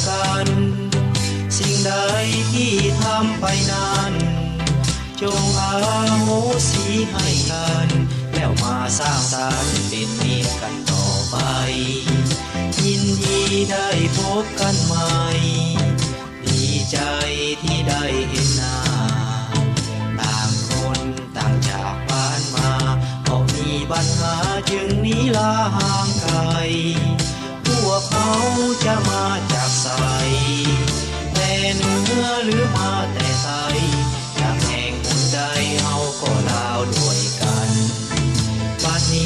ກັນ ສິ່ງໃດທີ່ທຳໄປນັ້ນ ຈົ່ງອະໂຫສິໃຫ້ກັນ ແລ້ວມາສ້າງສັນເປັນມິດກັນຕໍ່ໄປ ຍິນດີໄດ້ພົບກັນໃໝ່ ດີໃຈທີ່ໄດ້ເຫັນໜ້າ ຕ່າງຄົນຕ່າງຈາກບ້ານມາ ເພາະມີບັນຫາຈຶ່ງໜີລາຫ່າງໄກ ພວກເຮົາຈະມາຈາກໃສ ແຕ່ເໜືອຫຼືມາແຕ່ໃຕ້ ຈາກແຫ່ງຫົນໃດເຮົາກໍລາວດ້ວຍກັນ ບັດນີ້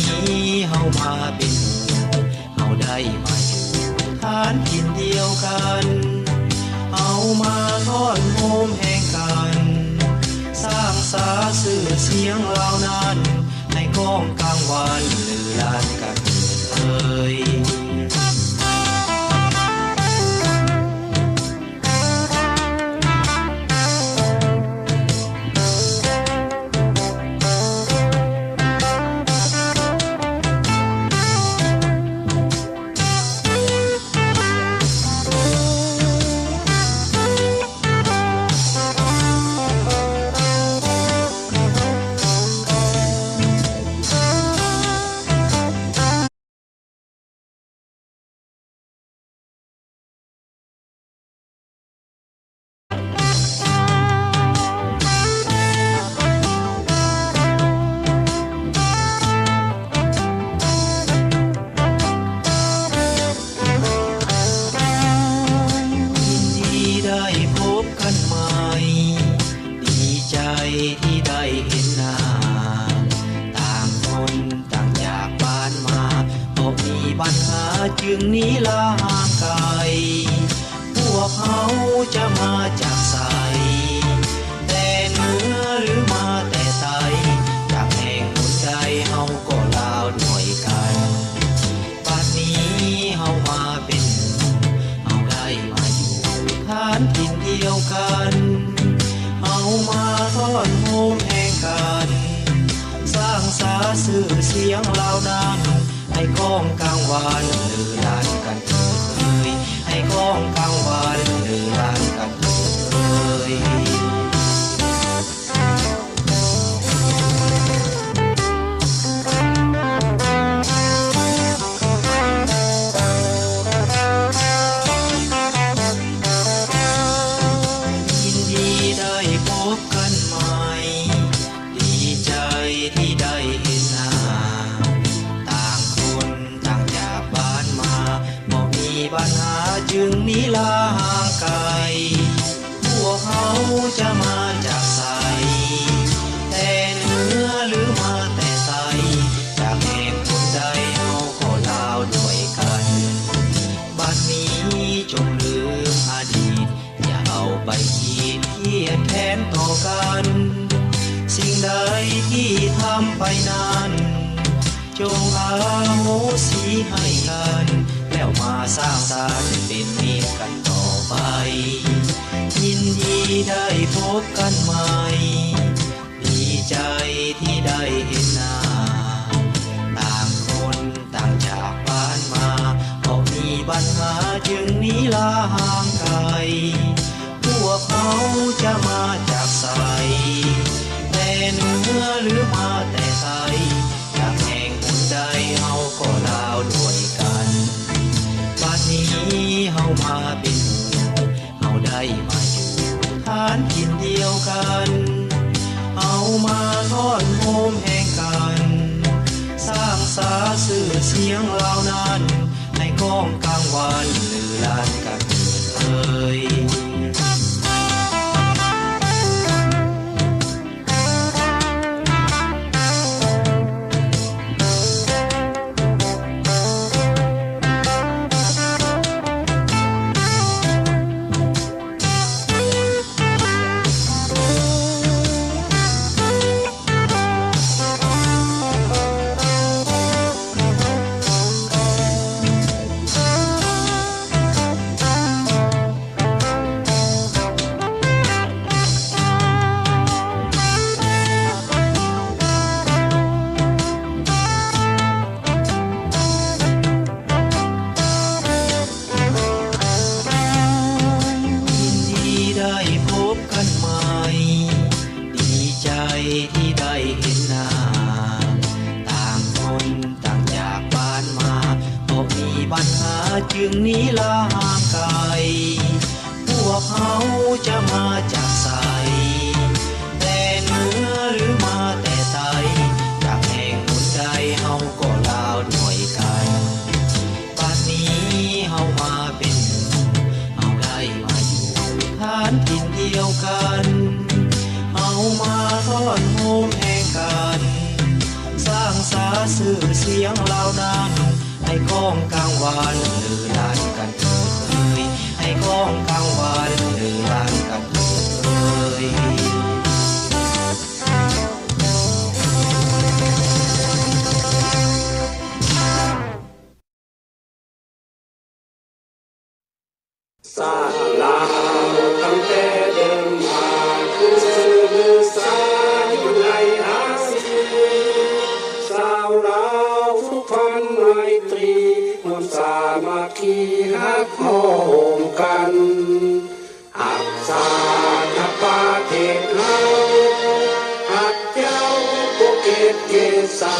ເຮົາມາເປັນໝູ່ ເຮົາໄດ້ມາຢູ່ຖານຖິ່ນດຽວກັນ ເຮົາມາທ້ອນໂຮມແຮງກັນ ສ້າງສາຊື່ສຽງລາວນັ້ນ ໃຫ້ກ້ອງກາງວັນລືລັນກັນເອີຍ. ຍິນດີໄດ້ພົບກັນໃໝ່ ດີໃຈທີ່ໄດ້ເຫັນໜ້າ ຕ່າງຄົນຕ່າງຈາກບ້ານມາ ເພາະມີບັນຫາຈຶ່ງໜີລາຫ່າງໄກ ພວກເຮົາຈະມາຈາກໃສ ແຕ່ເໜືອຫຼືມາແຕ່ໃຕ້ ຈາກແຫ່ງຫົນໃດເຮົາກໍລາວດ້ວຍກັນ ບັດນີ້ເຮົາມາເປັນໝູ່ ເຮົາໄດ້ມາຢູ່ຖານຖິ່ນດຽວກັນ ເຮົາມາທ້ອນໂຮມແຮງກັນ ສ້າງສາຊື່ສຽງລາວນັ້ນ ໃຫ້ກ້ອງກາງວັນລືລັນກັນເອີຍ ໃຫ້ກ້ອງກາງວັນລືລັນກັນເອີຍ. ຍິນດີໄດ້ພົບກັນໃໝ່ ດີໃຈທີ່ໄດ້ເຫັນໜ້າ ຕ່າງຄົນຕ່າງຈາກບ້ານມາ ບໍ່ມີບັນຫາຈຶ່ງໜີລາຫ່າງໄກ ພວກເຮົາຈະມາຈາກໃສ ແຕ່ເໜືອຫຼືມາແຕ່ໃຕ້ ຈາກແຫ່ງຫົນໃດເຮົາກໍລາວດ້ວຍກັນ ບັດນີ້ຈົ່ງລືມອະດີດ ຢ່າເອົາໄປຄິດຄຽດແຄ້ນຕໍ່ກັນ ສິ່ງໃດທີ່ທຳໄປນັ້ນ ຈົ່ງອະໂຫສິໃຫ້ກັນ ແລ້ວມາສ້າງສັນເປັນມິດກັນຕໍ່ໄປ ຍິນດີໄດ້ພົບກັນໃໝ່ ດີໃຈທີ່ໄດ້ເຫັນໜ້າ ຕ່າງຄົນຕ່າງຈາກບ້ານມາ ເພາະມີບັນຫາຈຶ່ງໜີລາຫ່າງໄກ ພວກເຮົາຈະມາຈາກໃສ ແຕ່ເໜືອຫຼືມາແຕ່ໃຕ້ ຈາກແຫ່ງຫົນໃດເຮົາກໍລາວດ້ວຍກັນ ບັດນີ້ເຮົາມາເປັນໝູ່ ເຮົາໄດ້ມາຢູ່ຖານຖິ່ນດຽວກັນ ເຮົາມາທ້ອນໂຮມແຮງກັນ ສ້າງສາຊື່ສຽງລາວນັ້ນ ໃຫ້ກ້ອງກາງວັນລືລັນກັນເອີຍ. ບັນຫາຈຶ່ງໜີລາຫ່າງໄກ ພວກເຮົາຈະມາຈາກໃສ ແຕ່ເໜືອຫຼືມາແຕ່ໃຕ້ ຈາກແຫ່ງຫົນໃດເຮົາກໍລາວດ້ວຍກັນ ບັດນີ້ເຮົາມາເປັນໝູ່ ເຮົາໄດ້ມາຢູ່ຖານຖິ່ນດຽວກັນ ເຮົາມາທ້ອນໂຮມແຫ່ງກັນ ສ້າງສາຊື່ສຽງລາວນັ້ນ ໃຫ້ກ້ອງກາງວານລືລັນກັນເອີຍ ໃຫ້ກ້ອງກາງວານລືລັນກັນເອີຍ. ຊາດລາວຕັ້ງແຕ່ເດີມມາ ຄືຊື່ສາຢູ່ໃນອາຊີ ຊາວລາວຜູກພັນໄມຕີ ຮ່ວມສາມັກຄີຮັກຮ່ວມກັນ ຮັກຊາດຮັກປະເທດເຮົາ ຮັກເຈົ້າຜູ້ເກດເກສາ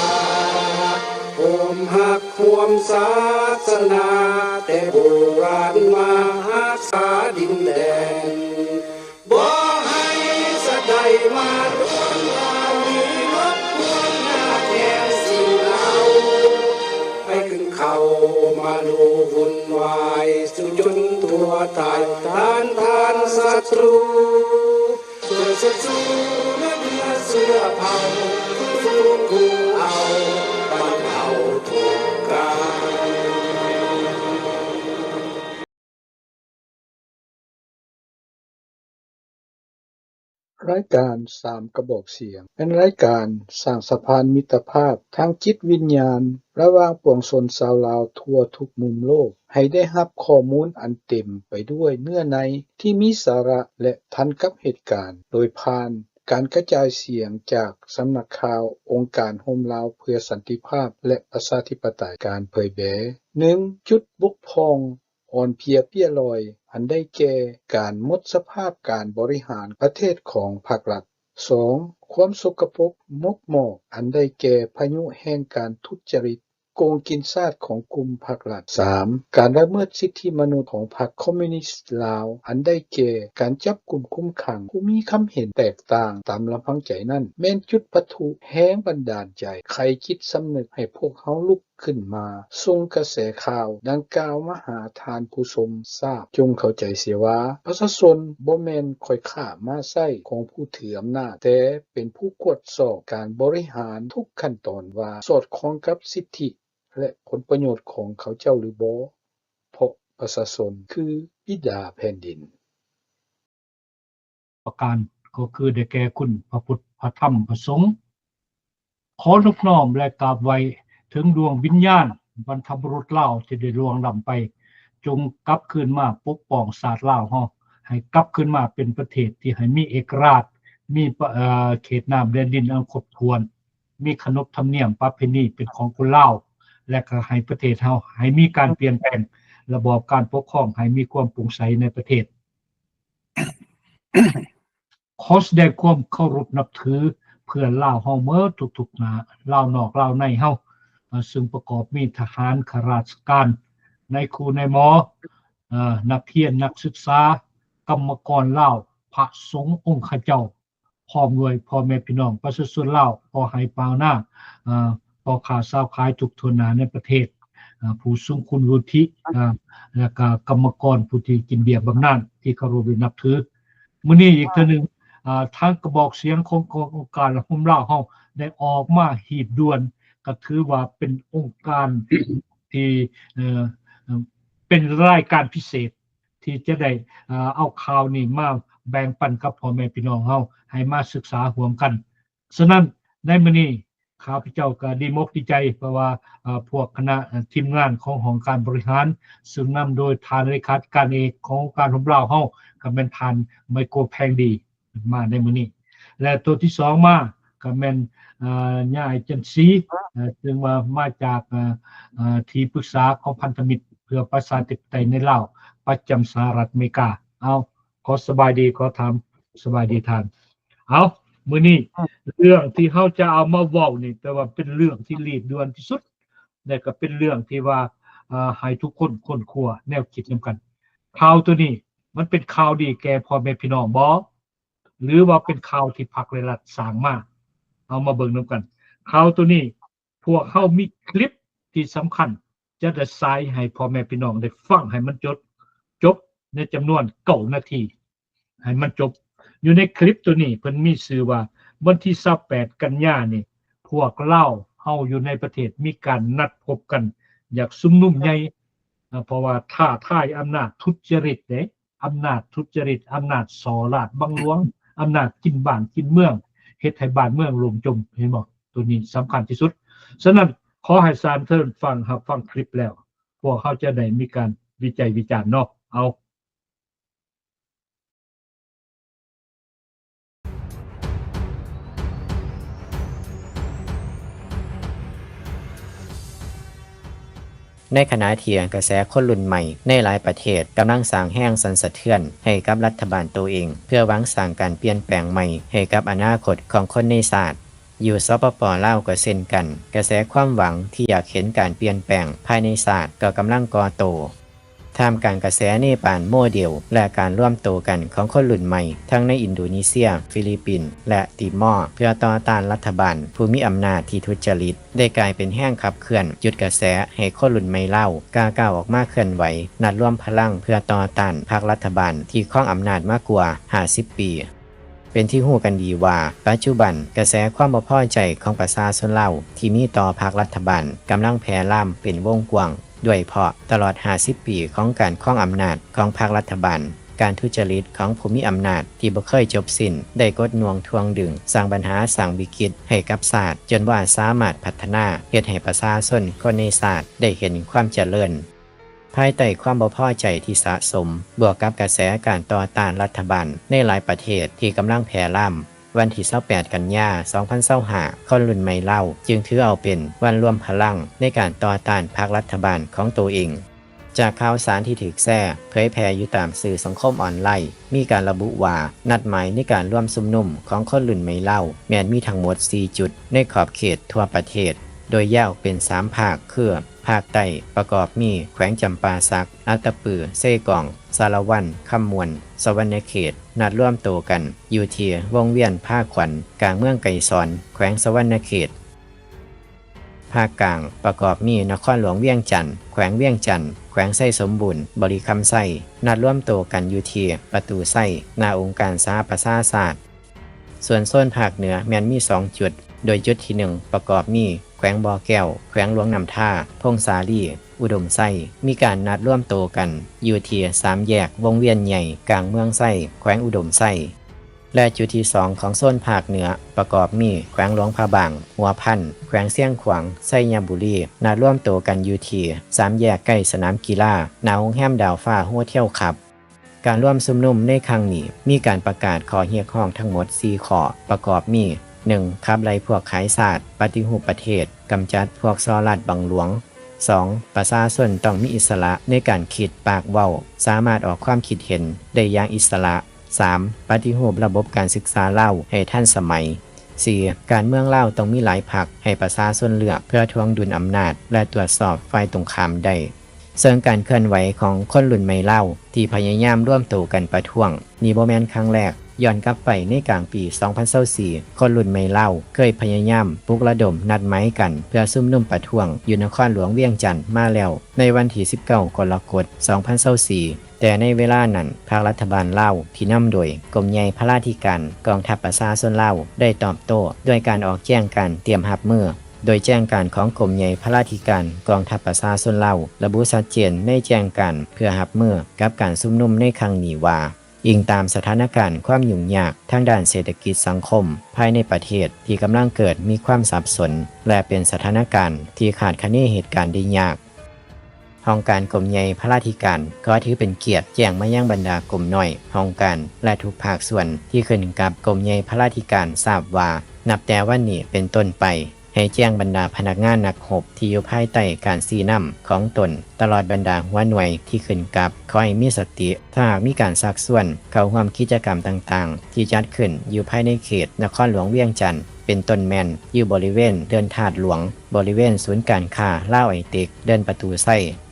ຮ່ວມຮັກ ຮ່ວມສາສະໜາ ແຕ່ບູຮານມາຮັກສາດິນແດນ ບໍ່ໃຫ້ສັດໃດມາລວນລາວ ມີລົບກວນຍາກແຄ້ນສິ່ງເຮົາ ໃຫ້ຂຶ້ນເຂົ້າມາດູວຸ່ນວາຍ ສູ້ຈົນຕົວຕາຍ ຕ້ານທານສັດຕູ. ເພື່ອເຊີດຊູເນື້ອເຊື້ອເຜົ່າ ຟື້ນຟູກູ້ເອົາ ບັນເທົາທຸກການ. ລາຍການສາມກະບອກສຽງ ແມ່ນລາຍການສ້າງສະພານມິດຕະພາບທາງຈິດວິນຍານ ລະຫວ່າງປວງຊົນຊາວລາວທົ່ວທຸກມຸມໂລກ ໃຫ້ໄດ້ຮັບຂໍ້ມູນອັນເຕັມໄປດ້ວຍເນື້ອໃນທີ່ມີສາລະ ແລະ ທັນກັບເຫດການ ໂດຍຜ່ານການກະຈາຍສຽງຈາກສຳນັກຂ່າວອົງການໂຮມລາວເພື່ອສັນຕິພາບ ແລະ ປະຊາທິປະໄຕ. ການເຜີຍແຜ່ ໜຶ່ງ ຈຸດບົກຜ່ອງອ່ອນເພຍເປັຍລອຍ ອັນໄດ້ແກ່ ການໝົດສະພາບການບໍລິຫານປະເທດຂອງພັກລັດ. ສອງ ຄວາມສົກກະປົກໝົກໝອກ ອັນໄດ້ແກ່ພາຍຸແຫ່ງການທຸດຈະລິດ ໂກງກິນຊາດຂອງກຸ່ມພັກລັດ. ສາມ ການລະເມີດສິດທິມະນຸດຂອງພັກຄອມມູນິດລາວ ອັນໄດ້ແກ່ ການຈັບກຸມຄຸມຂັງຜູ້ມີຄຳເຫັນແຕກຕ່າງຕາມລຳພັງໃຈນັ້ນ ແມ່ນຈຸດປະທຸແຮງບັນດານໃຈ ໄຂຈິດສຳນຶກໃຫ້ພວກເຮົາລຸກ ຂຶ້ນມາສົ່ງກະແສຂ່າວດັ່ງກ່າວມາຫາທ່ານຜູ້ຊົມຊາບ. ຈົ່ງເຂົ້າໃຈເສຍວ່າ ປະຊາຊົນບໍ່ແມ່ນຂ້ອຍຄ້າມ້າໃຊ້ຂອງຜູ້ຖືອຳນາດ, ແຕ່ເປັນຜູ້ກວດສອບການບໍລິຫານທຸກຂັ້ນຕອນວ່າສອດຄ່ອງກັບສິດທິ ແລະ ຜົນປະໂຫຍດຂອງເຂົາເຈົ້າຫຼືບໍ່, ເພາະປະຊາຊົນຄືບິດາແຜ່ນດິນ. ປະການກໍຄືໄດ້ແກ່ຄຸນພະພຸດ ພະທຳ ພະສົງ. ຂໍນົບນ້ອມ ແລະ ກາບໄຫວ້ເຖິງດວງວິນຍານບັນພະບຸລຸດລາວທີ່ໄດ້ລ່ວງລ້ຳໄປ, ຈົ່ງກັບຄືນມາປົກປ້ອງຊາດລາວເຮົາ ໃຫ້ກັບຄືນມາເປັນປະເທດທີ່ໃຫ້ມີເອກະລາດ, ມີປະ ເອີ ເຂດນ້ຳແດນດິນອັນຄົບຖ້ວນ, ມີຂະໜົບທຳນຽມປະເພນີເປັນຂອງຄົນລາວ ແລະ ກໍໃຫ້ປະເທດເຮົາໃຫ້ມີການປ່ຽນແປງລະບອບການປົກຄອງ ໃຫ້ມີຄວາມໂປ່ງໃສໃນປະເທດ. ຂໍສະແດງຄວາມເຄົາລົບນັບຖືເພື່ອນລາວເຮົາເໝິດທຸກໆໜ້າ, ລາວນອກລາວໃນເຮົາ, ເຊິ່ງປະກອບມີທະຫານ, ຂ້າລາຊະການ, ນາຍຄູນາຍໝໍ, ເອີ ນັກຮຽນ, ນັກສຶກສາ, ກຳມະກອນລາວ, ພະສົງອົງຄະເຈົ້າ, ພ້ອມດ້ວຍພໍ່ແມ່ພີ່ນ້ອງປະຊາຊົນລາວ, ພໍ່ໄຮ່ປາວນາ, ເອີ ພໍ່ຄ້າຊາວຂາຍທຸກທົ່ວໜ້າໃນປະເທດ, ເອີ ຜູ້ຊົງຄຸນວຸດທິ, ເອີ ແລະກະກຳມະກອນຜູ້ທີ່ກິນເບ້ຍບຳນານທີ່ເຄົາລົບແລະນັບຖື. ມື້ນີ້ອີກເທື່ອໜຶ່ງ, ເອີ ທາງກະບອກສຽງຂອງ ຂອງອົງການລະຫົມລາວເຮົາໄດ້ອອກມາຮີບດ່ວນ, ກະຖືວ່າເປັນອົງການທີ່ ເອີ ເປັນລາຍການພິເສດ ທີ່ຈະໄດ້ ເອີ ເອົາຂ່າວນີ້ມາແບ່ງປັນກັບພໍ່ແມ່ພີ່ນ້ອງເຮົາ ໃຫ້ມາສຶກສາຮ່ວມກັນ. ສະນັ້ນ ໃນມື້ນີ້ ຂ້າພະເຈົ້າກໍດີອົກດີໃຈ ເພາະວ່າ ເອີ ພວກຄະນະ ເອີ ທີມງານຂອງຫ້ອງການບໍລິຫານ ເຊິ່ງນຳໂດຍທ່ານເລຂາທິການເອກຂອງອົງການໂຮມລາວເຮົາ ກໍແມ່ນທ່ານໄມໂກ ແພງດີ ມາໃນມື້ນີ້ ແລະ ໂຕທີສອງມາກໍແມ່ນ ເອີ ຍາຍຈັນສີ ເອີ ເຊິ່ງວ່າມາຈາກ ເອີ ເອີ ທີ່ປຶກສາຂອງພັນທະມິດເພື່ອປະຊາທິປະໄຕໃນລາວ ປະຈຳສະຫະລັດອາເມລິກາ. ເອົາ ຂໍສະບາຍດີ, ຂໍຖາມສະບາຍດີທ່ານ. ເອົາ ມື້ນີ້ເລື່ອງທີ່ເຮົາຈະເອົາມາເວົ້ານີ້ ແຕ່ວ່າເປັນເລື່ອງທີ່ລີບດ່ວນທີ່ສຸດ ແລະ ກໍເປັນເລື່ອງທີ່ວ່າ ເອີ ໃຫ້ທຸກຄົນຄົ້ນຄວ້າແນວຄິດນຳກັນ. ຂ່າວໂຕນີ້ມັນເປັນຂ່າວດີແກ່ພໍ່ແມ່ພີ່ນ້ອງບໍ່ ຫຼືວ່າເປັນຂ່າວທີ່ພັກ ແລະ ລັດສ້າງມາ? ເຮົາມາເບິ່ງນຳກັນ. ຂ່າວໂຕນີ້ ພວກເຮົາມີຄລິບທີ່ສຳຄັນ ຈະໄດ້ສາຍໃຫ້ພໍ່ແມ່ພີ່ນ້ອງໄດ້ຟັງໃຫ້ມັນຈົບ ຈົບໃນຈຳນວນເກົ້ານາທີໃຫ້ມັນຈົບ. ຢູ່ໃນຄລິບໂຕນີ້ເພິ່ນມີຊື່ວ່າ ວັນທີຊາວແປດກັນຍານີ້ ພວກລາວເຮົາຢູ່ໃນປະເທດມີການນັດພົບກັນ ຢາກຊຸມນຸມໃຫຍ່ ເພາະວ່າທ້າທາຍອຳນາດທຸດຈະລິດເດ້. ອຳນາດທຸດຈະລິດ, ອຳນາດສໍ້ລາດບັງຫຼວງ, ອຳນາດກິນບ້ານກິນເມືອງ, ເຮັດໃຫ້ບ້ານເມືອງຫຼົ່ມຈົມ, ເຫັນບໍ່? ໂຕນີ້ສຳຄັນທີ່ສຸດ. ສະນັ້ນ ຂໍໃຫ້ສານເຊີນຟັງ, ຮັບຟັງຄລິບແລ້ວ ພວກເຮົາຈະໄດ້ມີການວິໄຈວິຈານເນາະ. ເອົາ. ໃນຂະນະທີ່ກະແສຄົນລຸ້ນໃໝ່ໃນຫຼາຍປະເທດກຳລັງສ້າງແຮງສັ່ນສະເທືອນໃຫ້ກັບລັດຖະບານໂຕເອງ ເພື່ອຫວັງສ້າງການປ່ຽນແປງໃໝ່ໃຫ້ກັບອະນາຄົດຂອງຄົນໃນຊາດ, ຢູ່ ສປປ ລາວ ກໍເຊັ່ນກັນ, ກະແສຄວາມຫວັງທີ່ຢາກເຫັນການປ່ຽນແປງພາຍໃນຊາດກໍກຳລັງກໍ່ໂຕ. ທ່າມກາງກະແສເນປານໂມເດວ ແລະ ການລວມໂຕກັນຂອງຄົນລຸ້ນໃໝ່ ທັງໃນອິນໂດນີເຊຍ, ຟີລິບປິນ ແລະ ຕີມໍ ເພື່ອຕໍ່ຕ້ານລັດຖະບານຜູ້ມີອຳນາດທີ່ທຸດຈະລິດ ໄດ້ກາຍເປັນແຮງຂັບເຄື່ອນຈຸດກະແສໃຫ້ຄົນລຸ້ນໃໝ່ລາວກ້າກ້າວອອກມາເຄື່ອນໄຫວ ນັດລວມພະລັງເພື່ອຕໍ່ຕ້ານພັກລັດຖະບານທີ່ຄອງອຳນາດມາກວ່າຫ້າສິບປີ. ເປັນທີ່ຮູ້ກັນດີວ່າ ປັດຈຸບັນກະແສຄວາມບໍ່ພໍໃຈຂອງປະຊາຊົນລາວທີ່ມີຕໍ່ພັກລັດຖະບານກຳລັງແຜ່ລາມເປັນວົງກວ້າງ ດ້ວຍເພາະຕະຫຼອດຫ້າສິບປີຂອງການຄອງອຳນາດຂອງພັກລັດຖະບານ, ການທຸດຈະລິດຂອງຜູ້ມີອຳນາດທີ່ບໍ່ເຄີຍຈົບສິ້ນ ໄດ້ກົດໜ່ວງຖ່ວງດຶງ, ສ້າງບັນຫາ, ສ້າງວິກິດໃຫ້ກັບຊາດ, ຈົນບໍ່ອາດສາມາດພັດທະນາ, ເຮັດໃຫ້ປະຊາຊົນຄົນໃນຊາດໄດ້ເຫັນຄວາມຈະເລີນ. ພາຍໃຕ້ຄວາມບໍ່ພໍໃຈທີ່ສະສົມ, ບວກກັບກະແສການຕໍ່ຕ້ານລັດຖະບານໃນຫຼາຍປະເທດທີ່ກຳລັງແຜ່ລາມ, ວັນທີຊາວແປດກັນຍາ ສອງພັນຊາວຫ້າ ຄົນລຸ້ນໃໝ່ລາວຈຶ່ງຖືເອົາເປັນວັນລວມພະລັງໃນການຕໍ່ຕ້ານພັກລັດຖະບານຂອງໂຕເອງ. ຈາກຂ່າວສານທີ່ຖືກແຊເຜີຍແຜ່ຢູ່ຕາມສື່ສັງຄົມອອນລາຍ, ມີການລະບຸວ່າ ນັດໝາຍໃນການລວມຊຸມນຸມຂອງຄົນລຸ້ນໃໝ່ລາວ ແມ່ນມີທັງໝົດສີ່ຈຸດໃນຂອບເຂດທົ່ວປະເທດ, ໂດຍແຍກອອກເປັນສາມພາກ ຄື ພາກໃຕ້ປະກອບມີ ແຂວງຈຳປາສັກ, ອັດຕະປື, ເຊກອງ, ສາລະວັນ, ຄຳມ່ວນ, ສະຫວັນນະເຂດ, ນັດລວມໂຕກັນຢູ່ທີ່ວົງວຽນພາຂວັນ ກາງເມືອງໄກສອນ ແຂວງສະຫວັນນະເຂດ. ພາກກາງປະກອບມີ ນະຄອນຫຼວງວຽງຈັນ, ແຂວງວຽງຈັນ, ແຂວງໄຊສົມບູນ, ບໍລິຄຳໄຊ, ນັດລວມໂຕກັນຢູ່ທີ່ປະຕູໄຊ ໜ້າອົງການສະຫະປະຊາຊາດ. ສ່ວນໂຊນພາກເໜືອແມ່ນມີສອງຈຸດ, ໂດຍຈຸດທີໜຶ່ງປະກອບມີ ແຂວງບໍ່ແກ້ວ, ແຂວງຫຼວງນ້ຳທາ, ຜົ້ງສາລີ, ອຸດົມໄຊ, ມີການນັດລວມໂຕກັນຢູ່ທີ່ສາມແຍກວົງວຽນໃຫຍ່ ກາງເມືອງໄຊ ແຂວງອຸດົມໄຊ. ແລະ ຈຸດທີສອງຂອງໂຊນພາກເໜືອປະກອບມີ ແຂວງຫຼວງພະບາງ, ຫົວພັນ, ແຂວງຊຽງຂວາງ, ໄຊຍະບູລີ ນັດລວມໂຕກັນຢູ່ທີ່ສາມແຍກໃກ້ສະໜາມກິລາ ໜ້າໂຮງແຮມດາວຟ້າໂຮເທວຄັບ. ການລວມຊຸມນຸມໃນຄັ້ງນີ້ ມີການປະກາດຂໍ້ຮຽກຮ້ອງທັງໝົດສີ່ຂໍ້ ປະກອບມີ ໜຶ່ງ ຂັບໄລ່ພວກຂາຍຊາດ, ປະຕິຮູບປະເທດ, ກຳຈັດພວກສໍ້ລາດບັງຫຼວງ. ສອງ ປະຊາຊົນຕ້ອງມີອິດສະຫຼະໃນການຄິດ, ປາກເວົ້າ, ສາມາດອອກຄວາມຄິດເຫັນໄດ້ຢ່າງອິດສະຫຼະ. ສາມ ປະຕິຮູບລະບົບການສຶກສາລາວໃຫ້ທັນສະໄໝ. ສີ່ ການເມືອງລາວຕ້ອງມີຫຼາຍພັກໃຫ້ປະຊາຊົນເລືອກ ເພື່ອຖ່ວງດຸນອຳນາດ ແລະ ຕວດສອບຝ່າຍຕົງຂ້າມໄດ້. ເຊິ່ງການເຄື່ອນໄຫວຂອງຄົນລຸ້ນໃໝ່ລາວທີ່ພະຍາຍາມລວມໂຕກັນປະທ້ວງນີ້ບໍ່ແມ່ນຄັ້ງແລກ. ຍ້ອນກັບໄປໃນກາງປີສອງພັນຊາວສີ່ ຄົນລຸ້ນໃໝ່ລາວເຄີຍພະຍາຍາມປຸກລະດົມນັດໝາຍກັນເພື່ອຊຸມນຸມປະທ້ວງຢູ່ນະຄອນຫຼວງວຽງຈັນມາແລ້ວ ໃນວັນທີສິບເກົ້າ ກໍລະກົດ ສອງພັນຊາວສີ່. ແຕ່ໃນເວລານັ້ນ ພັກລັດຖະບານລາວທີ່ນຳໂດຍກົມໃຫຍ່ພະລາທິການກອງທັບປະຊາຊົນລາວ ໄດ້ຕອບໂຕ້ດ້ວຍການອອກແຈ້ງການຕຽມຮັບມື, ໂດຍແຈ້ງການຂອງກົມໃຫຍ່ພະລາທິການກອງທັບປະຊາຊົນລາວ ລະບຸຊັດເຈນໃນແຈ້ງການເພື່ອຮັບມືກັບການຊຸມນຸມໃນຄັ້ງນີ້ວ່າ ອີງຕາມສະຖານະການຄວາມຫຍຸ້ງຍາກທາງດ້ານເສດຖະກິດສັງຄົມພາຍໃນປະເທດທີ່ກຳລັງເກີດມີຄວາມສັບສົນ ແລະ ເປັນສະຖານະການທີ່ຄາດຄະເນເຫດການໄດ້ຍາກ. ຫ້ອງການກົມໃຫຍ່ພະລາທິການ ຂໍຖືເປັນກຽດແຈ້ງມາຍັງບັນດາກົມນ້ອຍ, ຫ້ອງການ ແລະ ທຸກພາກສ່ວນທີ່ຂຶ້ນກັບກົມໃຫຍ່ພະລາທິການຊາບວ່າ ນັບແຕ່ວັນນີ້ເປັນຕົ້ນໄປ ໃຫ້ແຈ້ງບັນດາພະນັກງານນັກຮົບທີ່ຢູ່ພາຍໃຕ້ການຊີ້ນຳຂອງຕົນ ຕະຫຼອດບັນດາຫົວໜ່ວຍທີ່ຂຶ້ນກັບ ຂໍໃຫ້ມີສະຕິ, ຖ້າຫາກມີການຊັກຊວນເຂົ້າຮ່ວມກິດຈະກຳຕ່າງໆທີ່ຈັດຂຶ້ນຢູ່ພາຍໃນເຂດນະຄອນຫຼວງວຽງຈັນ ເປັນຕົ້ນແມ່ນ ຢູ່ບໍລິເວນເດີ່ນທາດຫຼວງ, ບໍລິເວນສູນການຄ້າລາວໄອເຕັກ, ເດີ່ນປະຕູໄຊ,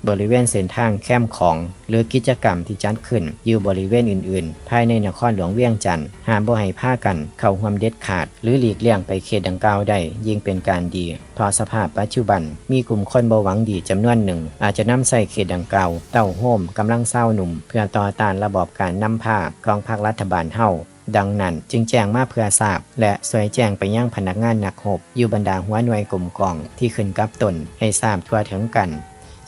ບໍລິເວນເສັ້ນທາງແຄມຂອງ ຫຼື ກິດຈະກຳທີ່ຈັດຂຶ້ນຢູ່ບໍລິເວນອື່ນໆ ພາຍໃນນະຄອນຫຼວງວຽງຈັນ, ຫ້າມບໍ່ໃຫ້ພາກັນເຂົ້າຮ່ວມເດັດຂາດ ຫຼື ຫຼີກລ່ຽງໄປເຂດດັ່ງກ່າວໄດ້ ຍິ່ງເປັນການດີ, ເພາະສະພາບປັດຈຸບັນ ມີກຸ່ມຄົນບໍ່ຫວັງດີຈຳນວນໜຶ່ງ ອາດຈະນຳໃຊ້ເຂດດັ່ງກ່າວ ເຕົ້າໂຮມກຳລັງຊາວໜຸ່ມ ເພື່ອຕໍ່ຕ້ານລະບອບການນຳພາຂອງພັກລັດຖະບານເຮົາ. ດັ່ງນັ້ນຈຶ່ງແຈ້ງມາເພື່ອຊາບ ແລະ ຊ່ວຍແຈ້ງໄປຍັງພະນັກງານນັກຮົບ ຢູ່ບັນດາຫົວໜ່ວຍກົມກອງທີ່ຂຶ້ນກັບຕົນ ໃຫ້ຊາບທົ່ວເຖິງກັນ.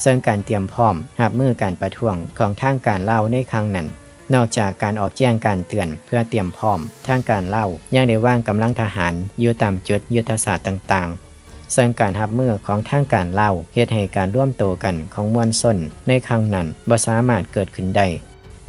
ເຊິ່ງການຕຽມພ້ອມຮັບມືການປະທ້ວງຂອງທາງການລາວໃນຄັ້ງນັ້ນ, ນອກຈາກການອອກແຈ້ງການເຕືອນເພື່ອຕຽມພ້ອມ, ທາງການລາວຍັງໄດ້ວາງກຳລັງທະຫານຢູ່ຕາມຈຸດຍຸດທະສາດຕ່າງໆ. ເຊິ່ງການຮັບມືຂອງທາງການລາວ ເຮັດໃຫ້ການລວມໂຕກັນຂອງມວນຊົນໃນຄັ້ງນັ້ນບໍ່ສາມາດເກີດຂຶ້ນໄດ້.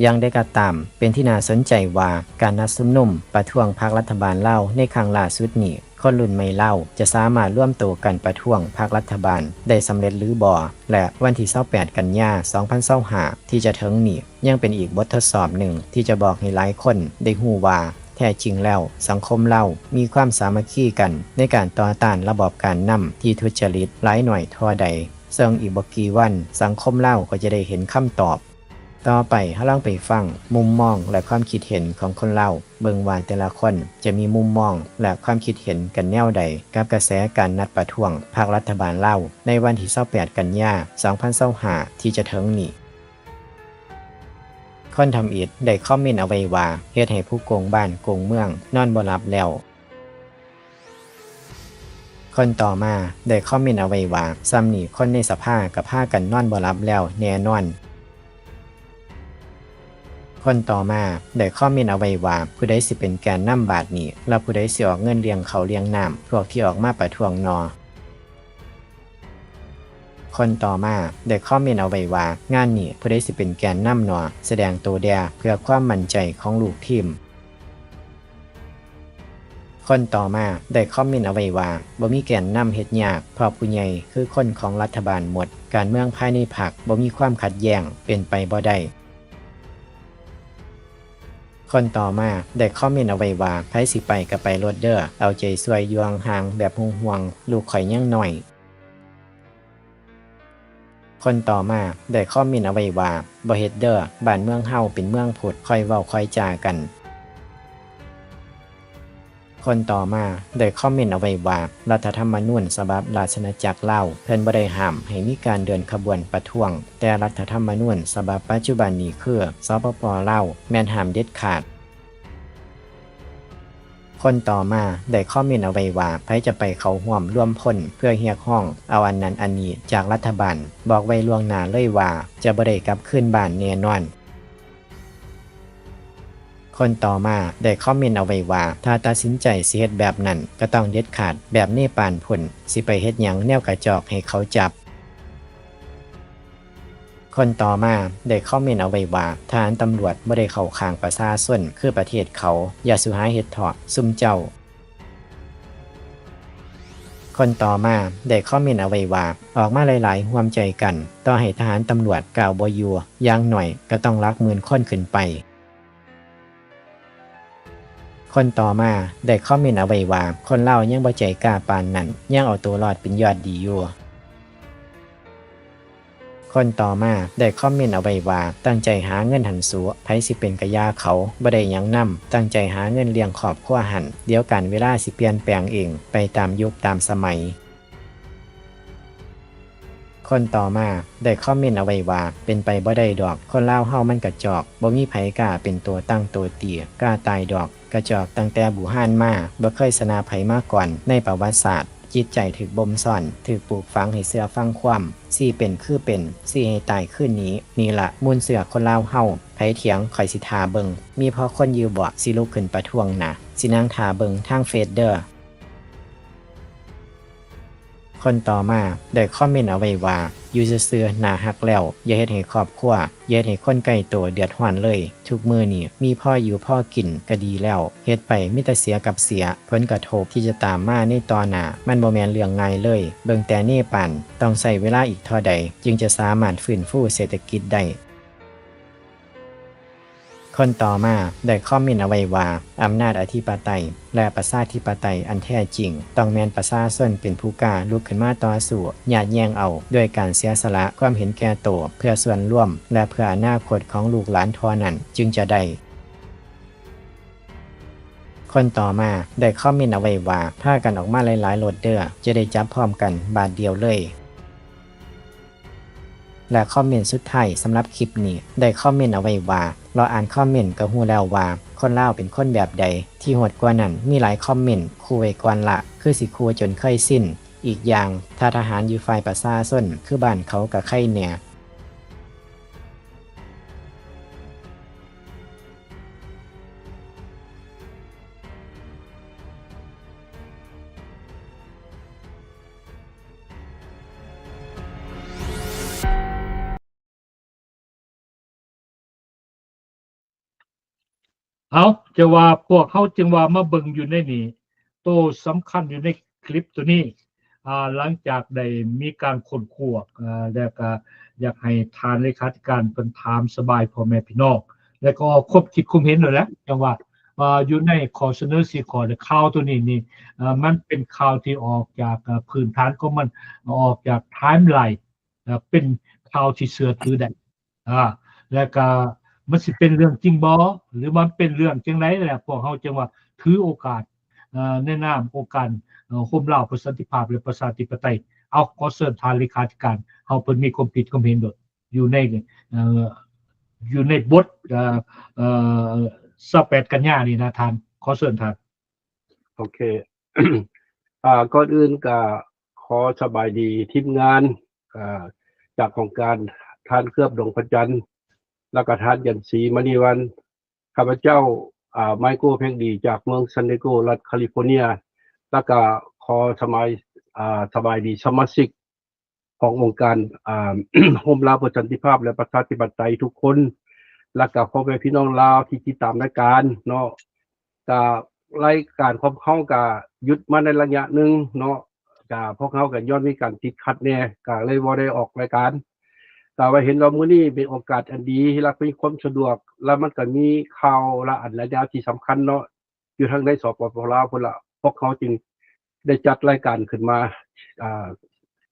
ຢ່າງໃດກໍຕາມ, ເປັນທີ່ໜ້າສົນໃຈວ່າ ການນັດຊຸມນຸມປະທ້ວງພັກລັດຖະບານລາວໃນຄັ້ງລ່າສຸດນີ້, ຄົນລຸ້ນໃໝ່ລາວຈະສາມາດລວມໂຕກັນປະທ້ວງພັກລັດຖະບານໄດ້ສຳເລັດຫຼືບໍ່ ແລະ ວັນທີຊາວແປດ ກັນຍາ ສອງພັນຊາວຫ້າ ທີ່ຈະເຖິງນີ້ ຍັງເປັນອີກບົດທົດສອບໜຶ່ງທີ່ຈະບອກໃຫ້ຫຼາຍຄົນໄດ້ຮູ້ວ່າ ແທ້ຈິງແລ້ວ ສັງຄົມລາວມີຄວາມສາມັກຄີກັນໃນການຕໍ່ຕ້ານລະບອບການນຳທີ່ທຸດຈະລິດຫຼາຍໜ້ອຍທໍ່ໃດ, ເຊິ່ງອີກບໍ່ກີ່ວັນ ສັງຄົມລາວກໍຈະໄດ້ເຫັນຄຳຕອບ. ຕໍ່ໄປເຮົາລອງໄປຟັງມຸມມອງ ແລະ ຄວາມຄິດເຫັນຂອງຄົນລາວ ເບິ່ງວ່າແຕ່ລະຄົນຈະມີມຸມມອງ ແລະ ຄວາມຄິດເຫັນກັນແນວໃດກັບກະແສການນັດປະທ້ວງພັກລັດຖະບານລາວ ໃນວັນທີຊາວແປດ ກັນຍາ ສອງພັນຊາວຫ້າ ທີ່ຈະເຖິງນີ້. ຄົນທຳອິດໄດ້ຄອມເມັນເອົາໄວ້ວ່າ ເຮັດໃຫ້ຜູ້ໂກງບ້ານໂກງເມືອງນອນບໍ່ຫຼັບແລ້ວ. ຄົນຕໍ່ມາໄດ້ຄອມເມັນເອົາໄວ້ວ່າ ຊ່ຳນີ້ຄົນໃນສະພາກໍພາກັນນອນບໍ່ຫຼັບແລ້ວແນ່ນອນ. ຄົນຕໍ່ມາໄດ້ຄອມເມັນເອົາໄວ້ວ່າ ຜູ້ໃດຊິເປັນແກນນຳບາດນີ້ ແລ້ວຜູ້ໃດຊິອອກເງິນລ້ຽງເຂົ້າລ້ຽງນ້ຳພວກທີ່ອອກມາປະທ້ວງນໍ? ຄົນຕໍ່ມາໄດ້ຄອມເມັນເອົາໄວ້ວ່າ ງານນີ້ຜູ້ໃດຊິເປັນແກນນຳນໍ? ສະແດງໂຕແດ່ເພື່ອຄວາມໝັ້ນໃຈຂອງລູກທີມ. ຄົນຕໍ່ມາໄດ້ຄອມເມັນເອົາໄວ້ວ່າ ບໍ່ມີແກນນຳເຮັດຍາກ ເພາະຜູ້ໃຫຍ່ຄືຄົນຂອງລັດຖະບານໝົດ, ການເມືອງພາຍໃນພັກບໍ່ມີຄວາມຂັດແຍ້ງ ເປັນໄປບໍ່ໄດ້. ຄົນຕໍ່ມາໄດ້ຄອມເມັນເອົາໄວ້ວ່າ ໃຜຊິໄປກໍໄປໂລດເດີ້ ເອົາໃຈຊ່ວຍຢູ່ຫ່າງໆແບບຫ່ວງໆ ລູກຂ້ອຍຍັງນ້ອຍ. ຄົນຕໍ່ມາໄດ້ຄອມເມັນເອົາໄວ້ວ່າ ບໍ່ເຮັດເດີ້ ບ້ານເມືອງເຮົາເປັນເມືອງພຸດ ຄ່ອຍເວົ້າຄ່ອຍຈາກັນ. ຄົນຕໍ່ມາໄດ້ຄອມເມັນເອົາໄວ້ວ່າ ລັດຖະທຳມະນູນສະບັບລາຊະອານາຈັກລາວ ເພິ່ນບໍ່ໄດ້ຫ້າມໃຫ້ມີການເດີນຂະບວນປະທ້ວງ, ແຕ່ລັດຖະທຳມະນູນສະບັບປັດຈຸບັນນີ້ຄື ສປປ ລາວ ແມ່ນຫ້າມເດັດຂາດ. ຄົນຕໍ່ມາໄດ້ຄອມເມັນເອົາໄວ້ວ່າ ໃຜຈະໄປເຂົ້າຮ່ວມລວມພົນເພື່ອຮຽກຮ້ອງເອົາອັນນັ້ນອັນນີ້ຈາກລັດຖະບານ, ບອກໄວ້ລ່ວງໜ້າເລີຍວ່າ ຈະບໍ່ໄດ້ກັບຄືນບ້ານແນ່ນອນ. ຄົນຕໍ່ມາໄດ້ຄອມເມັນເອົາໄວ້ວ່າ ຖ້າຕັດສິນໃຈຊິເຮັດແບບນັ້ນ ກໍຕ້ອງເດັດຂາດແບບເນປານພຸ້ນ, ຊິໄປເຮັດຫຍັງແນວກະຈອກໃຫ້ເຂົາຈັບ. ຄົນຕໍ່ມາໄດ້ຄອມເມັນເອົາໄວ້ວ່າ ທະຫານຕຳຫຼວດບໍ່ໄດ້ເຂົ້າຂ້າງປະຊາຊົນຄືປະເທດເຂົາ, ຢ່າສູ່ຫາເຮັດເຖາະ ຊຸມເຈົ້າ. ຄົນຕໍ່ມາໄດ້ຄອມເມັນເອົາໄວ້ວ່າ ອອກມາຫຼາຍໆຮ່ວມໃຈກັນ, ຕໍ່ໃຫ້ທະຫານຕຳຫຼວດກ້າວບໍ່ຢູ່, ຢ່າງໜ້ອຍກໍຕ້ອງຫຼັກໝື່ນຄົນຂຶ້ນໄປ. ຄົນຕໍ່ມາໄດ້ຄອມເມັນເອົາໄວ້ວ່າ ຄົນລາວຍັງບໍ່ໃຈກ້າປານນັ້ນ, ຍັງເອົາໂຕລອດເປັນຍອດດີຢູ່. ຄົນຕໍ່ມາໄດ້ຄອມເມັນເອົາໄວ້ວ່າ ຕັ້ງໃຈຫາເງິນຫັ້ນສູ, ໃຜຊິເປັນກະຢ່າເຂົາ, ບໍ່ໄດ້ຫຍັງນຳ, ຕັ້ງໃຈຫາເງິນລ້ຽງຄອບຄົວຫັ້ນ, ດຽວການເວລາຊິປ່ຽນແປງເອງໄປຕາມຍຸກຕາມສະໄໝ. ຄົນຕໍ່ມາໄດ້ຄອມເມັນເອົາໄວ້ວ່າ ເປັນໄປບໍ່ໄດ້ດອກ, ຄົນລາວເຮົາມັນກະຈອກ, ບໍ່ມີໃຜກ້າເປັນໂຕຕັ້ງໂຕຕີ, ກ້າຕາຍດອກ, ກະຈອກຕັ້ງແຕ່ບູຮານມາ, ບໍ່ເຄີຍຊະນະໃຜມາກ່ອນໃນປະຫວັດສາດ. ຈິດໃຈຖືກບົ່ມຊ້ອນ, ຖືກປູກຝັງໃຫ້ເຊື່ອຟັງຄວາມ, ຊີ້ເປັນຄືເປັນ, ຊີ້ໃຫ້ຕາຍຄືໜີ. ນີ້ລະມູນເຊື້ອຄົນລາວເຮົາ, ໃຜຖຽງຂ້ອຍຊິຖ້າເບິ່ງ, ມີພໍຄົນຢູ່ເບາະ ຊິລຸກຂຶ້ນປະທ້ວງນະ, ຊິນັ່ງຖ້າເບິ່ງທາງເຟສເດີ້. ຄົນຕໍ່ມາໄດ້ຄອມເມັນເອົາໄວ້ວ່າ ຢູ່ຊື່ໆໜ້າຮັກແລ້ວ ຢ່າເຮັດໃຫ້ຄອບຄົວ, ຢ່າເຮັດໃຫ້ຄົນໃກ້ໂຕເດືອດຮ້ອນເລີຍ. ທຸກມື້ນີ້ມີພໍຢູ່ພໍກິນກໍດີແລ້ວ, ເຮັດໄປມີແຕ່ເສຍກັບເສຍ, ຜົນກະທົບທີ່ຈະຕາມມາໃນຕໍ່ໜ້າ ມັນບໍ່ແມ່ນເລື່ອງງ່າຍເລີຍ. ເບິ່ງແຕ່ເນປານ ຕ້ອງໃຊ້ເວລາອີກທໍ່ໃດ ຈຶ່ງຈະສາມາດຟື້ນຟູເສດຖະກິດໄດ້. ຄົນຕໍ່ມາໄດ້ຄອມເມັນເອົາໄວ້ວ່າ ອຳນາດອະທິປະໄຕ ແລະ ປະຊາທິປະໄຕອັນແທ້ຈິງ ຕ້ອງແມ່ນປະຊາຊົນເປັນຜູ້ກ້າລຸກຂຶ້ນມາຕໍ່ສູ້ ຍາດແຍ່ງເອົາ ດ້ວຍການເສຍສະຫຼະຄວາມເຫັນແກ່ໂຕ ເພື່ອສ່ວນລວມ ແລະ ເພື່ອອະນາຄົດຂອງລູກຫຼານທໍ່ນັ້ນ ຈຶ່ງຈະໄດ້. ຄົນຕໍ່ມາໄດ້ຄອມເມັນເອົາໄວ້ວ່າ ພາກັນອອກມາຫຼາຍໆໂລດເດີ້ ຈະໄດ້ຈັບພ້ອມກັນບາດດຽວເລີຍ. ແລະ ຄອມເມັນສຸດທ້າຍສຳລັບຄລິບນີ້ ໄດ້ຄອມເມັນເອົາໄວ້ວ່າ ລໍອ່ານຄອມເມັນກໍຮູ້ແລ້ວວ່າ ຄົນລາວເປັນຄົນແບບໃດ. ທີ່ໂຫດກວ່ານັ້ນ ມີຫຼາຍຄອມເມັນຂູ່ໄວ້ກ່ອນລະ ຄືຊິຂູ່ຈົນເຄີຍຊິນ. ອີກຢ່າງ ຖ້າທະຫານຢູ່ຝ່າຍປະຊາຊົນ ຄືບ້ານເຂົາກໍໄຄແດ່. ເອົາ ຈະວ່າພວກເຮົາຈຶ່ງວ່າມາເບິ່ງຢູ່ໃນນີ້ ໂຕສຳຄັນຢູ່ໃນຄລິບໂຕນີ້ ອ່າ ຫຼັງຈາກໄດ້ມີການຄົ້ນຄວ້າ ເອີ ແລ້ວກະຢາກໃຫ້ທ່ານເລຂາທິການເພິ່ນຖາມສະບາຍພໍ່ແມ່ພີ່ນ້ອງ ແລ້ວກໍຄວາມຄິດຄວາມເຫັນໂລດແຫຼະ ຈັ່ງວ່າ ອ່າ ຢູ່ໃນຂໍ້ສະເໜີສີ່ຂໍ້ ແລະ ຂ່າວໂຕນີ້ນີ້ ເອີ ມັນເປັນຂ່າວທີ່ອອກຈາກ ເອີ ພື້ນຖານຂອງມັນ ອອກຈາກໄທມລາຍ ເປັນຂ່າວທີ່ເຊື່ອຖືໄດ້ ອາ ແລ້ວກະມັນຊິເປັນເລື່ອງຈິງບໍ່ ຫຼືວ່າມັນເປັນເລື່ອງຈັ່ງໃດ ແລ້ວພວກເຮົາຈຶ່ງວ່າຖືໂອກາດ ເອີ ໃນນາມອົງການ ເອີ ໂຮມລາວເພື່ອສັນຕິພາບ ແລະ ປະຊາທິປະໄຕ. ເອົາ ຂໍເຊີນທ່ານເລຂາທິການເຮົາ ເພິ່ນມີຄວາມຄິດຄວາມເຫັນໂດດ ຢູ່ໃນ ເອີ ຢູ່ໃນບົດ ເອີ ເອີ ຊາວແປດກັນຍານີ້ນະທ່ານ ຂໍເຊີນທ່ານ. ໂອເຄ ອ່າ ກ່ອນອື່ນກະຂໍສະບາຍດີທີມງານ ອ່າ ຈາກຫ້ອງການ ທ່ານເຄືອບ ດວງພະຈັນ ແລ້ວກະທ່ານຈັນສີ ມະນີວັນ. ຂ້າພະເຈົ້າ ອ່າ ໄມໂກ ເພັງດີ ຈາກເມືອງ San Diego ລັດ California ແລ້ວກະຂໍສະບາຍ ອ່າ ສະບາຍດີສະມາຊິກ ຂອງອົງການ ອ່າ ໂຮມລາວເພື່ອສັນຕິພາບ ແລະ ປະຊາທິປະໄຕທຸກຄົນ ແລ້ວກະພໍ່ແມ່ພີ່ນ້ອງລາວທີ່ຕິດຕາມລາຍການເນາະ. ກະລາຍການຂອງເຮົາກະຢຸດມາໃນໄລຍະໜຶ່ງເນາະ, ກະພວກເຮົາກະຍ້ອນມີການຕິດຂັດແດ່ ກະເລີຍບໍ່ໄດ້ອອກລາຍການ. ກະວ່າເຫັນວ່າມື້ນີ້ເປັນໂອກາດອັນດີ ແລະ ມີຄວາມສະດວກ ແລະ ມັນກະມີຂ່າວຫຼາຍອັນຫຼາຍແນວທີ່ສຳຄັນເນາະ ຢູ່ທາງໃນ ສປປ ລາວ ພຸ້ນລະ ພວກເຮົາຈຶ່ງໄດ້ຈັດລາຍການຂຶ້ນມາ ອ່າ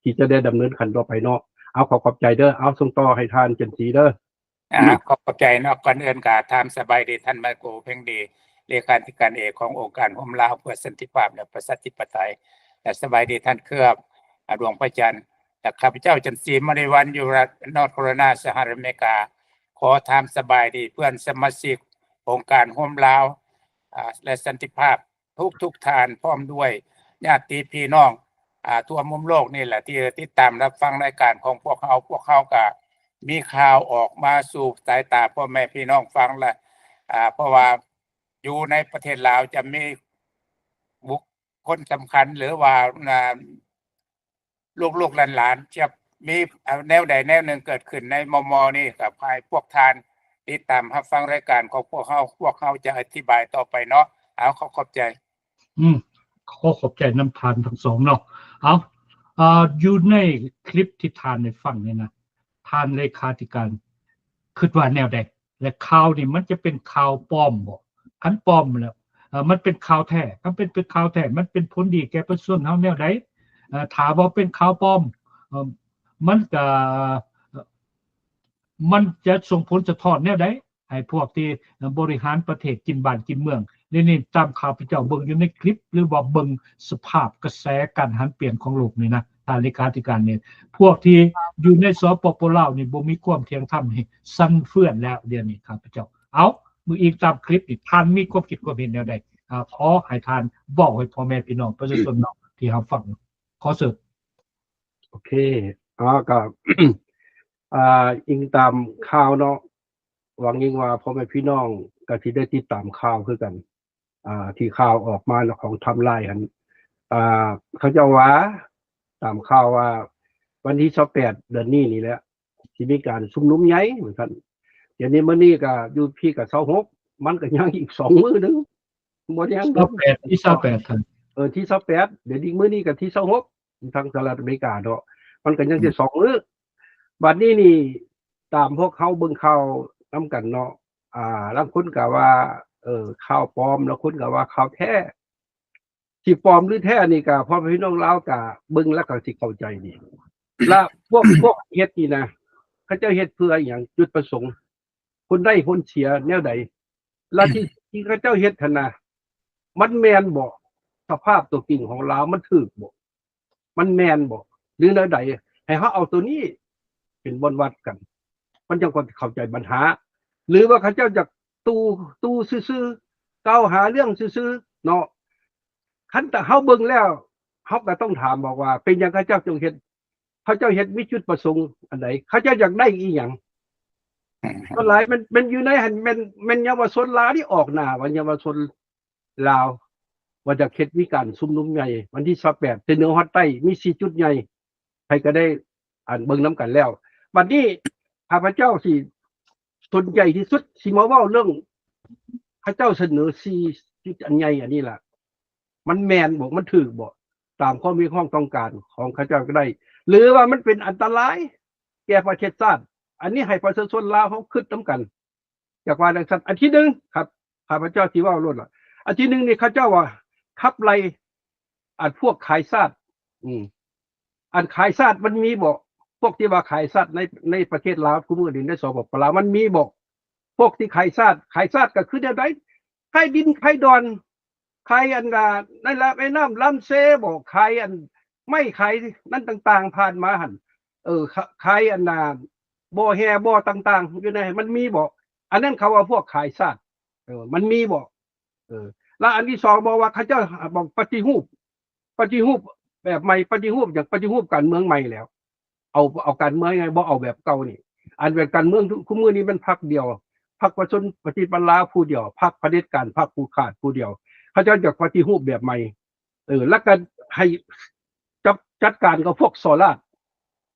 ທີ່ຈະໄດ້ດຳເນີນຂັ້ນຕໍ່ໄປເນາະ. ເອົາ ຂໍຂອບໃຈເດີ້. ເອົາ ສົ່ງຕໍ່ໃຫ້ທ່ານຈັນສີເດີ້. ອ່າ ຂອບ ຂອບໃຈເນາະ. ກ່ອນອື່ນກໍຖາມສະບາຍດີທ່ານ ໄມໂກ ເພັງດີ ເລຂາທິການເອກຂອງອົງການໂຮມລາວເພື່ອສັນຕິພາບ ແລະ ປະຊາທິປະໄຕ ແລະ ສະບາຍດີທ່ານເຄືອບ ອາ ດວງພະຈັນ ແລະ ຂ້າພະເຈົ້າ ຈັນສີ ມະນີວັນ ຢູ່ລັດ North Carolina ສະຫະລັດອາເມລິກາ. ຂໍຖາມສະບາຍດີເພື່ອນສະມາຊິກອົງການໂຮມລາວ ອາ ແລະ ສັນຕິພາບ ທຸກໆທ່ານ ພ້ອມດ້ວຍຍາດຕິພີ່ນ້ອງ ອາ ທົ່ວມຸມໂລກນີ້ແຫຼະ ທີ່ຕິດຕາມຮັບຟັງລາຍການຂອງພວກເຮົາ. ພວກເຮົາກະມີຂ່າວອອກມາສູ່ສາຍຕາພໍ່ແມ່ພີ່ນ້ອງຟັງລະ ອາ ເພາະວ່າຢູ່ໃນປະເທດລາວຈະມີບຸກຄົນສຳຄັນ ຫຼືວ່າ ອາ ລູກໆຫຼານໆ ຈະມີ ອາ ແນວໃດແນວໜຶ່ງເກີດຂຶ້ນໃນມໍ່ໆນີ້ ກໍໃຫ້ພວກທ່ານຕິດຕາມຮັບຟັງລາຍການຂອງພວກເຮົາ ພວກເຮົາຈະອະທິບາຍຕໍ່ໄປເນາະ. ເອົາ ຂໍຂອບໃຈ. ອືມ ຂໍຂອບໃຈນຳທ່ານທັງສອງເນາະ. ເອົາ ອາ ຢູ່ໃນຄລິບທີ່ທ່ານໄດ້ຟັງນີ້ນະ ທ່ານເລຂາທິການຄິດວ່າແນວໃດ? ແລະ ຂ່າວນີ້ມັນຈະເປັນຂ່າວປອມບໍ່? ຄັນປອມແລ້ວ ເອີ ມັນເປັນຂ່າວແທ້ ຄັນເປັນ ເປັນຂ່າວແທ້ ມັນເປັນຜົນດີແກ່ປະຊາຊົນເຮົາແນວໃດ? ເອີ ຖ້າວ່າເປັນຂ່າວປອມ ເອີ ມັນກະ ມັນຈະສົ່ງຜົນສະທ້ອນແນວໃດໃຫ້ພວກທີ່ ເອີ ບໍລິຫານປະເທດ ກິນບ້ານກິນເມືອງ? ແລະນີ້ຕາມຂ້າພະເຈົ້າເບິ່ງຢູ່ໃນຄລິບ ຫຼືວ່າເບິ່ງສະພາບກະແສການຫັນປ່ຽນຂອງໂລກນີ້ນະ ທ່ານເລຂາທິການນີ້ ພວກທີ່ຢູ່ໃນ ສປປ ລາວນີ້ ບໍ່ມີຄວາມທ່ຽງທຳໃຫ້ສັ່ນເຟືອນແລ້ວດຽວນີ້ ຂ້າພະເຈົ້າ. ເອົາ ມື້ອີກຕາມຄລິບນີ້ ທ່ານມີຄວາມຄິດຄວາມເຫັນແນວໃດ? ອາ ຂໍໃຫ້ທ່ານເວົ້າໃຫ້ພໍ່ແມ່ພີ່ນ້ອງປະຊາຊົນເນາະ ທີ່ຮັບຟັງ ຂໍເຊີນ. ໂອເຄ ອາ ກໍ ອາ ອີງຕາມຂ່າວເນາະ ຫວັງຍິ່ງວ່າພໍ່ແມ່ພີ່ນ້ອງກໍຊິໄດ້ຕິດຕາມຂ່າວຄືກັນ ອາ ທີ່ຂ່າວອອກມາຂອງໄທມລາຍຫັ້ນ ອາ ເຂົາເຈົ້າວ່າ ຕາມຂ່າວວ່າວັນທີຊາວແປດເດືອນນີ້ນີ້ແຫຼະ ຊິມີການຊຸມນຸມໃຫຍ່ວ່າຊັ້ນ. ດຽວນີ້ ມື້ນີ້ກໍຢູ່ພີ້ກໍຊາວຫົກ ມັນກໍຍັງອີກສອງມື້ໜຶ່ງ ບໍ່ຍັງ ຊາວແປດ ທີຊາວແປດ ທ່ານ ເອີ ທີຊາວແປດ ດຽວນີ້ ມື້ນີ້ກໍທີຊາວຫົກ ທາງສະຫະລັດອາເມລິກາເນາະ ມັນກໍຍັງແຕ່ສອງມື້. ບັດນີ້ນີ້ ຕາມພວກເຮົາເບິ່ງຂ່າວນຳກັນເນາະ ອ່າ ລາງຄົນກໍວ່າ ເອີ ຂ່າວປອມ ລາງຄົນກໍວ່າຂ່າວແທ້ ຊິປອມຫຼືແທ້ນີ້ກໍ ພໍ່ແມ່ພີ່ນ້ອງລາວກໍເບິ່ງແລ້ວກໍຊິເຂົ້າໃຈດີ. ລະພວກ ພວກເຮັດນີ້ນະ ເຂົາເຈົ້າເຮັດເພື່ອຫຍັງ? ຈຸດປະສົງ ຜົນໄດ້ຜົນເສຍແນວໃດ? ລະທີ່ ທີ່ເຂົາເຈົ້າເຮັດຫັ້ນນະ ມັນແມ່ນບໍ່? ສະພາບຕົວຈິງຂອງລາວມັນຖືກບໍ່? ມັນແມ່ນບໍ່ ຫຼືແນວໃດ? ໃຫ້ເຮົາເອົາໂຕນີ້ເປັນບ່ອນວັດກັນ ມັນຈັ່ງຄ່ອຍເຂົ້າໃຈບັນຫາ. ຫຼືວ່າເຂົາເຈົ້າຢາກຕູ້ ຕູ້ຊື່ໆ ກ່າວຫາເລື່ອງຊື່ໆເນາະ. ຄັນຖ້າເຮົາເບິ່ງແລ້ວ ເຮົາກໍຕ້ອງຖາມບອກວ່າ ເປັນຫຍັງເຂົາເຈົ້າຈຶ່ງເຮັດ? ເຂົາເຈົ້າເຮັດມີຈຸດປະສົງອັນໃດ? ເຂົາເຈົ້າຢາກໄດ້ອີ່ຫຍັງ? ສ່ວນຫຼາຍແມ່ນ ແມ່ນຢູ່ໃນຫັ້ນ ແມ່ນ ແມ່ນເຍົາວະຊົນລາວນີ້ອອກໜ້າວ່າເຍົາວະຊົນ ລາວ ວ່າຈະເຮັດມີການຊຸມນຸມໃຫຍ່ວັນທີຊາວແປດ ແຕ່ເໜືອຮອດໃຕ້ມີສີ່ຈຸດໃຫຍ່ ໃຜກໍໄດ້ ອັນ ເບິ່ງນຳກັນແລ້ວ. ບັດນີ້ຂ້າພະເຈົ້າຊິສົນໃຈທີ່ສຸດ ຊິມາເວົ້າເລື່ອງເຂົາເຈົ້າສະເໜີສີ່ຈຸດອັນໃຫຍ່ອັນນີ້ລະ ມັນແມ່ນບໍ່? ມັນຖືກບໍ່? ຕາມຄວາມຮຽກຮ້ອງຕ້ອງການຂອງເຂົາເຈົ້າກໍໄດ້ ຫຼືວ່າມັນເປັນອັນຕະລາຍແກ່ປະເທດຊາດ? ອັນນີ້ໃຫ້ປະຊາຊົນລາວເຮົາຄິດນຳກັນ. ຢາກວ່າຈັ່ງຊັ້ນ ອັນທີໜຶ່ງຄັບ ຂ້າພະເຈົ້າຊິເວົ້າໂລດລະ ອັນທີໜຶ່ງນີ້ເຂົາເຈົ້າວ່າຂັບໄລ່ ອັນພວກຂາຍຊາດ ອືມ ອັນຂາຍຊາດມັນມີບໍ່? ພວກທີ່ວ່າຂາຍຊາດໃນ ໃນປະເທດລາວ ຄູ່ມື້ນີ້ໃນ ສປປ ລາວ ມັນມີບໍ່? ພວກທີ່ຂາຍຊາດ ຂາຍຊາດກໍຄືແນວໃດ? ຂາຍດິນ ຂາຍດອນ ຂາຍອັນ ອ່າ ໃນລະແມ່ນ້ຳລຳເຊບໍ ຂາຍອັນໄມ້ ຂາຍນັ້ນຕ່າງໆ ຜ່ານມາຫັ້ນ ເອີ ຂາ ຂາຍອັນນ່າ ບໍ່ແຮ່ບໍ່ຕ່າງໆ ຢູ່ໃນ ມັນມີບໍ່? ອັນນັ້ນເຂົາວ່າພວກຂາຍຊາດ ເອີ ມັນມີບໍ່? ເອີ ລະອັນທີສອງ ບອກວ່າເຂົາເຈົ້າບອກປະຕິຮູບ ປະຕິຮູບແບບໃໝ່ ປະຕິຮູບຫຍັງ? ປະຕິຮູບການເມືອງໃໝ່ແລ້ວ ເອົາ ເອົາການເມືອງໃໝ່ ບໍ່ເອົາແບບເກົ່ານີ້ ອັນແບບການເມືອງທຸກ ທຸກມື້ນີ້ມັນພັກດຽວ ພັກປະຊາຊົນປະຕິວັດລາວຜູ້ດຽວ ພັກຜະເດັດການ ພັກຜູດຂາດຜູ້ດຽວ ເຂົາເຈົ້າຢາກປະຕິຮູບແບບໃໝ່ ເອີ ແລ້ວກໍໃຫ້ຈັດ ຈັດການກັບພວກສໍ້ລາດ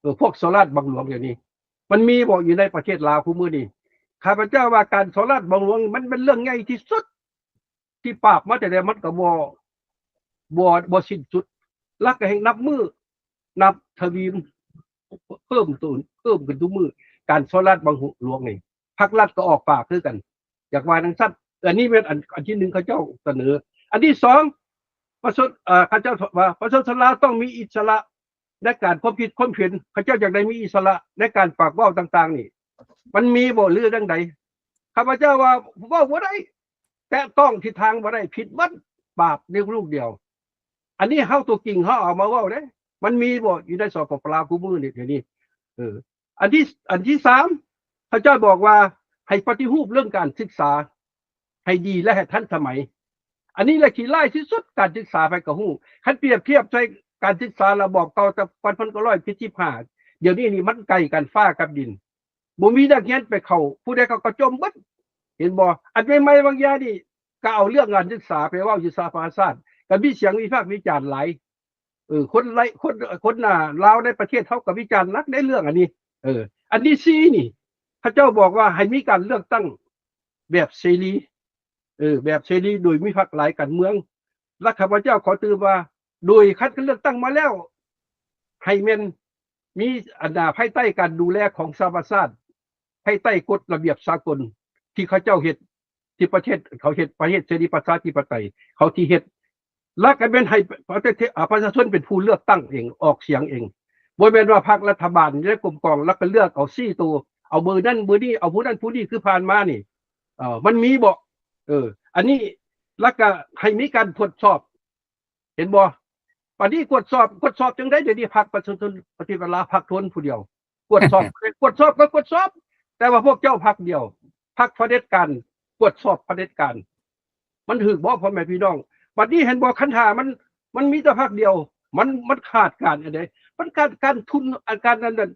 ເອີ ພວກສໍ້ລາດບັງຫຼວງດຽວນີ້ ມັນມີບໍ່ຢູ່ໃນປະເທດລາວຄູ່ມື້ນີ້? ຂ້າພະເຈົ້າວ່າການສໍ້ລາດບັງຫຼວງມັນເປັນເລື່ອງໃຫຍ່ທີ່ສຸດ ທີ່ປາບມາແຕ່ໃດມັນກໍບໍ່ ບໍ່ ບໍ່ສິ້ນສຸດ ແລ້ວກໍແຮ່ງນັບມື້ນັບທະວີ ເພີ່ມໂຕ ເພີ່ມຂຶ້ນທຸກມື້ ການສໍ້ລາດບັງຫຼວງນີ້ ພັກລັດກໍອອກປາກຄືກັນ ຢາກວ່າຈັ່ງຊັ້ນ. ອັນນີ້ແມ່ນອັນ ອັນທີໜຶ່ງເຂົາເຈົ້າສະເໜີ. ອັນທີສອງ ປະຊາຊົນ ເອີ ເຂົາເຈົ້າວ່າປະຊາຊົນລາວຕ້ອງມີອິດສະຫຼະໃນການຄວາມຄິດຄວາມເຫັນ ເຂົາເຈົ້າຢາກໄດ້ມີອິດສະຫຼະໃນການປາກເວົ້າຕ່າງໆນີ້ ມັນມີບໍ່ ຫຼືຈັ່ງໃດ? ຂ້າພະເຈົ້າວ່າເວົ້າບໍ່ໄດ້ ແຕະຕ້ອງທິດທາງບໍ່ໄດ້ ຜິດໝົດ ບາບໃນລູກດຽວ. ອັນນີ້ເຮົາຕົວຈິງເຮົາເອົາມາເວົ້າເດ້ ມັນມີບໍ່ຢູ່ໃນ ສປປ ລາວ ຄູ່ມື້ນີ້ ດຽວນີ້ ເອີ ອັນທີ ອັນທີສາມ ເຂົາເຈົ້າບອກວ່າໃຫ້ປະຕິຮູບເລື່ອງການສຶກສາໃຫ້ດີ ແລະ ໃຫ້ທັນສະໄໝ ອັນນີ້ແຫຼະຂີ້ຮ້າຍທີ່ສຸດ ການສຶກສາໃຜກໍຮູ້ ຄັນປຽບທຽບໃສ່ການສຶກສາລະບອບເກົ່າແຕ່ປີໜຶ່ງພັນເກົ້າຮ້ອຍເຈັດສິບຫ້າ ດຽວນີ້ນີ້ມັນໄກກັນຟ້າກັບດິນ ບໍ່ມີນັກຮຽນໄປເຂົ້າ ຜູ້ໃດເຂົ້າກໍຈົມເບິດ ເຫັນບໍ່? ອັນໃໝ່ໆບາງຢ່າງນີ້ກໍເອົາເລື່ອງການສຶກສາໄປເວົ້າຢູ່ສະພາຊາດ ກໍມີສຽງວິພາກວິຈານຫຼາຍ ເອີ ຄົນໄລ ຄົນ ຄົນ ອ່າ ລາວໃນປະເທດເຮົາກໍວິຈານໜັກໃນເລື່ອງອັນນີ້ ເອີ ອັນທີສີ່ນີ້ ເຂົາເຈົ້າບອກວ່າໃຫ້ມີການເລືອກຕັ້ງແບບເສລີ ເອີ ແບບເສລີໂດຍມີພັກຫຼາຍການເມືອງ ແລະ ຂ້າພະເຈົ້າຂໍຕື່ມວ່າ ໂດຍຄັດເລືອກຕັ້ງມາແລ້ວ ໃຫ້ແມ່ນມີອັນ ອ່າ ພາຍໃຕ້ການດູແລຂອງສະຫະປະຊາຊາດ ພາຍໃຕ້ກົດລະບຽບສາກົນທີ່ເຂົາເຈົ້າເຮັດ ທີ່ປະເທດເຂົາເຮັດ ປະເທດເສລີປະຊາທິປະໄຕເຂົາທີ່ເຮັດ ແລະ ກໍແມ່ນໃຫ້ປະເທດ ອ່າ ປະຊາຊົນເປັນຜູ້ເລືອກຕັ້ງເອງ ອອກສຽງເອງ ບໍ່ແມ່ນວ່າພັກລັດຖະບານໄດ້ກົມກອງ ແລ້ວກໍເລືອກເອົາສີ່ໂຕ ເອົາເບີນັ້ນເບີນີ້ ເອົາຜູ້ນັ້ນຜູ້ນີ້ ຄືຜ່ານມານີ້ ເອີ ມັນມີບໍ່? ເອີ ອັນນີ້ ແລ້ວກໍໃຫ້ມີການກວດສອບ ເຫັນບໍ່? ບັດນີ້ກວດສອບ ກວດສອບຈັ່ງໃດ? ດຽວນີ້ພັກປະຊາຊົນປະຕິວັດລາວ ພັກທົນຜູ້ດຽວ ກວດສອບ ກວດສອບກໍກວດສອບ ແຕ່ວ່າພວກເຈົ້າພັກດຽວ ພັກຜະເດັດການ ກວດສອບຜະເດັດການ ມັນຖືກບໍ່ ພໍ່ແມ່ພີ່ນ້ອງ? ບັດນີ້ເຫັນບໍ່? ຄັນຖ້າມັນ ມັນມີແຕ່ພັກດຽວ ມັນ ມັນຂາດການອັນໃດ? ມັນຂາດການທຸນ ອັນ ການ ອັນນັ້ນ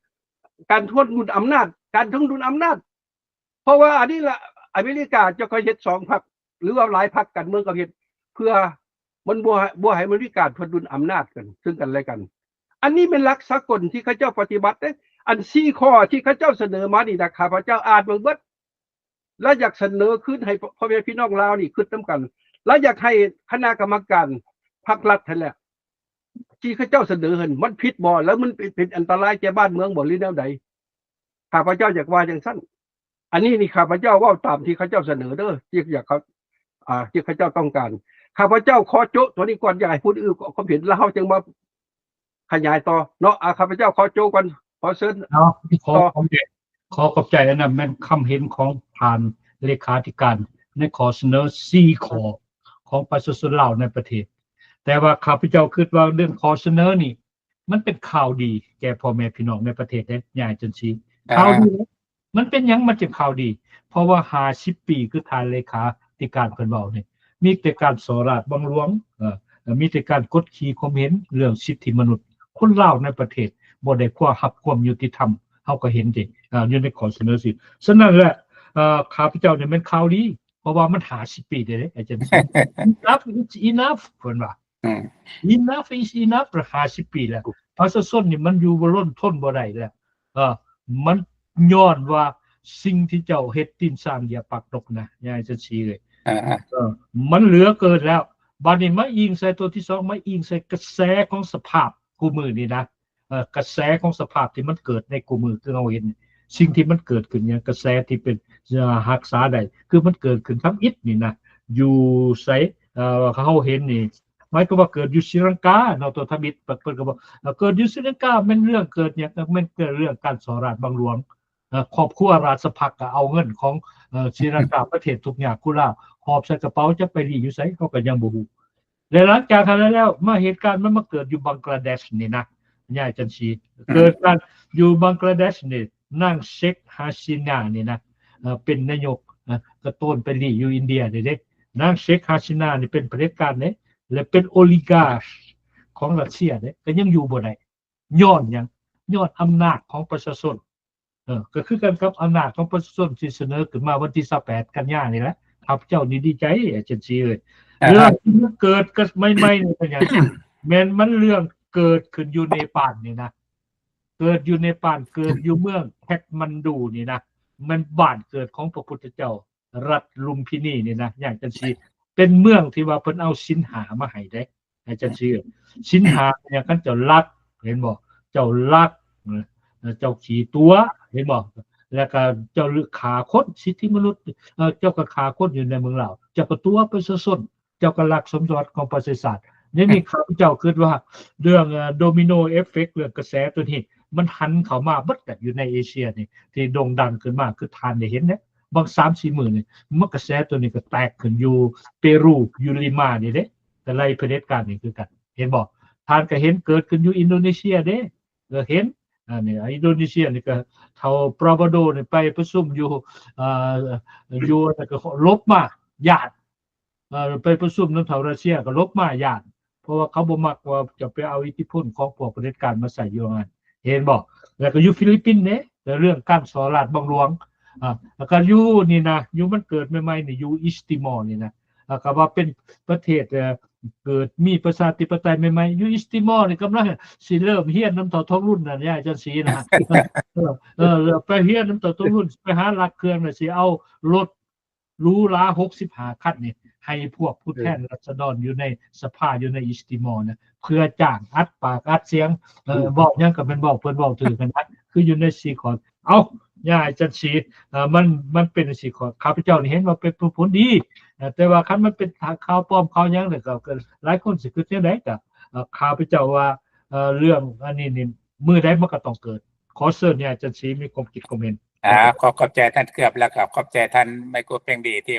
ການທວງດຸນອຳນາດ ການທວງດຸນອຳນາດ ເພາະວ່າອັນນີ້ລະ ອາເມລິກາເຈົ້າກໍເຮັດສອງພັກ ຫຼືວ່າຫຼາຍພັກການເມືອງກໍເຮັດ ເພື່ອມັນບໍ່ ບໍ່ໃຫ້ມັນມີການທວງດຸນອຳນາດກັນ ເຊິ່ງກັນແລະກັນ. ອັນນີ້ແມ່ນຫຼັກສາກົນທີ່ເຂົາເຈົ້າປະຕິບັດເດ້. ອັນສີ່ຂໍ້ທີ່ເຂົາເຈົ້າສະເໜີມານີ້ນະ ຂ້າພະເຈົ້າອ່ານເບິ່ງເບິດ ແລະ ຢາກສະເໜີຄືນໃຫ້ພໍ່ແມ່ພີ່ນ້ອງລາວນີ້ຄິດນຳກັນ ແລະ ຢາກໃຫ້ຄະນະກຳມະການພັກລັດຫັ້ນແຫຼະ ທີ່ເຂົາເຈົ້າສະເໜີຫັ້ນ ມັນຜິດບໍ່ ແລ້ວມັນເປັນ ເປັນອັນຕະລາຍແກ່ບ້ານເມືອງບໍ່ ຫຼືແນວໃດ? ຂ້າພະເຈົ້າຢາກວ່າຈັ່ງຊັ້ນ. ອັນນີ້ນີ້ ຂ້າພະເຈົ້າເວົ້າຕາມທີ່ເຂົາເຈົ້າສະເໜີເດີ ທີ່ຢາກເຂົາ ອ່າ ທີ່ເຂົາເຈົ້າຕ້ອງການ. ຂ້າພະເຈົ້າຂໍໂຈະຕົວນີ້ກ່ອນ ຢາກໃຫ້ຜູ້ອື່ນອອກຄວາມເຫັນ ແລ້ວເຮົາຈຶ່ງມາຂະຫຍາຍຕໍ່ເນາະ. ອ່າ ຂ້າພະເຈົ້າຂໍໂຈະກ່ອນ ຂໍເຊີນ ເນາະ ຂໍ ຂໍຂອບໃຈ ຂໍຂອບໃຈ. ອັນນັ້ນແມ່ນຄຳເຫັນຂອງທ່ານເລຂາທິການ ໃນຂໍ້ສະເໜີສີ່ຂໍ້ຂອງປະຊາຊົນລາວໃນປະເທດ. ແຕ່ວ່າຂ້າພະເຈົ້າຄິດວ່າເລື່ອງຂໍ້ສະເໜີນີ້ ມັນເປັນຂ່າວດີແກ່ພໍ່ແມ່ພີ່ນ້ອງໃນປະເທດເດ້ ຍາຍຈັນສີ. ອ່າ ຂ່າວດີເດ້. ມັນເປັນຫຍັງມັນຈຶ່ງຂ່າວດີ? ເພາະວ່າຫ້າສິບປີ ຄືທ່ານເລຂາທິການເພິ່ນເວົ້ານີ້ ມີແຕ່ການສໍ້ລາດບັງຫຼວງ, ເອີ ມີແຕ່ການກົດຂີ່ຂົ່ມເຫັນເລື່ອງສິດທິມະນຸດ. ຄົນລາວໃນປະເທດບໍ່ໄດ້ຄວາມ ຮັບຄວາມຍຸຕິທຳ ເຮົາກໍເຫັນເດ້ ເອີ ຢູ່ໃນຂໍ້ສະເໜີຊື່. ສະນັ້ນແຫຼະ ເອີ ຂ້າພະເຈົ້ານີ້ແມ່ນຂ່າວດີ ເພາະວ່າມັນຫ້າສິບປີແລ້ວເດ້ ອາຈານ. Enough is enough ເພິ່ນວ່າ. ອືມ Enough is enough ຫ້າສິບປີແລ້ວ. ປະຊາຊົນນີ້ມັນຢູ່ບໍ່ລົນ ທົນບໍ່ໄດ້ແລ້ວ. ເອີ ມັນຍ້ອນວ່າສິ່ງທີ່ເຈົ້າເຮັດ ຕີນຊ້າງຢາປາກນົກນະ ຍາຍຈັນສີເອີຍ. ອ່າໆ ເອີ ມັນເຫຼືອເກີນແລ້ວ. ບາດນີ້ມາອີງໃສ່ຕົວທີສອງ ມາອີງໃສ່ກະແສຂອງສະພາບຄູ່ມື້ນີ້ນະ. ເອີ ກະແສຂອງສະພາບທີ່ມັນເກີດໃນຄູ່ມື້ ຄືເຮົາເຫັນ ສິ່ງທີ່ມັນເກີດຂຶ້ນ ຫຍັງ ກະແສທີ່ເປັນ ເອີ ຮັກສາໄດ້ ຄືມັນເກີດຂຶ້ນທຳອິດນີ້ນະ ຢູ່ໃສ ເອີ ເຮົາເຫັນນີ້ ໝາຍຄວາມວ່າເກີດຢູ່ສີລັງກາເນາະ ຕົວທຳອິດ ເພິ່ນກໍບອກ ເອີ ເກີດຢູ່ສີລັງກາ ແມ່ນເລື່ອງເກີດຫຍັງ ແມ່ນເກີດເລື່ອງການສໍ້ລາດບັງຫຼວງ. ເອີ ຄອບຄົວລາຊະພັກກໍເອົາເງິນຂອງ ເອີ ສີລັງກາ ປະເທດທຸກຍາກກຸລາ ຫອບໃສ່ກະເປົາ ຈັກໄປລີ້ຢູ່ໃສ ເຮົາກໍຍັງບໍ່ຮູ້. ແລະ ຫຼັງຈາກຫັ້ນແລ້ວ ມາເຫດການມັນມາເກີດຢູ່ບັງກລາເດຊນີ້ນະ ຍາຍຈັນສີ. ເກີດການຢູ່ບັງກລາເດຊນີ້ ນາງເຊັກ ຮາຊີນາ ນີ້ນະ ເອີ ເປັນນາຍົກ ເອີ ກະໂຕນໄປລີ້ຢູ່ອິນເດຍນີ້ເດ້. ນາງເຊັກ ຮາຊີນາ ນີ້ເປັນຜະເດັດການເດ້ ແລະ ເປັນໂອລິກາຂຂອງຣັດເຊຍເດ້ ກໍຍັງຢູ່ບໍ່ໄດ້. ຍ້ອນຫຍັງ? ຍ້ອນອຳນາດຂອງປະຊາຊົນ. ເອີ ກໍຄືກັນກັບອຳນາດຂອງປະຊາຊົນທີ່ສະເໜີຂຶ້ນມາວັນທີຊາວແປດກັນຍານີ້ແຫຼະ. ຂ້າພະເຈົ້ານີ້ດີໃຈ ອາຈານສີເອີຍ. ອ່າ ເລື່ອງທີ່ມັນເກີດກັນໃໝ່ໆນີ້ເປັນຫຍັງ? ແມ່ນມັນເລື່ອງເກີດຂຶ້ນຢູ່ເນປານນີ້ນະ ເກີດຢູ່ເນປານ ເກີດຢູ່ເມືອງແຄດມານດູນີ້ນະ ແມ່ນບ້ານເກີດຂອງພະພຸດທະເຈົ້າ ລັດລຸມພິນີນີ້ນະ ຍາຍຈັນສີ. ເປັນເມືອງທີ່ວ່າເພິ່ນເອົາສິນຫ້າມາໃຫ້ເດ້ ຍາຍຈັນສີ. ສິນຫ້າເປັນຫຍັງ? ຄັນເຈົ້າລັກ ເຫັນບໍ່? ເຈົ້າລັກ ເຈົ້າຂີ້ຕົວະ ເຫັນບໍ່? ແລ້ວກໍເຈົ້າຂ້າຄົນ ສິດທິມະນຸດ ເຈົ້າກໍຂ້າຄົນຢູ່ໃນເມືອງລາວ ເຈົ້າກໍຕົວະປະຊາຊົນ ເຈົ້າກໍລັກສົມບັດຂອງປະເທດຊາດ. ດຽວນີ້ຂ້າພະເຈົ້າຄິດວ່າເລື່ອງ ໂດມິໂນເອຟເຟັກ ເລື່ອງກະແສຕົວນີ້ ມັນຫັນເຂົ້າມາເບິດແຫຼະ ຢູ່ໃນເອເຊຍນີ້ ທີ່ໂດ່ງດັງຂຶ້ນມາ ຄືທ່ານໄດ້ເຫັນເດ້ ບາງສາມສີ່ມື້ນີ້ ມັນກະແສຕົວນີ້ກໍແຕກຂຶ້ນຢູ່ເປຣູ ຢູ່ລີມານີ້ເດ້ ກະໄລ່ຜະເດັດການນີ້ຄືກັນ ເຫັນບໍ່? ທ່ານກໍເຫັນເກີດຂຶ້ນຢູ່ອິນໂດເນເຊຍເດ້ ກໍເຫັນ ອັນນີ້ ອິນໂດເນເຊຍນີ້ກໍເຖົ້າປຣາວາໂດນີ້ໄປປະຊຸມຢູ່ ເອີ ຢູ່ ແລ້ວກໍຫຼົບມາ ຢ້ານ ເອີ ໄປປະຊຸມນຳເຖົ້າຣັດເຊຍກໍຫຼົບມາ ຢ້ານ ເພາະວ່າເຂົາບໍ່ມັກວ່າຈະໄປເອົາອິດທິພົນຂອງພວກຜະເດັດການມາໃຊ້ຢູ່ຫັ້ນ ເຫັນບໍ່? ແລ້ວກໍຢູ່ຟີລິບປິນເດ້ ແລ້ວເລື່ອງການສໍ້ລາດບັງຫຼວງ ອາ ແລ້ວກໍຢູ່ນີ້ນະ ຢູ່ມັນເກີດໃໝ່ໆນີ້ ຢູ່ອີສຕິມໍນີ້ນະ ແລ້ວກໍວ່າເປັນປະເທດ ເອີ ເກີດມີປະຊາທິປະໄຕໃໝ່ໆ ຢູ່ອີສຕິມໍນີ້ ກຳລັງຊິເລີ່ມຮຽນນຳເຖົ້າທອງລຸນນະ ຍາຍຈັນສີນະ ເອີ ເອີ ໄປຮຽນນຳເຖົ້າທອງລຸນ ໄປຫາລັກເຄື່ອງນະ ຊິເອົາລົດ ຫຼູຫຼາຫົກສິບຫ້າຄັນນີ້ ໃຫ້ພວກຜູ້ແທນ ເອີ ລາຊະດອນຢູ່ໃນສະພາ ຢູ່ໃນອິສຕິມໍນະ ເພື່ອຈ້າງອັດປາກອັດສຽງ ເອີ ເອີ ເວົ້າຫຍັງກໍແມ່ນເວົ້າ ເພິ່ນເວົ້າຖືກຫັ້ນນະ ຄືຢູ່ໃນຊີຄອນ. ເອົ້າ ຍາຍຈັນສີ ເອີ ມັນ ມັນເປັນຈັ່ງຊີ້ ຂ້າພະເຈົ້ານີ້ເຫັນວ່າເປັນຜົນດີ ເອີ ແຕ່ວ່າຄັນມັນເປັນຂ່າວປອມຂ່າວຫຍັງນີ້ ກໍ ກໍຫຼາຍຄົນຊິຄິດແນວໃດ ກໍ ເອີ ຂ້າພະເຈົ້າວ່າ ເອີ ເລື່ອງອັນນີ້ນີ້ ມື້ໃດມັນກໍຕ້ອງເກີດ. ຂໍເຊີນຍາຍຈັນສີມີຄວາມຄິດຄວາມເຫັນ. ອ່າ ຂໍຂອບໃຈທ່ານເກືອບ ແລ້ວກໍຂອບໃຈທ່ານໄມໂກເພັງດີ ທີ່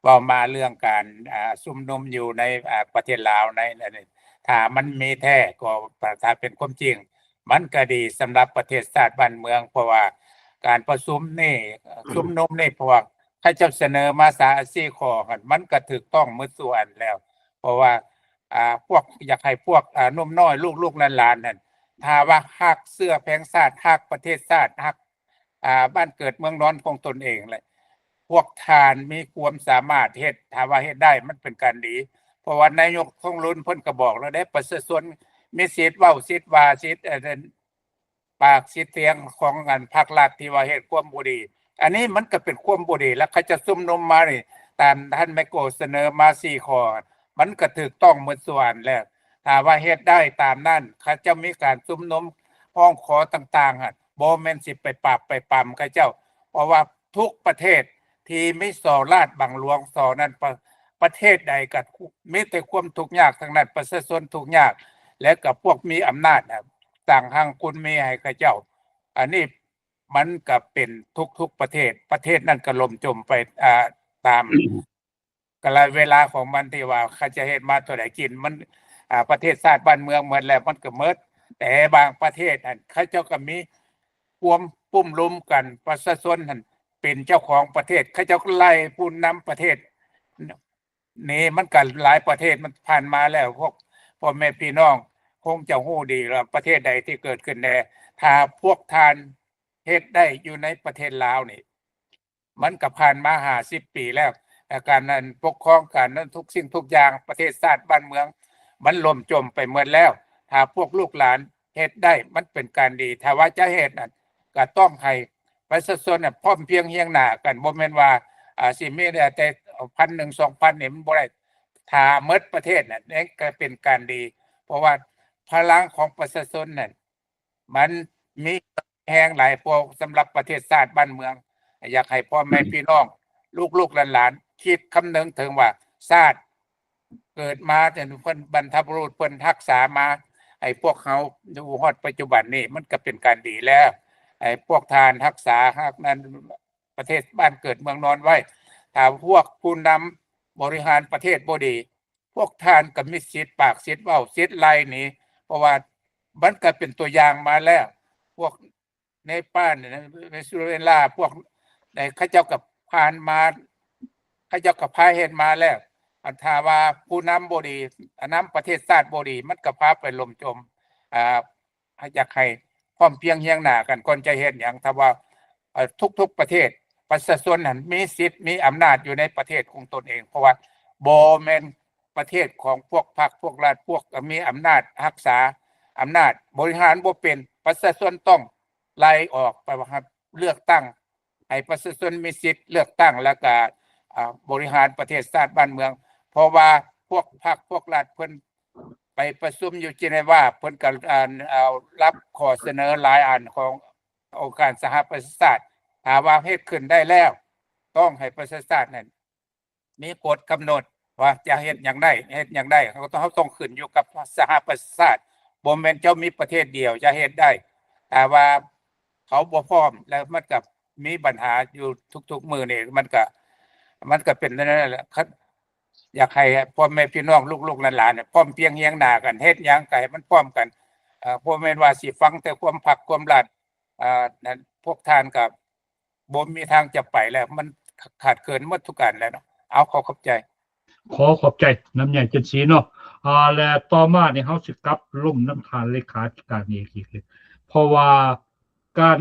ເວົ້າມາເລື່ອງການ ອ່າ ຊຸມນຸມຢູ່ໃນ ອ່າ ປະເທດລາວໃນ ໃນ ຖ້າມັນມີແທ້ກໍ ຖ້າເປັນຄວາມຈິງ ມັນກໍດີສຳລັບປະເທດຊາດບ້ານເມືອງ ເພາະວ່າການປະຊຸມນີ້ ເອີ ຊຸມນຸມນີ້ ເພາະວ່າເຂົາເຈົ້າສະເໜີມາສາມສີ່ຂໍ້ ມັນກໍຖືກຕ້ອງໝົດສູ່ອັນແລ້ວ ເພາະວ່າ ອ່າ ພວກ ຢາກໃຫ້ພວກ ອ່າ ໜຸ່ມນ້ອຍ ລູກໆຫຼານໆນັ້ນ ຖ້າວ່າຮັກເຊື້ອແພງຊາດ ຮັກປະເທດຊາດ ຮັກ ອ່າ ບ້ານເກີດເມືອງນອນຂອງຕົນເອງແຫຼະ ພວກທ່ານມີຄວາມສາມາດເຮັດ ຖ້າວ່າເຮັດໄດ້ມັນເປັນການດີ ເພາະວ່ານາຍົກທອງລຸນເພິ່ນກໍບອກແລ້ວເດ້ ປະຊາຊົນມີສິດເວົ້າ ສິດວ່າ ສິດ ເອີ ປາກສິດສຽງຂອງອັນພັກລັດທີ່ວ່າເຮັດຄວາມບໍ່ດີ ອັນນີ້ມັນກໍເປັນຄວາມບໍ່ດີ ແລ້ວເຂົາຈະຊຸມນຸມມານີ້ ຕາມທ່ານໄມໂກສະເໜີມາສີ່ຂໍ້ ມັນກໍຖືກຕ້ອງໝົດສ່ວນແລ້ວ ຖ້າວ່າເຮັດໄດ້ຕາມນັ້ນ ເຂົາເຈົ້າມີການຊຸມນຸມຮ້ອງຂໍຕ່າງໆ ບໍ່ແມ່ນຊິໄປປາບໄປປຳເຂົາເຈົ້າ ເພາະວ່າ ທຸກປະເທດທີ່ມີສໍລາດບັງຫຼວງສໍນັ້ນ ປະ ປະເທດໃດກໍມີແຕ່ຄວາມທຸກຍາກທັງນັ້ນ ປະຊາຊົນທຸກຍາກ ແລະກໍພວກມີອຳນາດນະ ສ້າງຮັ່ງກຸນມີໃຫ້ເຂົາເຈົ້າ. ອັນນີ້ມັນກໍເປັນທຸກໆປະເທດ ປະເທດນັ້ນກໍລົ້ມຈົມໄປ ອ່າ ຕາມ ກາລະເວລາຂອງມັນທີ່ວ່າເຂົາຈະເຮັດມາເທົ່າໃດກິນ ມັນ ອ່າ ປະເທດຊາດບ້ານເມືອງໝົດແລ້ວ ມັນກໍໝົດ. ແຕ່ບາງປະເທດຫັ້ນ ເຂົາເຈົ້າກໍມີຄວາມກຸ້ມລຸມກັນ ປະຊາຊົນຫັ້ນເປັນເຈົ້າຂອງປະເທດ ເຂົາເຈົ້າກໍໄລ່ຜູ້ນຳປະເທດໜີ. ມັນກໍຫຼາຍປະເທດ ມັນຜ່ານມາແລ້ວ ພວກພໍ່ແມ່ພີ່ນ້ອງຄົງຈະຮູ້ດີວ່າປະເທດໃດທີ່ເກີດຂຶ້ນແດ່. ຖ້າພວກທ່ານເຮັດໄດ້ຢູ່ໃນປະເທດລາວນີ້ ມັນກໍຜ່ານມາຫ້າສິບປີແລ້ວ ແລະ ການນັ້ນປົກຄອງ ການນັ້ນ ທຸກສິ່ງທຸກຢ່າງ ປະເທດຊາດບ້ານເມືອງ ມັນລົ້ມຈົມໄປໝົດແລ້ວ. ຖ້າພວກລູກຫຼານເຮັດໄດ້ ມັນເປັນການດີ. ຖ້າວ່າຈະເຮັດນັ້ນ ກໍຕ້ອງໃຫ້ປະຊາຊົນນະພ້ອມພຽງຮຽງໜ້າກັນ ບໍ່ແມ່ນວ່າ ອ່າ ຊິມີແຕ່ ເອີ ພັນໜຶ່ງ ສອງພັນ ນີ້ ມັນບໍ່ໄດ້. ຖ້າໝົດປະເທດນັ້ນ ແມ່ນກໍເປັນການດີ ເພາະວ່າພະລັງຂອງປະຊາຊົນນັ້ນ ມັນມີແຮງຫຼາຍ ເພາະສຳລັບປະເທດຊາດບ້ານເມືອງ. ຢາກໃຫ້ພໍ່ແມ່ພີ່ນ້ອງ ລູກໆຫຼານໆ ຄິດຄຳນຶງເຖິງວ່າຊາດເກີດມາ ເພິ່ນ ບັນພະບຸລຸດເພິ່ນຮັກສາມາໃຫ້ພວກເຮົາຢູ່ຮອດປັດຈຸບັນນີ້ ມັນກໍເປັນການດີແລ້ວ. ໃຫ້ພວກທ່ານຮັກສາ ຮັກນັ້ນ ປະເທດບ້ານເກີດເມືອງນອນໄວ້. ຖ້າພວກຜູ້ນຳບໍລິຫານປະເທດບໍ່ດີ ພວກທ່ານກໍມີສິດປາກສິດເວົ້າ ສິດໄລ່ໜີ ເພາະວ່າມັນກໍເປັນຕົວຢ່າງມາແລ້ວ. ພວກເນປານ ເວເນຊູເອລາ ພວກໃດ ເຂົາເຈົ້າກໍຜ່ານມາ ເຂົາເຈົ້າກໍພາເຮັດມາແລ້ວ. ອັນຖ້າວ່າຜູ້ນຳບໍ່ດີ ນຳປະເທດຊາດບໍ່ດີ ມັນກໍພາໄປລົ້ມຈົມ. ອ່າ ຢາກໃຫ້ພ້ອມພຽງຮຽງໜ້າກັນກ່ອນຈະເຮັດຫຍັງ. ຖ້າວ່າ ເອີ ທຸກໆປະເທດ ປະຊາຊົນຫັ້ນມີສິດມີອຳນາດຢູ່ໃນປະເທດຂອງຕົນເອງ ເພາະວ່າບໍ່ແມ່ນປະເທດຂອງພວກພັກພວກລັດ ພວກມີອຳນາດຮັກສາອຳນາດ ບໍລິຫານບໍ່ເປັນ ປະຊາຊົນຕ້ອງໄລ່ອອກ ໄປວ່າເລືອກຕັ້ງ ໃຫ້ປະຊາຊົນມີສິດເລືອກຕັ້ງ ແລ້ວກະ ອ່າ ບໍລິຫານປະເທດຊາດບ້ານເມືອງ. ເພາະວ່າພວກພັກພວກລັດເພິ່ນໄປປະຊຸມຢູ່ເຈເນວາ ເພິ່ນກໍ ອ່າ ເອົາ ຮັບຂໍ້ສະເໜີຫຼາຍອັນຂອງອົງການສະຫະປະຊາຊາດ. ຖ້າວ່າເຮັດຂຶ້ນໄດ້ແລ້ວ ຕ້ອງໃຫ້ປະຊາຊາດນັ້ນມີກົດກຳນົດວ່າຈະເຮັດຫຍັງໄດ້ ເຮັດຫຍັງໄດ້ ເຮົາຕ້ອງ ເຮົາຕ້ອງຂຶ້ນຢູ່ກັບສະຫະປະຊາຊາດ. ບໍ່ແມ່ນເຈົ້າມີປະເທດດຽວຈະເຮັດໄດ້. ຖ້າວ່າເຂົາບໍ່ພ້ອມ ແລ້ວມັນກໍມີບັນຫາຢູ່ທຸກໆມື້ນີ້ ມັນກໍ ມັນກໍເປັນແນວນັ້ນແຫຼະ. ຄັນ ຢາກໃຫ້ພໍ່ແມ່ພີ່ນ້ອງ ລູກໆຫຼານໆ ພ້ອມພຽງຮຽງໜ້າກັນ ເຮັດຫຍັງກໍໃຫ້ມັນພ້ອມກັນ. ເອີ ບໍ່ແມ່ນວ່າຊິຟັງແຕ່ຄວາມພັກຄວາມລັດ ເອີ ນັ້ນ ພວກທ່ານກໍບໍ່ມີທາງຈະໄປແລ້ວ ມັນຂາດເຂີນໝົດທຸກອັນແລ້ວເນາະ. ເອົາ ຂໍຂອບໃຈ. ຂໍຂອບໃຈນຳໃຫຍ່ຈັນສີເນາະ. ອ່າ ແລະ ຕໍ່ມານີ້ເຮົາຊິກັບລົມນຳທ່ານເລຂາທິການອີກ ເພາະວ່າການ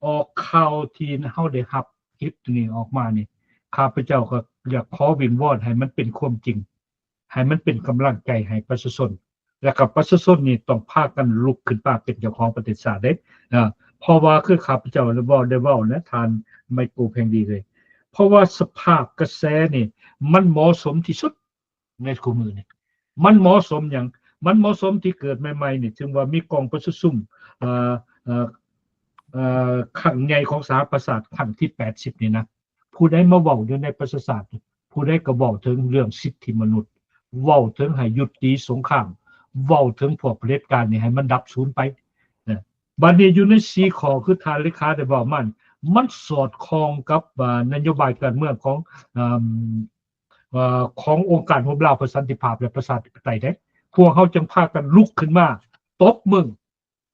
ອອກຂ່າວທີ່ເຮົາໄດ້ຮັບຄລິບນີ້ອອກມານີ້ ຂ້າພະເຈົ້າກໍຢາກຂໍວິງວອນໃຫ້ມັນເປັນຄວາມຈິງ ໃຫ້ມັນເປັນກຳລັງໃຈໃຫ້ປະຊາຊົນ ແລ້ວກໍປະຊາຊົນນີ້ຕ້ອງພາກັນລຸກຂຶ້ນມາເປັນເຈົ້າຂອງປະເທດຊາດເດ້. ເພາະວ່າຄືຂ້າພະເຈົ້າໄດ້ເວົ້າ ໄດ້ເວົ້ານະທ່ານໄມໂກ ແພງດີເລີຍ ເພາະວ່າສະພາບກະແສນີ້ມັນເໝາະສົມທີ່ສຸດໃນຄູ່ມື້ນີ້. ມັນເໝາະສົມຫຍັງ? ມັນເໝາະສົມທີ່ເກີດໃໝ່ໆນີ້ ເຖິງວ່າມີກອງປະຊຸມ ເອີ ເອີ ເອີ ຄັ້ງໃຫຍ່ຂອງສະຫະປະຊາຊາດຄັ້ງທີແປດສິບນີ້ນະ ຜູ້ໃດມາເວົ້າຢູ່ໃນປະຊາຊາດ ຜູ້ໃດກໍເວົ້າເຖິງເລື່ອງສິດທິມະນຸດ ເວົ້າເຖິງໃຫ້ຍຸຕິສົງຄາມ ເວົ້າເຖິງພວກຜະເດັດການນີ້ໃຫ້ມັນດັບສູນໄປ. ເອີ ບັດນີ້ຢູ່ໃນສີ່ຂໍ້ ຄືທ່ານເລຂາໄດ້ເວົ້າມາ ມັນສອດຄ່ອງກັບ ອ່າ ນະໂຍບາຍການເມືອງຂອງ ເອີ ຂອງອົງການໂຮມລາວເພື່ອສັນຕິພາບ ແລະ ປະຊາທິປະໄຕເດ້. ພວກເຮົາຈຶ່ງພາກັນລຸກຂຶ້ນມາຕົບມື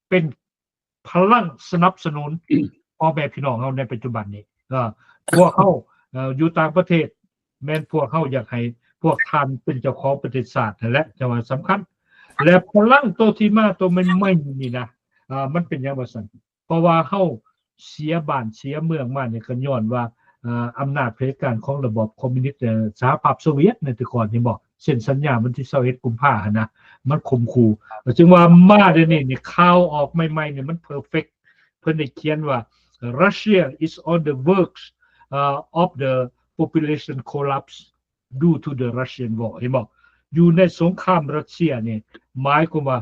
ເປັນພະລັງສະໜັບສະໜູນພໍ່ແມ່ພີ່ນ້ອງເຮົາໃນປັດຈຸບັນນີ້. ເອີ ພວກເຮົາ ເອີ ຢູ່ຕ່າງປະເທດ ແມ່ນພວກເຮົາຢາກໃຫ້ພວກທ່ານເປັນເຈົ້າຂອງປະເທດຊາດຫັ້ນແຫຼະ ຈັ່ງວ່າສຳຄັນ. ແລະ ພະລັງໂຕທີ່ມາໂຕໃໝ່ໆນີ້ນະ ເອີ ມັນເປັນຫຍັງວ່າຊັ້ນ? ເພາະວ່າເຮົາເສຍບ້ານເສຍເມືອງມານີ້ ກໍຍ້ອນວ່າ ເອີ ອຳນາດຜະເດັດການຂອງລະບອບຄອມມິວນິດ ເອີ ສະຫະພາບໂຊວຽດໃນແຕ່ກ່ອນ ເຫັນບໍ່? ເຊັນສັນຍາວັນທີຊາວເອັດ ກຸມພາຫັ້ນນະ ມັນຂົ່ມຂູ່. ແລ້ວຈຶ່ງວ່າມາດຽວນີ້ນີ້ ຂ່າວອອກໃໝ່ໆນີ້ ມັນເພີເຟັກ ເພິ່ນໄດ້ຂຽນວ່າ Russia is on the verge, uh, of the population collapse due to the Russian war. ເຫັນບໍ່? ຢູ່ໃນສົງຄາມຣັດເຊຍນີ້ ໝາຍຄວາມວ່າ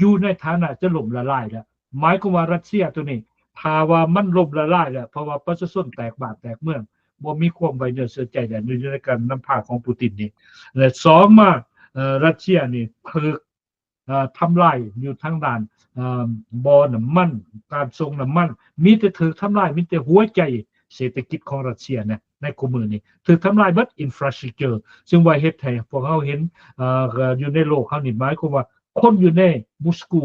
ຢູ່ໃນຖານະຈະລົ້ມລະລາຍແລ້ວ. ໝາຍຄວາມວ່າຣັດເຊຍໂຕນີ້ ຖ້າວ່າມັນລົ້ມລະລາຍແລ້ວ ເພາະວ່າປະຊາຊົນແຕກບ້ານແຕກເມືອງ ບໍ່ມີຄວາມໄວ້ເນື້ອເຊື່ອໃຈແລ້ວ ຢູ່ໃນການນຳພາຂອງປູຕິນນີ້ ແລະ ສອງມາ ເອີ່ ຣັດເຊຍນີ້ຖືກ ເອີ່ ທຳລາຍຢູ່ທາງດ້ານ ເອີ່ ບໍ່ນ້ຳມັນ ການສົ່ງນ້ຳມັນ ມີແຕ່ຖືກທຳລາຍ ມີແຕ່ຫົວໃຈເສດຖະກິດຂອງຣັດເຊຍນະ ໃນຄູ່ມື້ນີ້ຖືກທຳລາຍເບິດ infrastructure ຊຶ່ງວ່າເຮັດໃຫ້ພວກເຮົາເຫັນ ເອີ່ ຢູ່ໃນໂລກເຮົານີ້ ໝາຍຄວາມວ່າຄົນຢູ່ໃນມົສກູ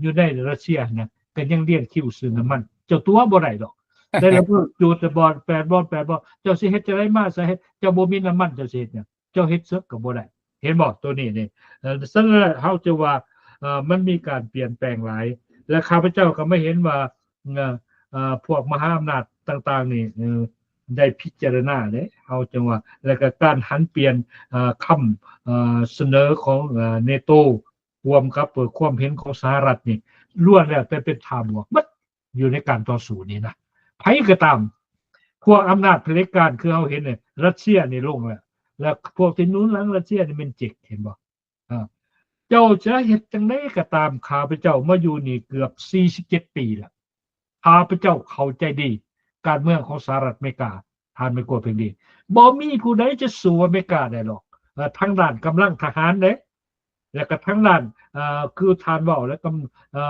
ຢູ່ໃນຣັດເຊຍນະ ກໍຍັງລຽນຄິວຊື້ນ້ຳມັນ ເຈົ້າຕົວະບໍ່ໄດ້ດອກ ແຕ່ລະມື້ຈູດແຕ່ບ່ອນ ແປດບ່ອນ ແປດບ່ອນ ເຈົ້າຊິເຮັດຈັ່ງໃດມາສາເຮັດ ເຈົ້າບໍ່ມີນ້ຳມັນ ເຈົ້າຊິເຮັດຫຍັງ? ເຈົ້າເຮັດເສິກກໍບໍ່ໄດ້ ເຫັນບໍ່? ໂຕນີ້ນີ້ ເອີ ສະນັ້ນແຫຼະ ເຮົາຈຶ່ງວ່າ ເອີ ມັນມີການປ່ຽນແປງຫຼາຍ ແລະ ຂ້າພະເຈົ້າກໍມາເຫັນວ່າ ເອີ ເອີ ພວກມະຫາອຳນາດຕ່າງໆນີ້ ເອີ ໄດ້ພິຈາລະນາເດ້ ເຮົາຈຶ່ງວ່າ ແລະ ກໍການຫັນປ່ຽນ ເອີ ຄຳ ເອີ ສະເໜີຂອງ ເອີ ເນໂຕ ຮ່ວມກັບ ເອີ ຄວາມເຫັນຂອງສະຫະລັດນີ້ ລ້ວນແລ້ວແຕ່ເປັນທ່າບວກໝົດ ຢູ່ໃນການຕໍ່ສູ້ນີ້ນະ ໃຜກໍຕາມ ພວກອຳນາດຜະເດັດການ ຄືເຮົາເຫັນນີ້ ຣັດເຊຍນີ້ລົງແລ້ວ ແລະ ພວກທີ່ໜູນຫຼັງຣັດເຊຍນີ້ແມ່ນເຈັກ ເຫັນບໍ່? ເອີ ເຈົ້າຈະເຮັດຈັ່ງໃດກໍຕາມ ຂ້າພະເຈົ້າມາຢູ່ນີ້ເກືອບສີ່ສິບເຈັດປີແລ້ວ ຂ້າພະເຈົ້າເຂົ້າໃຈດີການເມືອງຂອງສະຫະລັດອາເມລິກາ ທ່ານໄມໂກເພັງດີ ບໍ່ມີຜູ້ໃດຈະສູ້ອາເມລິກາໄດ້ດອກ ເອີ ທາງດ້ານກຳລັງທະຫານເດ້ ແລ້ວກໍທາງດ້ານ ເອີ ຄືທ່ານເວົ້າ ແລ້ວກໍ ເອີ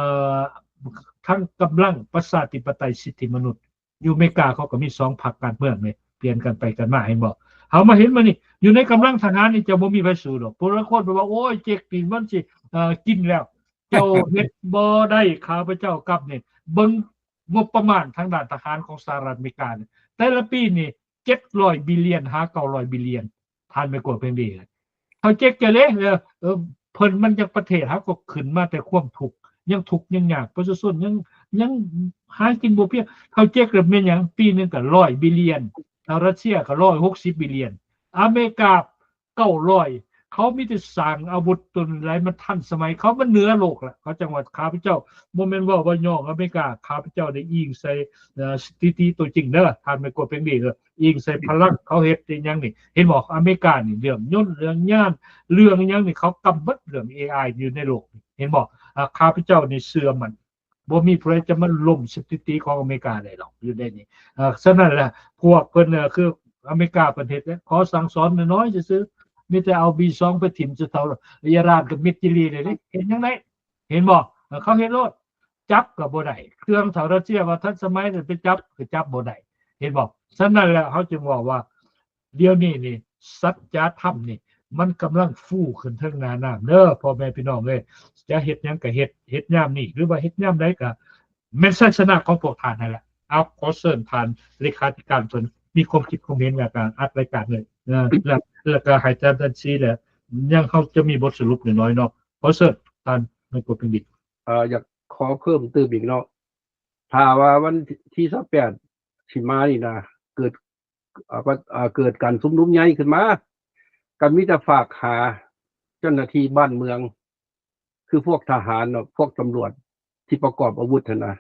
ທັງກຳລັງປະຊາທິປະໄຕ ສິດທິມະນຸດ ຢູ່ອາເມລິກາເຂົາກໍມີສອງພັກການເມືອງນີ້ ປ່ຽນກັນໄປກັນມາ ເຫັນບໍ່? ເຮົາມາເຫັນມື້ນີ້ ຢູ່ໃນກຳລັງທະຫານນີ້ ຈະບໍ່ມີໃຜສູ້ດອກ ຜູ້ລາງຄົນໄປວ່າ ໂອ້ຍ ເຈັກນີ້ມັນຊິ ເອີ ກິນແລ້ວ ເຈົ້າເຮັດບໍ່ໄດ້ ຂ້າພະເຈົ້າກັບນີ້ ເບິ່ງງົບປະມານທາງດ້ານທະຫານຂອງສະຫະລັດອາເມລິການີ້ ແຕ່ລະປີນີ້ ເຈັດຮ້ອຍບິລຽນ ຫາ ເກົ້າຮ້ອຍບິລຽນ ທ່ານໄມໂກເພັງດີ ເຂົາເຈັກຈະເລ ເອີ ເອີ ເພິ່ນມັນຍັງ ປະເທດເຮົາກໍຂຶ້ນມາແຕ່ຄວາມທຸກ ຍັງທຸກຍັງຍາກ ປະຊາຊົນຍັງ ຍັງຫາກິນບໍ່ພຽງ ເຂົາເຈັກແລ້ວແມ່ນຫຍັງ ປີໜຶ່ງກໍຮ້ອຍບິລຽນ ເອີ ຣັດເຊຍກໍຮ້ອຍຫົກສິບບິລຽນ ອາເມລິກາເກົ້າຮ້ອຍ ເຂົາມີແຕ່ສ້າງອາວຸດຕົວໃດມັນທັນສະໄໝ ເຂົາມັນເໜືອໂລກລະ ເຂົາຈັ່ງວ່າ ຂ້າພະເຈົ້າບໍ່ແມ່ນເວົ້າວ່າຍ້ອງອາເມລິກາ ຂ້າພະເຈົ້າໄດ້ອີງໃສ່ ເອີ ສະຖິຕິຕົວຈິງເດີ ທ່ານໄມໂກເພັງດີເດີ ອີງໃສ່ພະລັງເຂົາເຮັດອີ່ຫຍັງນີ້ ເຫັນບໍ່? ອາເມລິການີ້ເລື່ອງຍົນ ເລື່ອງຍານ ເລື່ອງຫຍັງນີ້ ເຂົາກຳໝົດ ເລື່ອງເອໄອຢູ່ໃນໂລກນີ້ ເຫັນບໍ່? ອາ ຂ້າພະເຈົ້ານີ້ເຊື່ອໝັ້ນ ບໍ່ມີຜູ້ໃດຈະມາລົ້ມສະຖິຕິຂອງອາເມລິກາໄດ້ດອກ ຢູ່ໃນນີ້ ເອີ ສະນັ້ນແຫຼະ ພວກເພິ່ນ ເອີ ຄືອາເມລິກາເພິ່ນເຮັດແຫຼະ ຂໍສັ່ງສອນນ້ອຍໆຊື່ໆ ມີແຕ່ເອົາບີສອງໄປຖິ້ມໃສ່ເຕົາ ອີຣານກໍມິດຈີລີເລີຍເດ້ ເຮັດຫຍັງໄດ້? ເຫັນບໍ່? ເອີ ເຂົາເຮັດໂລດ ຈັບກໍບໍ່ໄດ້ ເຄື່ອງເທົ່າຣັດເຊຍວ່າທັນສະໄໝ ໄປຈັບກໍຈັບບໍ່ໄດ້ ເຫັນບໍ່? ສະນັ້ນແຫຼະ ເຮົາຈຶ່ງເວົ້າວ່າ ດຽວນີ້ນີ້ ສັດຈະທຳນີ້ ມັນກຳລັງຟູຂຶ້ນເທິງໜ້ານ້ຳເດີ ພໍ່ແມ່ພີ່ນ້ອງເອີຍ ຈະເຮັດຫຍັງກໍເຮັດ ເຮັດຍາມນີ້ ຫຼືວ່າເຮັດຍາມໃດກໍແມ່ນໄຊຊະນະຂອງພວກທ່ານຫັ້ນແຫຼະ. ເອົາ ຂໍເຊີນທ່ານເລຂາທິການເພິ່ນມີຄວາມຄິດຄວາມເຫັນ ແລ້ວກໍອັດລາຍການເລີຍ ເອີ ແລ້ວ ແລ້ວກໍໃຫ້ທ່ານທັນຊີ ແລ້ວຍັງເຮົາຈະມີບົດສະຫຼຸບໜ້ອຍໆເນາະ ຂໍເຊີນທ່ານ ໃຫ້ກົດເປັນດິ ເອີ ຢາກຂໍເພີ່ມຕື່ມອີກເນາະ ຖ້າວ່າວັນທີຊາວແປດ ທີ່ມານີ້ນະ ເກີດ ເອີ ເກີດການຊຸມນຸມໃຫຍ່ຂຶ້ນມາ ກໍມີແຕ່ຝາກຫາເຈົ້າໜ້າທີ່ບ້ານເມືອງ ຄືພວກທະຫານເນາະ ພວກຕຳຫຼວດທີ່ປະກອບອາວຸດຫັ້ນນະ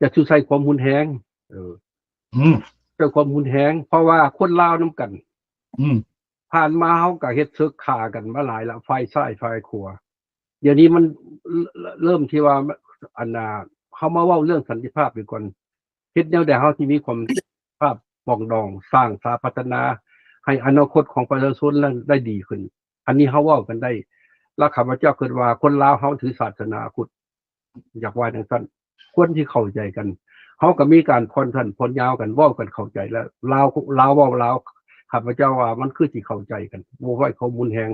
ຈະສູ່ໃຊ້ຄວາມຮຸນແຮງ ເອີ ອືມ ໃຊ້ຄວາມຮຸນແຮງ ເພາະວ່າຄົນລາວນຳກັນ ອືມ ຜ່ານມາເຮົາກໍເຮັດເສິກຂ້າກັນມາຫຼາຍລະ ຝ່າຍຊ້າຍຝ່າຍຂວາ ດຽວນີ້ມັນເລີ່ມທີ່ວ່າ ອັນນ່າ ເຮົາມາເວົ້າເລື່ອງສັນຕິພາບດີກ່ອນ ເຮັດແນວໃດເຮົາຊິມີຄວາມ ພາບປອງດອງ ສ້າງສາພັດທະນາ ໃຫ້ອະນາຄົດຂອງປະຊາຊົນນັ້ນໄດ້ດີຂຶ້ນ ອັນນີ້ເຮົາເວົ້າກັນໄດ້ ແລະ ຂ້າພະເຈົ້າຄິດວ່າຄົນລາວເຮົາຖືສາສະໜາພຸດ ຢາກວ່າຈັ່ງຊັ້ນ ຄວນທີ່ເຂົ້າໃຈກັນ ເຮົາກໍມີການຜ່ອນສັ້ນຜ່ອນຍາວກັນ ເວົ້າກັນເຂົ້າໃຈ ແລະ ລາວ ລາວເວົ້າລາວ ຂ້າພະເຈົ້າວ່າມັນຄືຊິເຂົ້າໃຈກັນ ບໍ່ໃຫ້ຄວາມຮຸນແຮງ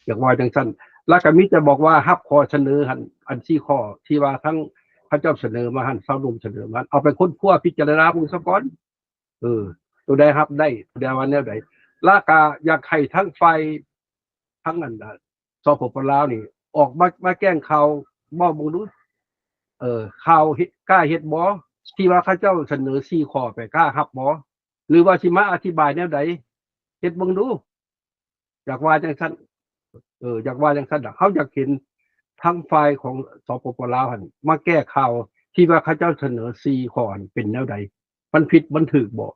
ຢາກວ່າຈັ່ງຊັ້ນ ແລ້ວກໍມີແຕ່ບອກວ່າຮັບຂໍ້ສະເໜີຫັ້ນ ອັນສີ່ຂໍ້ທີ່ວ່າທັງເຂົາເຈົ້າສະເໜີມາຫັ້ນ ຊາວໜຸ່ມສະເໜີມາຫັ້ນ ເອົາໄປຄົ້ນຄວ້າພິຈາລະນາເບິ່ງສາກ່ອນ ເອີ ໂຕໃດຮັບໄດ້ ໂຕໃດວ່າແນວໃດ ແລ້ວກໍຢາກໃຫ້ທັງຝ່າຍ ທັງອັນ ສປປ ລາວນີ້ ອອກມາ ມາແຈ້ງຂ່າວ ເວົ້າເບິ່ງດູ ເອີ ຂ່າວເຮັດ ກ້າເຮັດບໍ່ ທີ່ວ່າເຂົາເຈົ້າສະເໜີສີ່ຂໍ້ໄປ ກ້າຮັບບໍ່ ຫຼືວ່າຊິມາອະທິບາຍແນວໃດ ເຮັດເບິ່ງດູ ຢາກວ່າຈັ່ງຊັ້ນ ເອີ ຢາກວ່າຈັ່ງຊັ້ນດອກ ເຮົາຢາກເຫັນທາງຝ່າຍຂອງ ສປປ ລາວຫັ້ນ ມາແກ້ຂ່າວທີ່ວ່າເຂົາເຈົ້າສະເໜີສີ່ຂໍ້ຫັ້ນເປັນແນວໃດ ມັນຜິດມັນຖືກບໍ່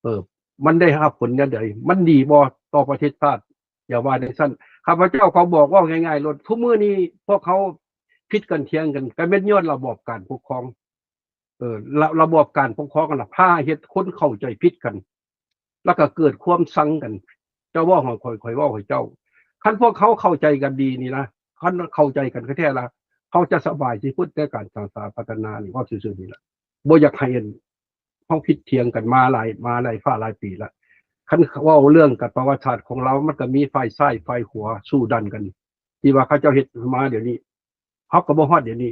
ເອີ ມັນໄດ້ຮັບຜົນແນວໃດ ມັນດີບໍ່ຕໍ່ປະເທດຊາດ ຢ່າວ່າຈັ່ງຊັ້ນ ຂ້າພະເຈົ້າກໍບອກເວົ້າງ່າຍໆໂລດ ທຸກມື້ນີ້ພວກເຮົາຜິດກັນຖຽງກັນ ກໍແມ່ນຍ້ອນລະບອບການປົກຄອງ ເອີ ລະ ລະບອບການປົກຄອງຫັ້ນນະ ພາເຮັດຄົນເຂົ້າໃຈຜິດກັນ ແລ້ວກໍເກີດຄວາມຊັງກັນ ເຈົ້າເວົ້າໃຫ້ຂ້ອຍ ຂ້ອຍເວົ້າໃຫ້ເຈົ້າ. ຄັນພວກເຮົາເຂົ້າໃຈກັນດີນີ້ນະ ຄັນເຂົ້າໃຈກັນແທ້ໆລະ ເຮົາຈະສະບາຍທີ່ສຸດໃນການສ້າງສາພັດທະນານີ້ ເວົ້າຊື່ໆນີ້ລະ ບໍ່ຢາກໃຫ້ອັນ ເຮົາຜິດຖຽງກັນມາຫຼາຍ ມາຫຼາຍຟ້າຫຼາຍປີລະ. ຄັນເວົ້າເລື່ອງກັນປະຫວັດສາດຂອງລາວ ມັນກໍມີຝ່າຍຊ້າຍຝ່າຍຂວາສູ້ດັນກັນ ທີ່ວ່າເຂົາເຈົ້າເຮັດມາດຽວນີ້ ເຮົາກໍບໍ່ຮອດດຽວນີ້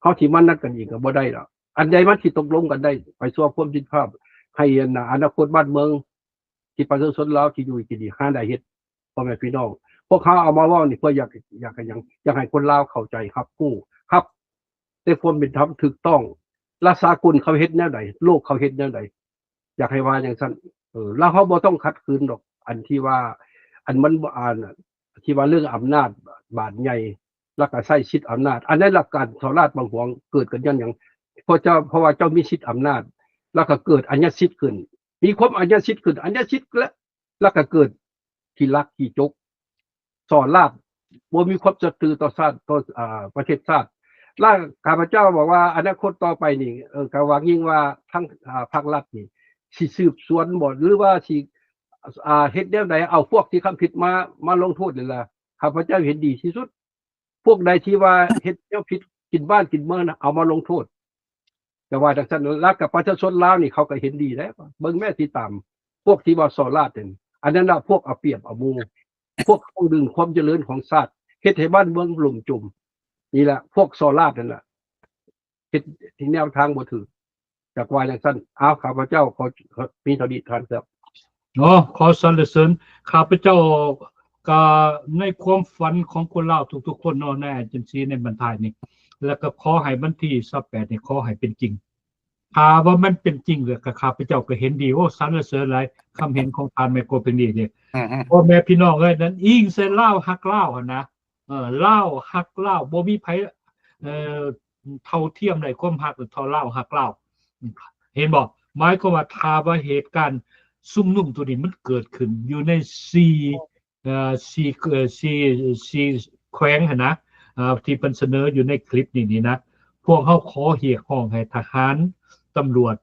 ເຮົາຊິມານັດກັນອີກກໍບໍ່ໄດ້ດອກ. ອັນໃດມັນຊິຕົກລົງກັນໄດ້ ໄປສູ່ຄວາມເປັນທຳ ໃຫ້ອັນ ອະນາຄົດບ້ານເມືອງ ທີ່ປະຊາຊົນລາວທີ່ຢູ່ກິນດີຫາໄດ້ເຮັດ ພໍ່ແມ່ພີ່ນ້ອງ. ພວກເຮົາເອົາມາເວົ້ານີ້ເພື່ອຢາກ ຢາກໃຫ້ຫຍັງ? ຢາກໃຫ້ຄົນລາວເຂົ້າໃຈ ຮັບຮູ້ ຮັບໃນຄວາມເປັນທຳຖືກຕ້ອງ ລະສາກົນເຂົາເຮັດແນວໃດ ໂລກເຂົາເຮັດແນວໃດ ຢາກໃຫ້ວ່າຈັ່ງຊັ້ນ. ເອີ ລະເຮົາບໍ່ຕ້ອງຂັດຂືນດອກ ອັນທີ່ວ່າ ອັນມັນ ອັນທີ່ວ່າເລື່ອງອຳນາດບາດໃຫຍ່ ລະກະໃຊ້ສິດອຳນາດ ອັນໃນຫຼັກການສໍ້ລາດບັງຫວງເກີດຂຶ້ນຍ້ອນຫຍັງ? ເພາະເຈົ້າ ເພາະວ່າເຈົ້າມີສິດອຳນາດ ລະກະເກີດອາຍັດສິດຂຶ້ນ ມີຄວາມອາຍັດສິດຂຶ້ນ ອາຍັດສິດ ລະ ລະກະເກີດຂີ້ລັກຂີ້ຈົກ ສໍ້ລາດ ບໍ່ມີຄວາມສັດຊື່ຕໍ່ຊາດ ຕໍ່ ອາ ປະເທດຊາດ. ລະຂ້າພະເຈົ້າບອກວ່າອະນາຄົດຕໍ່ໄປນີ້ ເອີ ກະຫວັງຍິ່ງວ່າທາງ ອາ ພາກລັດນີ້ ຊິສືບສວນບໍ ຫຼືວ່າຊິ ອາ ເຮັດແນວໃດ ເອົາພວກທີ່ທຳຜິດມາ ມາລົງໂທດນີ້ລະ ຂ້າພະເຈົ້າເຫັນດີທີ່ສຸດ. ພວກໃດທີ່ວ່າເຮັດແນວຜິດກິນບ້ານກິນເມືອງນະ ເອົາມາລົງໂທດ. ແຕ່ວ່າຈັ່ງຊັ້ນ ລະກັບປະຊາຊົນລາວນີ້ ເຂົາກໍເຫັນດີແລ້ວ ເບິ່ງແມ້ຕິດຕາມ ພວກທີ່ວ່າສໍ້ລາດນັ້ນ ອັນນັ້ນລະພວກເອົາປຽບເອົາໝູ່ ພວກເອົາດຶງຄວາມຈະເລີນຂອງຊາດ ເຮັດໃຫ້ບ້ານເມືອງລົ້ມຈົມ. ນີ້ລະພວກສໍ້ລາດນັ້ນລະ ເຮັດໃນແນວທາງບໍ່ຖືກ ຈັກວ່າຈັ່ງຊັ້ນ. ອ້າວ ຂ້າພະເຈົ້າຂໍ ມີເທົ່ານີ້ທ່ານເຈົ້າ. ເນາະ ຂໍສັນລະເສີນ ຂ້າພະເຈົ້າກະໃນຄວາມຝັນຂອງຄົນລາວທຸກໆຄົນເນາະ ໃນອາເຈນຊີໃນບັນທາຍນີ້ ແລ້ວກໍຂໍໃຫ້ວັນທີຊາວແປດນີ້ ຂໍໃຫ້ເປັນຈິງ. ຖ້າວ່າມັນເປັນຈິງ ແລ້ວກໍຂ້າພະເຈົ້າກໍເຫັນດີ. ໂອ້ ສັນລະເສີນຫຼາຍ ຄຳເຫັນຂອງທ່ານໄມໂກເປັນດີເດ້. ອືມໆ ພໍ່ແມ່ພີ່ນ້ອງເອີຍ ນັ້ນອີງໃສ່ລາວຮັກລາວຫັ້ນນະ. ເອີ ລາວຮັກລາວ ບໍ່ມີໃຜ ເອີ ເທົ່າທຽມໄດ້ຄວາມຮັກເທົ່າລາວຮັກລາວ ເຫັນບໍ່? ໝາຍຄວາມວ່າ ຖ້າວ່າເຫດການຊຸມນຸມໂຕນີ້ມັນເກີດຂຶ້ນຢູ່ໃນສີ່ ເອີ ສີ່ ເອີ ສີ່ ສີ່ແຂວງຫັ້ນນະ ເອີ ທີ່ເພິ່ນສະເໜີຢູ່ໃນຄລິບນີ້ນີ້ນະ ພວກເຮົາຂໍຮຽກຮ້ອງໃຫ້ທະຫານ, ຕຳຫຼວດ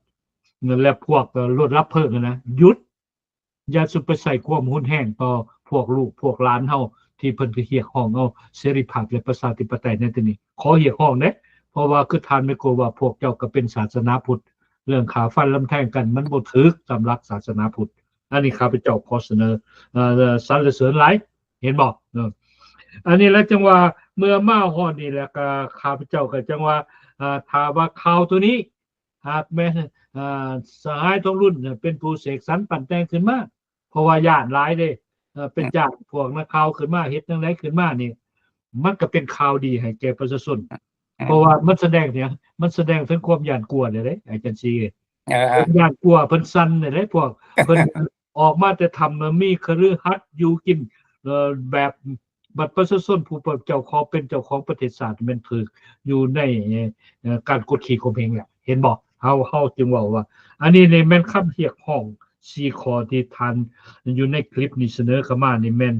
ແລະ ພວກ ເອີ ລົດດັບເພີງຫັ້ນນະ ຢຸດ. ຢ່າສູ່ໄປໃຊ້ຄວາມຮຸນແຮງຕໍ່ພວກລູກພວກຫຼານເຮົາ ທີ່ເພິ່ນກໍຮຽກຮ້ອງເອົາເສລີພາບ ແລະ ປະຊາທິປະໄຕໃນຕົວນີ້. ຂໍຮຽກຮ້ອງເດ້ ເພາະວ່າຄືທ່ານໄມໂກວ່າ ພວກເຈົ້າກໍເປັນສາສະໜາພຸດ ເລື່ອງຂ້າຟັນລຳແທງກັນ ມັນບໍ່ຖືກຕາມຫຼັກສາສະໜາພຸດ. ອັນນີ້ຂ້າພະເຈົ້າຂໍສະເໜີ ເອີ ສັນລະເສີນຫຼາຍ ເຫັນບໍ່? ເອີ ອັນນີ້ແຫຼະ ຈັ່ງວ່າເມື່ອມາຮອດນີ້ແລ້ວ ກໍຂ້າພະເຈົ້າກໍຈັ່ງວ່າ ເອີ ຖ້າວ່າຂ່າວໂຕນີ້ ຫາກແມ່ນ ເອີ ສະຫາຍທອງລຸນເປັນຜູ້ເສກສັນປັ້ນແຕ່ງຂຶ້ນມາ ເພາະວ່າຢ້ານຫຼາຍເດ້ ເອີ ເປັນຈ້າງພວກນັກຂ່າວຂຶ້ນມາ ເຮັດຈັ່ງໃດຂຶ້ນມານີ້ ມັນກໍເປັນຂ່າວດີໃຫ້ແກ່ປະຊາຊົນ ເພາະວ່າມັນສະແດງຫຍັງ? ມັນສະແດງເຖິງຄວາມຢ້ານກົວເດ້ ອາຈານສີ ເອີ ເພິ່ນຢ້ານກົວ ເພິ່ນສັ່ນເດ້ ພວກເພິ່ນອອກມາແຕ່ຖ້ຳ ມີຄະລືຫັດຢູ່ກິນ ເອີ ແບບ ບັດປະຊາຊົນຜູ້ເຈົ້າຂອງ ເປັນເຈົ້າຂອງປະເທດຊາດ ແມ່ນຖືກຢູ່ໃນ ເອີ ການກົດຂີ່ຂົ່ມເຫງແຫຼະ ເຫັນບໍ່? ເຮົາ ເຮົາຈຶ່ງເວົ້າວ່າ ອັນນີ້ນີ້ແມ່ນຄຳຮຽກຮ້ອງສີ່ຂໍ້ທີ່ທ່ານຢູ່ໃນຄລິບນີ້ສະເໜີເຂົ້າມານີ້ ແມ່ນ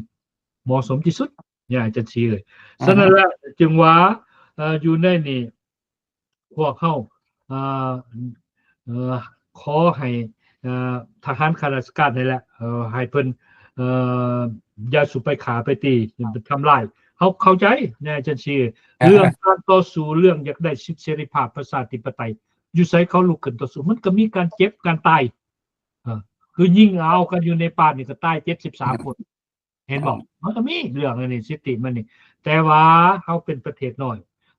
ເໝາະສົມທີ່ສຸດ ອາຈານສີເອີຍ. ສະນັ້ນແຫຼະ ຈຶ່ງວ່າ ເອີ ຢູ່ໃນນີ້ ພວກເຮົາ ເອີ ເອີ ຂໍໃຫ້ ເອີ ທະຫານຂ້າລາຊະການນີ້ແຫຼະ ເອີ ໃຫ້ເພິ່ນ ເອີ ຢ່າສູ່ໄປຂ້າໄປຕີ ໄປທຳລາຍ. ເຮົາເຂົ້າໃຈແນວຈັ່ງຊີ້ ເລື່ອງການຕໍ່ສູ້ ເລື່ອງຢາກໄດ້ສິດເສລີພາບ ປະຊາທິປະໄຕ ຢູ່ໃສເຂົາລຸກຂຶ້ນຕໍ່ສູ້ ມັນກໍມີການເຈັບການຕາຍ ເອີ ຄືຍິງເອົາກັນຢູ່ໃນປ່ານີ້ ກໍຕາຍເຈັດສິບສາມຄົນ. ເຫັນບໍ່? ມັນກໍມີເລື່ອງອັນນີ້ ສິດທິມັນນີ້ ແຕ່ວ່າເຮົາເປັນປະເທດນ້ອຍ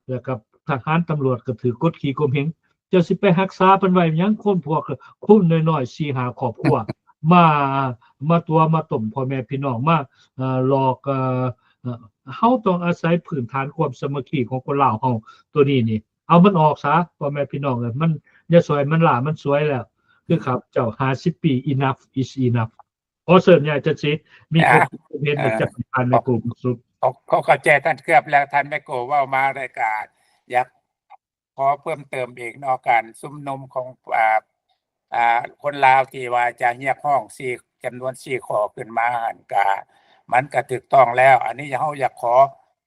ແລ້ວກໍທະຫານຕຳຫຼວດກໍຖືກກົດຂີ່ຂົ່ມເຫງ ເຈົ້າຊິໄປຮັກສາເພິ່ນໄວ້ຫຍັງ? ຄົນພວກຄົນນ້ອຍໆ ສີ່ຫ້າຄອບຄົວ ມາ ມາຕົວະມາຕົ້ມພໍ່ແມ່ພີ່ນ້ອງ ມາ ເອີ ຫຼອກ ເອີ ເຮົາຕ້ອງອາໄສພື້ນຖານຄວາມສາມັກຄີຂອງຄົນລາວເຮົາ ໂຕນີ້ນີ້ ເອົາມັນອອກຊະ ພໍ່ແມ່ພີ່ນ້ອງເອີຍ ມັນຢ່າຊ່ອຍມັນຫຼ້າມັນສວຍແລ້ວ ຄືຂ້າພະເຈົ້າ ຫ້າສິບປີ enough is enough. ຂໍເຊີນຍາຍຈັນສີ ມີຄວາມຄິດເຫັນຈາກທ່ານແມ່ໂກ ເອີ ສຸດ. ເຂົ້າ ເຂົ້າ ເຂົ້າໃຈທ່ານເກືອບແລ້ວ ທ່ານແມ່ໂກເວົ້າມາ ແລ້ວກະຢາກຂໍເພີ່ມເຕີມອີກເນາະ ການຊຸມນຸມຂອງ ອ່າ ອ່າ ຄົນລາວທີ່ວ່າຈະຮຽກຮ້ອງສີ່ ຈຳນວນສີ່ຂໍ້ຂຶ້ນມາຫັ້ນ ກະ ມັນກະຖືກຕ້ອງແລ້ວ. ອັນນີ້ເຮົາຢາກຂໍ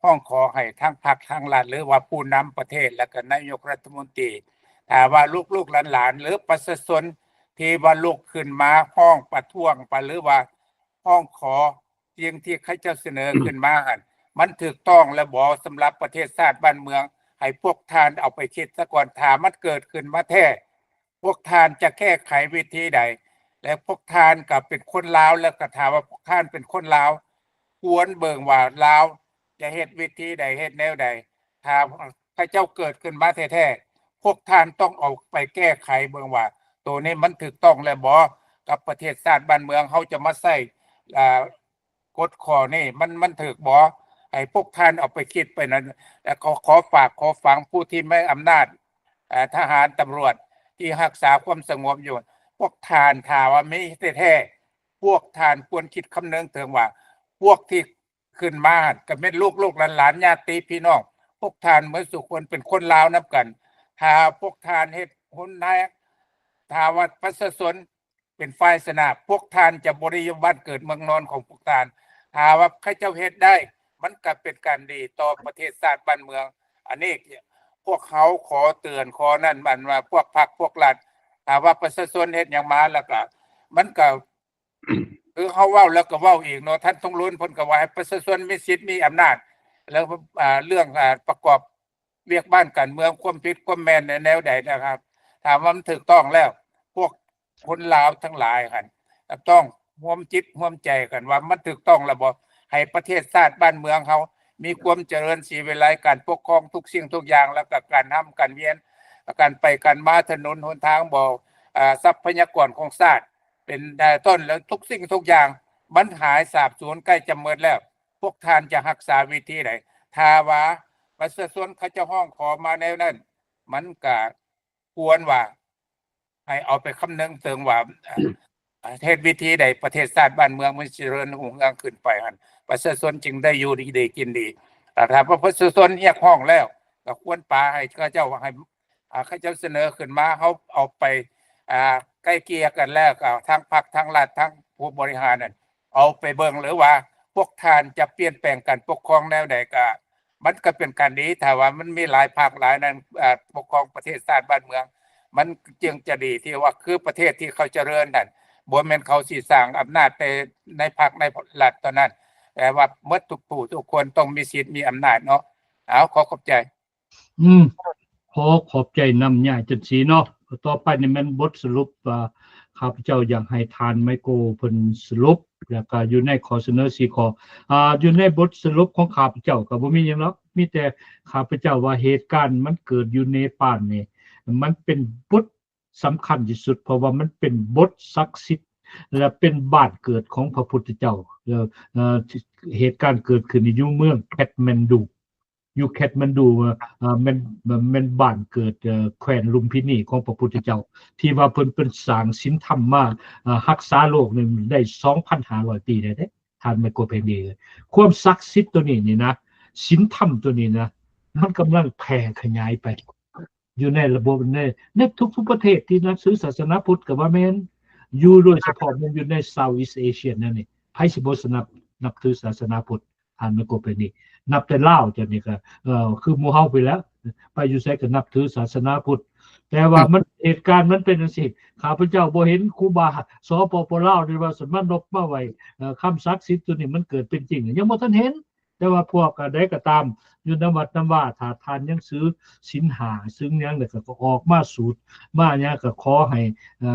ຮ້ອງຂໍໃຫ້ທາງພັກ ທາງລັດ ຫຼືວ່າຜູ້ນຳປະເທດ ແລ້ວກະນາຍົກລັດຖະມົນຕີ ຖ້າວ່າລູກໆຫຼານໆ ຫຼືປະຊາຊົນທີ່ວ່າລຸກຂຶ້ນມາຮ້ອງປະທ້ວງ ປະ ຫຼືວ່າຮ້ອງຂໍສິ່ງທີ່ເຂົາເຈົ້າສະເໜີຂຶ້ນມາຫັ້ນ ມັນຖືກຕ້ອງແລ້ວບໍ່ ສຳລັບປະເທດຊາດບ້ານເມືອງ? ໃຫ້ພວກທ່ານເອົາໄປຄິດສາກ່ອນ ຖ້າມັນເກີດຂຶ້ນມາແທ້ ພວກທ່ານຈະແກ້ໄຂວິທີໃດ? ແລະ ພວກທ່ານກໍເປັນຄົນລາວ ແລ້ວກໍຖ້າວ່າພວກທ່ານເປັນຄົນລາວ ຄວນເບິ່ງວ່າລາວຈະເຮັດວິທີໃດ ເຮັດແນວໃດ. ຖ້າເຂົາເຈົ້າເກີດຂຶ້ນມາແທ້ໆ ພວກທ່ານຕ້ອງເອົາໄປແກ້ໄຂເບິ່ງວ່າ ໂຕນີ້ມັນຖືກຕ້ອງແລ້ວບໍ່ ກັບປະເທດຊາດບ້ານເມືອງ ເຮົາຈະມາໃຊ້ ອ່າ ກົດຂໍ້ນີ້ ມັນ ມັນຖືກບໍ່? ໃຫ້ພວກທ່ານເອົາໄປຄິດໄປນັ້ນ ແລະ ຂໍ ຂໍຝາກ ຂໍຝັງຜູ້ທີ່ມີອຳນາດ ເອີ ທະຫານ ຕຳຫຼວດ ທີ່ຮັກສາຄວາມສະຫງົບຢູ່ ພວກທ່ານ ຖ້າວ່າມີແທ້ໆ ພວກທ່ານຄວນຄິດຄຳນຶງເຖິງວ່າ ພວກທີ່ຂຶ້ນມາຫັ້ນ ກໍແມ່ນລູກໆຫຼານໆ ຍາດຕິພີ່ນ້ອງ ພວກທ່ານໝົດສູ່ຄົນເປັນຄົນລາວນຳກັນ. ຖ້າພວກທ່ານເຮັດຮຸນແຮງ ຖ້າວ່າປະຊາຊົນ ເປັນຝ່າຍຊະນະ ພວກທ່ານຈະບໍ່ໄດ້ຢູ່ບ້ານເກີດເມືອງນອນຂອງພວກທ່ານ. ຖ້າວ່າເຂົາເຈົ້າເຮັດໄດ້ ມັນກໍເປັນການດີຕໍ່ປະເທດຊາດບ້ານເມືອງ. ອັນນີ້ພວກເຮົາຂໍເຕືອນ ຂໍນັ້ນ ອັນວ່າພວກພັກພວກລັດ ຖ້າວ່າປະຊາຊົນເຮັດຫຍັງມາ ແລ້ວກໍ ມັນກໍ ຄືເຮົາເວົ້າແລ້ວກໍເວົ້າອີກເນາະ ທ່ານທອງລຸນເພິ່ນກໍວ່າໃຫ້ປະຊາຊົນມີສິດມີອຳນາດ ແລ້ວ ອ່າ ເລື່ອງ ອ່າ ປະກອບ ວຽກບ້ານການເມືອງ ຄວາມຜິດຄວາມແມ່ນໃນແນວໃດນະຄັບ ຖ້າວ່າມັນຖືກຕ້ອງແລ້ວ ພວກຄົນລາວທັງຫຼາຍຫັ້ນ ຕ້ອງຮ່ວມຈິດຮ່ວມໃຈກັນວ່າມັນຖືກຕ້ອງແລ້ວບໍ່ ໃຫ້ປະເທດຊາດບ້ານເມືອງເຮົາມີຄວາມຈະເລີນສີວິໄລ ການປົກຄອງທຸກສິ່ງທຸກຢ່າງ ແລ້ວກໍການຮ່ຳການຮຽນ ການໄປການມາ ຖະໜົນຫົນທາງບໍ່ ອາ ຊັບພະຍາກອນຂອງຊາດ ເປັນຕົ້ນ ແລ້ວທຸກສິ່ງທຸກຢ່າງ ມັນຫາຍສາບສູນໃກ້ຈະໝົດແລ້ວ. ພວກທ່ານຈະຮັກສາວິທີໃດ? ຖ້າວ່າປະຊາຊົນເຂົາເຈົ້າຮ້ອງຂໍມາແນວນັ້ນ ມັນກະຄວນວ່າໃຫ້ເອົາໄປຄຳນຶງເຖິງວ່າ ເຮັດວິທີໃດປະເທດຊາດບ້ານເມືອງມັນຈະເລີນຮຸ່ງເຮືອງຂຶ້ນໄປຫັ້ນ ປະຊາຊົນຈຶ່ງໄດ້ຢູ່ດີ ໄດ້ກິນດີ. ແຕ່ຖ້າວ່າປະຊາຊົນຮຽກຮ້ອງແລ້ວ ກໍຄວນປະໃຫ້ເຂົາເຈົ້າ ໃຫ້ ອ່າ ເຂົາເຈົ້າສະເໜີຂຶ້ນມາ ເຮົາເອົາໄປ ອ່າ ໄກ່ເກ່ຍກັນແລ້ວ ກໍທາງພັກ ທາງລັດ ທາງຜູ້ບໍລິຫານນັ້ນ ເອົາໄປເບິ່ງ ຫຼືວ່າພວກທ່ານຈະປ່ຽນແປງການປົກຄອງແນວໃດ ກໍ ມັນກໍເປັນການດີ ຖ້າວ່າມັນມີຫຼາຍພັກຫຼາຍນັ້ນ ອ່າ ປົກຄອງປະເທດຊາດບ້ານເມືອງ ມັນຈຶ່ງຈະດີ ທີ່ວ່າຄືປະເທດທີ່ເຂົາຈະເລີນນັ້ນ ບໍ່ແມ່ນເຂົາຊິສ້າງອຳນາດແຕ່ໃນພັກໃນລັດເທົ່ານັ້ນ ແຕ່ວ່າໝົດທຸກຜູ້ທຸກຄົນຕ້ອງມີສິດມີອຳນາດເນາະ. ເອົາ ຂໍຂອບໃຈ. ອືມ ຂໍຂອບໃຈນຳຍາຍຈັນສີເນາະ. ຕໍ່ໄປນີ້ແມ່ນບົດສະຫຼຸບ ອ່າ ຂ້າພະເຈົ້າຢາກໃຫ້ທ່ານໄມໂກເພິ່ນສະຫຼຸບ ແລ້ວກໍຢູ່ໃນຂໍ້ສະເໜີສີ່ຂໍ້ ອ່າ ຢູ່ໃນບົດສະຫຼຸບຂອງຂ້າພະເຈົ້າກໍບໍ່ມີຫຍັງດອກ ມີແຕ່ຂ້າພະເຈົ້າວ່າເຫດການມັນເກີດຢູ່ເນປານນີ້ ມັນເປັນບົດສຳຄັນທີ່ສຸດ ເພາະວ່າມັນເປັນບົດສັກສິດ ແລະ ເປັນບ້ານເກີດຂອງພະພຸດທະເຈົ້າ. ເອີ ເຫດການເກີດຂຶ້ນຢູ່ເມືອງແຄດມານດູ ຢູ່ແຄດມານດູ ເອີ ແມ່ນ ແມ່ນບ້ານເກີດ ເອີ ແຄວ້ນລຸມພິນີຂອງພະພຸດທະເຈົ້າ ທີ່ວ່າເພິ່ນ ເພິ່ນສ້າງສິນທຳມາ ເອີ ຮັກສາໂລກນີ້ໄດ້ສອງພັນຫ້າຮ້ອຍປີແລ້ວເດ້ ທ່ານໄມໂກເພັນດີ. ຄວາມສັກສິດໂຕນີ້ນີ້ນະ ສິນທຳໂຕນີ້ນະ ມັນກຳລັງແຜ່ຂະຫຍາຍໄປ ຢູ່ໃນລະບົບ ໃນ ໃນທຸກໆປະເທດທີ່ນັບຖືສາສະໜາພຸດກໍວ່າແມ່ນ ຢູ່ໂດຍສະເພາະແມ່ນຢູ່ໃນ Southeast Asia ແນວນີ້ ໃຜຊິບໍ່ສະໜັບ ນັບຖືສາສະໜາພຸດ? ທ່ານໄມໂກເພັນດີ ນັບແຕ່ລາວ ຈາກນີ້ກໍ ເອີ ຄືໝູ່ເຮົາພີ້ແຫຼະ ໄປຢູ່ໃສກໍນັບຖືສາສະໜາພຸດ. ແຕ່ວ່າມັນ ເຫດການມັນເປັນຈັ່ງຊີ້ ຂ້າພະເຈົ້າບໍ່ເຫັນຄູບາ ສປປ ລາວ ທີ່ວ່າສະມານົບມາໄຫວ້ ເອີ ຄຳສັກສິດໂຕນີ້ມັນເກີດເປັນຈິງ ຍັງບໍ່ທັນເຫັນ. ແຕ່ວ່າພວກໃດກໍຕາມ ຢູ່ນຳວັດນຳວາ ຖ້າທ່ານຍັງຖືສິນຫ້າ ສິນຫຍັງ ແລ້ວກໍອອກມາສູດມາຫຍັງ ກໍຂໍໃຫ້ ເອີ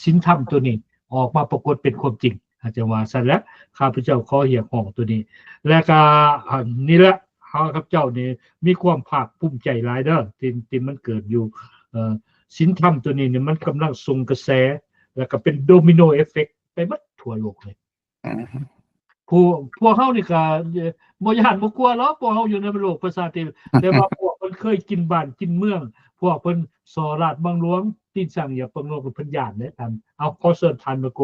ສິນທຳໂຕນີ້ອອກມາປາກົດເປັນຄວາມຈິງ ອາດຈະວ່າຊັ້ນແຫຼະ. ຂ້າພະເຈົ້າຂໍຮຽກຮ້ອງໂຕນີ້ ແລະກະ ອັນນີ້ແຫຼະ ຂ້າພະເຈົ້ານີ້ມີຄວາມພາກພູມໃຈຫຼາຍເດີ ທີ່ ທີ່ມັນເກີດຢູ່ ເອີ ສິນທຳໂຕນີ້ນີ້ ມັນກຳລັງສົ່ງກະແສ ແລະກະເປັນໂດມິໂນເອຟເຟັກໄປໝົດທົ່ວໂລກເລີຍ. ອືມ ພວກ ພວກເຮົານີ້ກໍ ເອີ ບໍ່ຢ້ານບໍ່ກົວຫຼອກ ພວກເຮົາຢູ່ໃນໂລກປະຊາທິປະໄຕ ແຕ່ວ່າພວກເພິ່ນເຄີຍກິນບ້ານກິນເມືອງ ພວກເພິ່ນສໍ້ລາດບັງຫຼວງ ຕີນຊ້າງຢຽບປາງໂລກ ເພິ່ນຢ້ານເດ້ທ່ານ. ເອົາ ຂໍເຊີນທ່ານມາໂກ.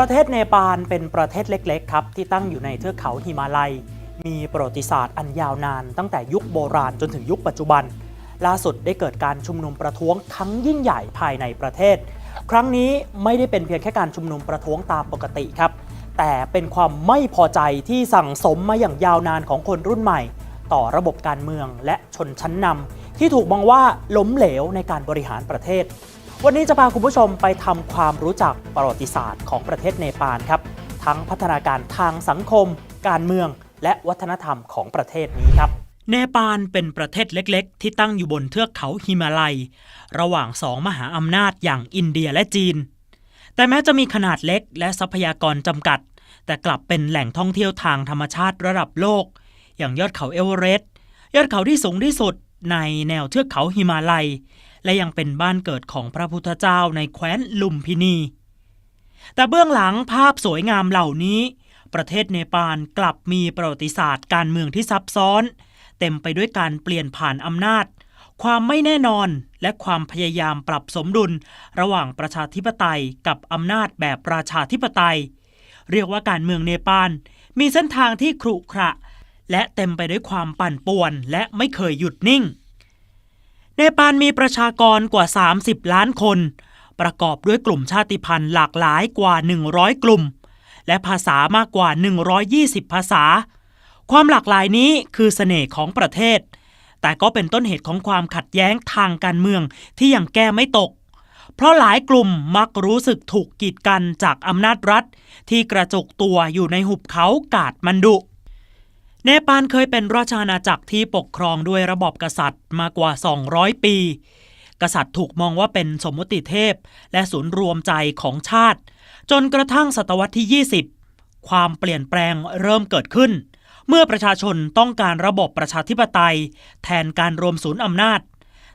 ປະເທດເນປານເປັນປະເທດເລັກໆ ຄັບ ທີ່ຕັ້ງຢູ່ໃນເທືອກເຂົາຫິມາໄລ. ມີປະຫວັດຕິສາດອັນຍາວນານ ຕັ້ງແຕ່ຍຸກໂບລານຈົນເຖິງຍຸກປັດຈຸບັນ. ລ່າສຸດໄດ້ເກີດການຊຸມນຸມປະທ້ວງຄັ້ງຍິ່ງໃຫຍ່ພາຍໃນປະເທດ. ຄັ້ງນີ້ໄມ່ໄດ້ເປັນພຽງແຄ່ການຊຸມນຸມປະທ້ວງຕາມປົກກະຕິຄັບ, ແຕ່ເປັນຄວາມໄມ່ພໍໃຈທີ່ສັງສົມມາຢ່າງຍາວນານຂອງຄົນລຸ້ນໃໝ່ຕໍ່ລະບົບການເມືອງ ແລະ ຊົນຊັ້ນນຳ ທີ່ຖືກມອງວ່າລົ້ມເຫຼວໃນການບໍລິຫານປະເທດ. ວັນນີ້ຈະພາຄຸນຜູ້ຊົມໄປທຳຄວາມຮູ້ຈັກປະຫວັດຕິສາດຂອງປະເທດເນປານຄັບ, ທັງພັດທະນາການທາງສັງຄົມ, ການເມືອງ ແລະ ວັດທະນະທຳຂອງປະເທດນີ້ຄັບ. ເນປານເປັນປະເທດເລັກໆ ທີ່ຕັ້ງຢູ່ບົນເທືອກເຂົາຫິມາໄລ ລະຫວ່າງສອງມະຫາອຳນາດຢ່າງອິນເດຍ ແລະ ຈີນ. ແຕ່ແມ້ຈະມີຂະໜາດເລັກ ແລະ ຊັບພະຍາກອນຈຳກັດ, ແຕ່ກລັບເປັນແຫຼ່ງທ່ອງທ່ຽວທາງທຳມະຊາດລະດັບໂລກ, ຢ່າງຍອດເຂົາເອເວີເຣສ, ຍອດເຂົາທີ່ສູງທີ່ສຸດໃນແນວເທືອກເຂົາຫິມາໄລ ແລະ ຍັງເປັນບ້ານເກີດຂອງພະພຸດທະເຈົ້າໃນແຄວ້ນລຸມພິນີ. ແຕ່ເບື້ອງຫຼັງພາບສວຍງາມເຫຼົ່ານີ້, ປະເທດເນປານກລັບມີປະຫວັດຕິສາດການເມືອງທີ່ຊັບຊ້ອນ, ເຕັມໄປດ້ວຍການປ່ຽນຜ່ານອຳນາດ, ຄວາມໄມ່ແນ່ນອນ ແລະ ຄວາມພະຍາຍາມປັບສົມດຸນລະຫວ່າງປະຊາທິປະໄຕກັບອຳນາດແບບລາຊາທິປະໄຕ. ເອີ້ນວ່າການເມືອງເນປານມີເສັ້ນທາງທີ່ຂຣຸຂຣະ ແລະ ເຕັມໄປດ້ວຍຄວາມປັ່ນປ່ວນ ແລະ ໄມ່ເຄີຍຢຸດນິ່ງ. ເນປານມີປະຊາກອນກວ່າສາມສິບລ້ານຄົນ, ປະກອບດ້ວຍກຸ່ມຊາດຕິພັນຫຼາກຫຼາຍກວ່າໜຶ່ງຮ້ອຍກຸ່ມ ແລະ ພາສາມາກກວ່າໜຶ່ງຮ້ອຍຊາວພາສາ. ຄວາມຫຼາກຫຼາຍນີ້ຄືສະເໜ່ຂອງປະເທດ, ແຕ່ກໍເປັນຕົ້ນເຫດຂອງຄວາມຂັດແຍ້ງທາງການເມືອງທີ່ຍັງແກ້ໄມ່ຕົກ, ເພາະຫຼາຍກຸ່ມມັກຮູ້ສຶກຖືກກີດກັນຈາກອຳນາດລັດທີ່ກະຈຸກຕົວຢູ່ໃນຫຸບເຂົາກາດມັນດຸ. ເນປານເຄີຍເປັນລາຊະອານາຈັກທີ່ປົກຄອງດ້ວຍລະບອບກະສັດມາກວ່າສອງຮ້ອຍປີ. ກະສັດຖືກມອງວ່າເປັນສົມມຸດຕິເທບ ແລະ ສູນລວມໃຈຂອງຊາດ, ຈົນກະທັ້ງສະຕະວັດທີຊາວ ຄວາມປ່ຽນແປງເລີ່ມເກີດຂຶ້ນ ເມື່ອປະຊາຊົນຕ້ອງການລະບອບປະຊາທິປະໄຕແທນການລວມສູນອຳນາດ.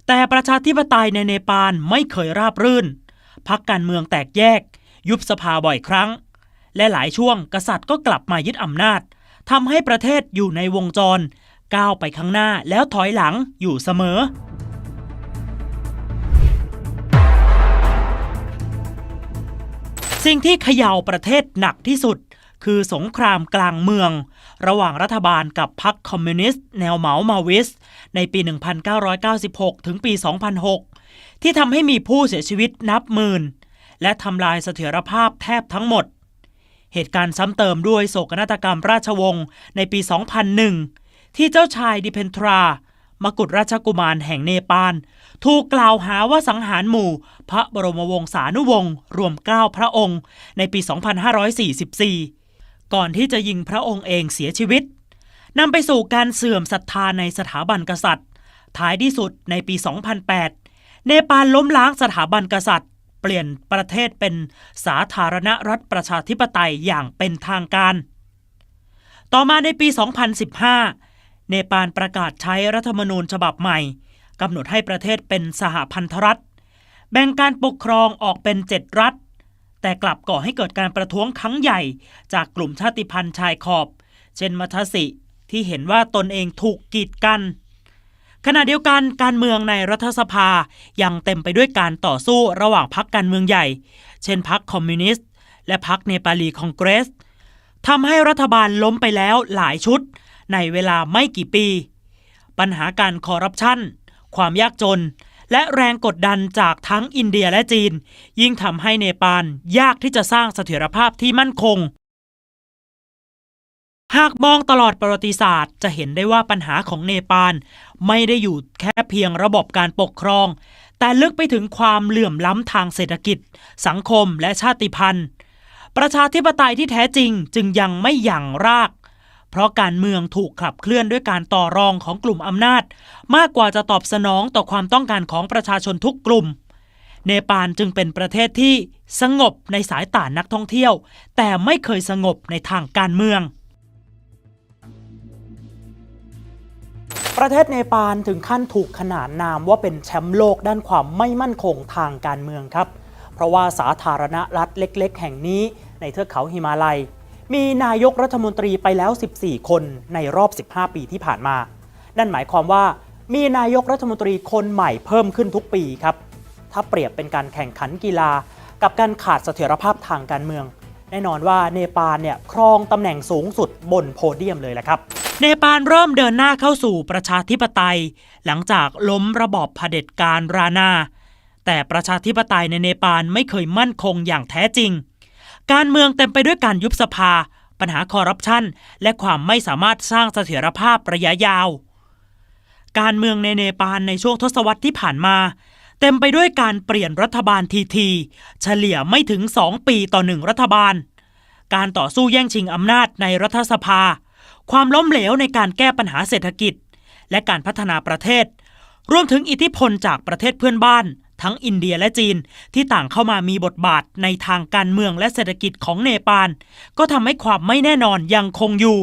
ແຕ່ປະຊາທິປະໄຕໃນເນປານໄມ່ເຄີຍລາບລື່ນ, ພັກການເມືອງແຕກແຍກ, ຍຸບສະພາບ່ອຍຄັ້ງ ແລະ ຫຼາຍຊ່ວງກະສັດກໍກັບມາຍຶດອຳນາດ, ທຳໃຫ້ປະເທດຢູ່ໃນວົງຈອນ ກ້າວໄປຂ້າງໜ້າແລ້ວຖອຍຫຼັງຢູ່ສະເໝີ. ສິ່ງທີ່ຂະເຍົາປະເທດໜັກທີ່ສຸດຄືສົງຄຣາມກາງເມືອງ ລະຫວ່າງລັດຖະບານກັບພັກຄອມມິວນິສແນວເມົາມາວິສ ໃນປີໜຶ່ງພັນເກົ້າຮ້ອຍເກົ້າສິບຫົກ ເຖິງປີສອງພັນຫົກ ທີ່ທຳໃຫ້ມີຜູ້ເສຍຊີວິດນັບໝື່ນ ແລະ ທຳລາຍສະຖຽນລະພາບແທບທັງໝົດ. ເຫດການຊ້ຳເຕີມດ້ວຍໂສກະນາດຕະກຳລາຊະວົງໃນປີສອງພັນໜຶ່ງ ທີ່ເຈົ້າຊາຍດິເພັນທຣາ ມະກຸດລາຊະກຸມານແຫ່ງເນປານ ຖືກກ່າວຫາວ່າສັງຫານໝູ່ພະບໍລົມະວົງສານຸວົງລວມເກົ້າພະອົງໃນປີສອງພັນຫ້າຮ້ອຍສີ່ສິບສີ່ ກ່ອນທີ່ຈະຍິງພະອົງເອງເສຍຊີວິດ, ນຳໄປສູ່ການເສື່ອມສັດທາໃນສະຖາບັນກະສັດ. ທ້າຍທີ່ສຸດໃນປີສອງພັນແປດ ເນປານລົ້ມລ້າງສະຖາບັນກະສັດ, ປ່ຽນປະເທດເປັນສາທາລະນະລັດປະຊາທິປະໄຕຢ່າງເປັນທາງການ. ຕໍ່ມາໃນປີສອງພັນສິບຫ້າ ເນປານປະກາດໃຊ້ລັດຖະທຳມະນູນສະບັບໃໝ່, ກຳນົດໃຫ້ປະເທດເປັນສະຫະພັນທະລັດ, ແບ່ງການປົກຄອງອອກເປັນເຈັດລັດ, ແຕ່ກັບກໍ່ໃຫ້ເກີດການປະທ້ວງຄັ້ງໃຫຍ່ຈາກກຸ່ມຊາດຕິພັນຊາຍຂອບ ເຊັ່ນ ມາທາຊິ ທີ່ເຫັນວ່າຕົນເອງຖືກກີດກັນ. ຂະນະດຽວກັນ, ການເມືອງໃນລັດຖະສະພາຍັງເຕັມໄປດ້ວຍການຕໍ່ສູ້ລະຫວ່າງພັກການເມືອງໃຫຍ່ ເຊັ່ນ ພັກຄອມມິວນິສ ແລະ ພັກເນປາລີຄອງເກຣສ, ທຳໃຫ້ລັດຖະບານລົ້ມໄປແລ້ວຫຼາຍຊຸດໃນເວລາໄມ່ກີ່ປີ. ບັນຫາການຄໍຣັບຊັນ, ຄວາມຍາກຈົນ ແລະ ແຮງກົດດັນຈາກທັງອິນເດຍ ແລະ ຈີນ ຍິ່ງທຳໃຫ້ເນປານຍາກທີ່ຈະສ້າງສະຖຽນລະພາບທີ່ໝັ້ນຄົງ. ຫາກມອງຕະຫຼອດປະຫວັດຕິສາດ ຈະເຫັນໄດ້ວ່າບັນຫາຂອງເນປານໄມ່ໄດ້ຢູ່ແຄ່ພຽງລະບອບການປົກຄອງ, ແຕ່ເລິກໄປເຖິງຄວາມເຫຼື່ອມລ້ຳທາງເສດຖະກິດ, ສັງຄົມ ແລະ ຊາດຕິພັນ. ປະຊາທິປະໄຕທີ່ແທ້ຈິງຈຶ່ງຍັງໄມ່ຫຍັງລາກ, ເພາະການເມືອງຖືກຂັບເຄື່ອນດ້ວຍການຕໍ່ລອງຂອງກຸ່ມອຳນາດ ມາກກວ່າຈະຕອບສະໜອງຕໍ່ຄວາມຕ້ອງການຂອງປະຊາຊົນທຸກກຸ່ມ. ເນປານຈຶ່ງເປັນປະເທດທີ່ສະຫງົບໃນສາຍຕານັກທ່ອງທ່ຽວ, ແຕ່ໄມ່ເຄີຍສະຫງົບໃນທາງການເມືອງ. ປະເທດເນປານເຖິງຂັ້ນຖືກຂນານນາມວ່າເປັນແຊ້ມໂລກດ້ານຄວາມໄມ່ໝັ້ນຄົງທາງການເມືອງຄັບ, ເພາະວ່າສາທາລະນະລັດເລັກໆແຫ່ງນີ້ໃນເທືອກເຂົາຫິມາໄລ ມີນາຍົກລັດຖະມົນຕີໄປແລ້ວສິບສີ່ຄົນໃນລອບສິບຫ້າປີທີ່ຜ່ານມາ. ນັ້ນໝາຍຄວາມວ່າມີນາຍົກລັດຖະມົນຕີຄົນໃໝ່ເພີ່ມຂຶ້ນທຸກປີຄັບ. ຖ້າປຽບເປັນການແຂ່ງຂັນກິລາກັບການຂາດສະຖຽນລະພາບທາງການເມືອງ, แน่นอนว่าเนปาลเนี่ยครองตำแหน่งสูงสุดบนโพเดียมเลยแหละครับ เนปาลเริ่มเดินหน้าเข้าสู่ประชาธิปไตย หลังจากล้มระบอบเผด็จการรานา แต่ประชาธิปไตยในเนปาลไม่เคยมั่นคงอย่างแท้จริง การเมืองเต็มไปด้วยการยุบสภา ปัญหาคอร์รัปชัน และความไม่สามารถสร้างเสถียรภาพระยะยาว การเมืองในเนปาลในช่วงทศวรรษที่ผ่านมา เต็มไปด้วยการเปลี่ยนรัฐบาลทีๆ เฉลี่ยไม่ถึงสองปีต่อหนึ่งรัฐบาล การต่อสู้แย่งชิงอำนาจในรัฐสภา ความล้มเหลวในการแก้ปัญหาเศรษฐกิจ และการพัฒนาประเทศ รวมถึงอิทธิพลจากประเทศเพื่อนบ้าน ทั้งอินเดียและจีน ที่ต่างเข้ามามีบทบาทในทางการเมืองและเศรษฐกิจของเนปาล ก็ทำให้ความไม่แน่นอนยังคงอยู่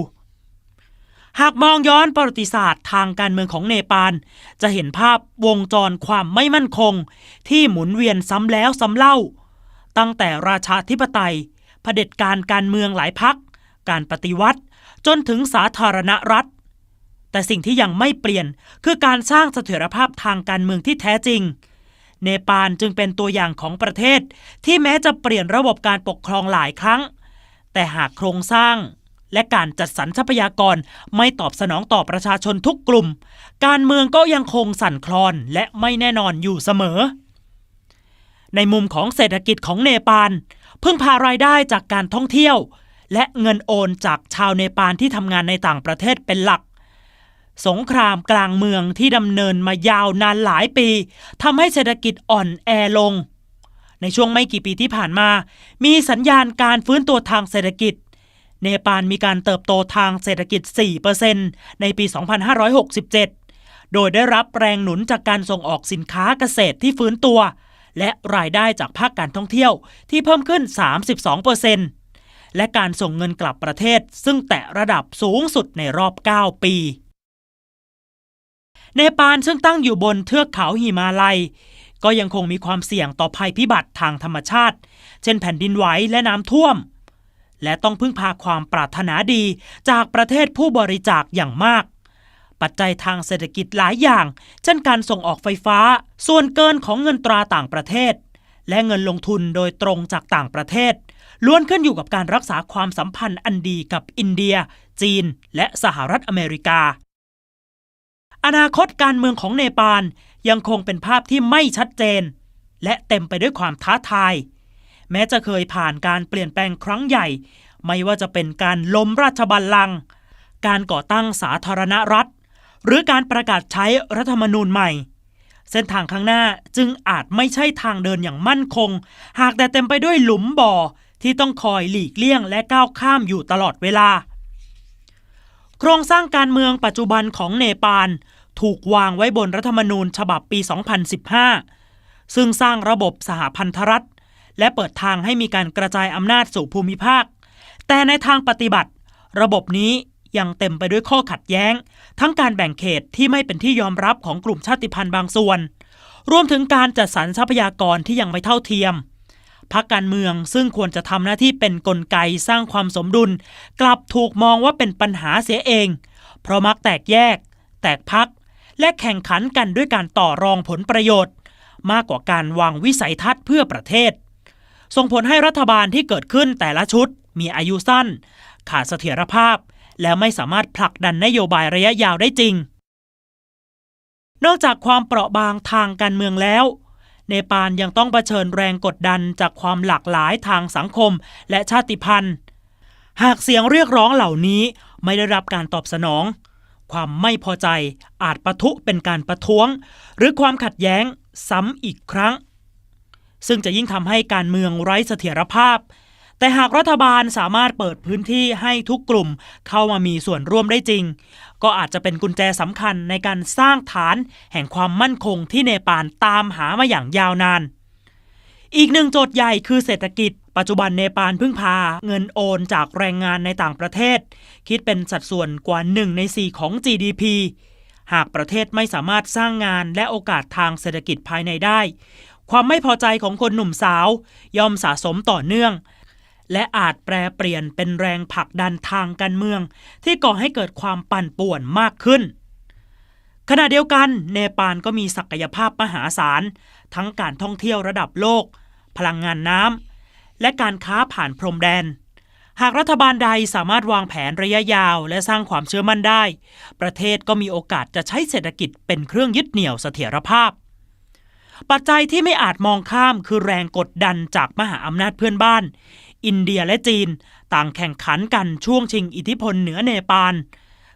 หากมองย้อนประวัติศาสตร์ทางการเมืองของเนปาล จะเห็นภาพวงจรความไม่มั่นคงที่หมุนเวียนซ้ำแล้วซ้ำเล่า ตั้งแต่ราชาธิปไตย เผด็จการการเมืองหลายพรรค การปฏิวัติ จนถึงสาธารณรัฐ แต่สิ่งที่ยังไม่เปลี่ยนคือการสร้างเสถียรภาพทางการเมืองที่แท้จริง เนปาลจึงเป็นตัวอย่างของประเทศที่แม้จะเปลี่ยนระบบการปกครองหลายครั้ง แต่หากโครงสร้างและการจัดสรรทรัพยากรไม่ตอบสนองต่อประชาชนทุกกลุ่ม การเมืองก็ยังคงสั่นคลอนและไม่แน่นอนอยู่เสมอ ในมุมของเศรษฐกิจของเนปาล พึ่งพารายได้จากการท่องเที่ยว และเงินโอนจากชาวเนปาลที่ทำงานในต่างประเทศเป็นหลัก สงครามกลางเมืองที่ดำเนินมายาวนานหลายปี ทำให้เศรษฐกิจอ่อนแอลง ในช่วงไม่กี่ปีที่ผ่านมา มีสัญญาณการฟื้นตัวทางเศรษฐกิจ เนปาลมีการเติบโตทางเศรษฐกิจสี่เปอร์เซ็นต์ ในปีสองพันห้าร้อยหกสิบเจ็ด โดยได้รับแรงหนุนจากการส่งออกสินค้าเกษตรที่ฟื้นตัว และรายได้จากภาคการท่องเที่ยวที่เพิ่มขึ้นสามสิบสองเปอร์เซ็นต์ และการส่งเงินกลับประเทศซึ่งแตะระดับสูงสุดในรอบเก้าปี เนปาลซึ่งตั้งอยู่บนเทือกเขาหิมาลัย ก็ยังคงมีความเสี่ยงต่อภัยพิบัติทางธรรมชาติ เช่นแผ่นดินไหวและน้ำท่วม และต้องพึ่งพาความปรารถนาดีจากประเทศผู้บริจาคอย่างมาก ปัจจัยทางเศรษฐกิจหลายอย่าง เช่นการส่งออกไฟฟ้า ส่วนเกินของเงินตราต่างประเทศ และเงินลงทุนโดยตรงจากต่างประเทศ ล้วนขึ้นอยู่กับการรักษาความสัมพันธ์อันดีกับอินเดีย จีน และสหรัฐอเมริกา อนาคตการเมืองของเนปาลยังคงเป็นภาพที่ไม่ชัดเจน และเต็มไปด้วยความท้าทาย แม้จะเคยผ่านการเปลี่ยนแปลงครั้งใหญ่ ไม่ว่าจะเป็นการล้มราชบัลลังก์ การก่อตั้งสาธารณรัฐ หรือการประกาศใช้รัฐธรรมนูญใหม่ เส้นทางข้างหน้าจึงอาจไม่ใช่ทางเดินอย่างมั่นคง หากแต่เต็มไปด้วยหลุมบ่อที่ต้องคอยหลีกเลี่ยงและก้าวข้ามอยู่ตลอดเวลา โครงสร้างการเมืองปัจจุบันของเนปาลถูกวางไว้บนรัฐธรรมนูญฉบับปีสองพันสิบห้า ซึ่งสร้างระบบสหพันธรัฐ และเปิดทางให้มีการกระจายอำนาจสู่ภูมิภาค แต่ในทางปฏิบัติ ระบบนี้ยังเต็มไปด้วยข้อขัดแย้ง ทั้งการแบ่งเขตที่ไม่เป็นที่ยอมรับของกลุ่มชาติพันธุ์บางส่วน รวมถึงการจัดสรรทรัพยากรที่ยังไม่เท่าเทียม พรรคการเมืองซึ่งควรจะทำหน้าที่เป็นกลไกสร้างความสมดุล กลับถูกมองว่าเป็นปัญหาเสียเอง เพราะมักแตกแยก แตกพรรค และแข่งขันกันด้วยการต่อรองผลประโยชน์ มากกว่าการวางวิสัยทัศน์เพื่อประเทศ ส่งผลให้รัฐบาลที่เกิดขึ้นแต่ละชุดมีอายุสั้น ขาดเสถียรภาพ และไม่สามารถผลักดันนโยบายระยะยาวได้จริง นอกจากความเปราะบางทางการเมืองแล้ว เนปาลยังต้องเผชิญแรงกดดันจากความหลากหลายทางสังคมและชาติพันธุ์ หากเสียงเรียกร้องเหล่านี้ไม่ได้รับการตอบสนอง ความไม่พอใจอาจปะทุเป็นการประท้วง หรือความขัดแย้งซ้ำอีกครั้ง ซึ่งจะยิ่งทำให้การเมืองไร้เสถียรภาพ แต่หากรัฐบาลสามารถเปิดพื้นที่ให้ทุกกลุ่มเข้ามามีส่วนร่วมได้จริง ก็อาจจะเป็นกุญแจสำคัญในการสร้างฐานแห่งความมั่นคงที่เนปาลตามหามาอย่างยาวนาน อีกหนึ่งโจทย์ใหญ่คือเศรษฐกิจ ปัจจุบันเนปาลพึ่งพาเงินโอนจากแรงงานในต่างประเทศ คิดเป็นสัดส่วนกว่าหนึ่งในสี่ของ จีดีพี หากประเทศไม่สามารถสร้างงานและโอกาสทางเศรษฐกิจภายในได้ ความไม่พอใจของคนหนุ่มสาวย่อมสะสมต่อเนื่อง และอาจแปรเปลี่ยนเป็นแรงผลักดันทางการเมืองที่ก่อให้เกิดความปั่นป่วนมากขึ้น ขณะเดียวกัน เนปาลก็มีศักยภาพมหาศาล ทั้งการท่องเที่ยวระดับโลก พลังงานน้ำ ແລະ ການຄ້າຜ່ານພົມແດນ. ຫາກລັດຖະບານໃດສາມາດວາງແຜນໄລຍະຍາວ ແລະ ສ້າງຄວາມເຊື່ອໝັ້ນໄດ້, ປະເທດກໍມີໂອກາດຈະໃຊ້ເສດຖະກິດເປັນເຄື່ອງຍຶດໜ່ຽວສະຖຽນລະພາບ. ປັດໄຈທີ່ໄມ່ອາດມອງຂ້າມຄືແຮງກົດດັນຈາກມະຫາອຳນາດເພື່ອນບ້ານ, ອິນເດຍ ແລະ ຈີນ, ຕ່າງແຂ່ງຂັນກັນຊ່ວງຊິງອິດທິພົນເໜືອເນປານ.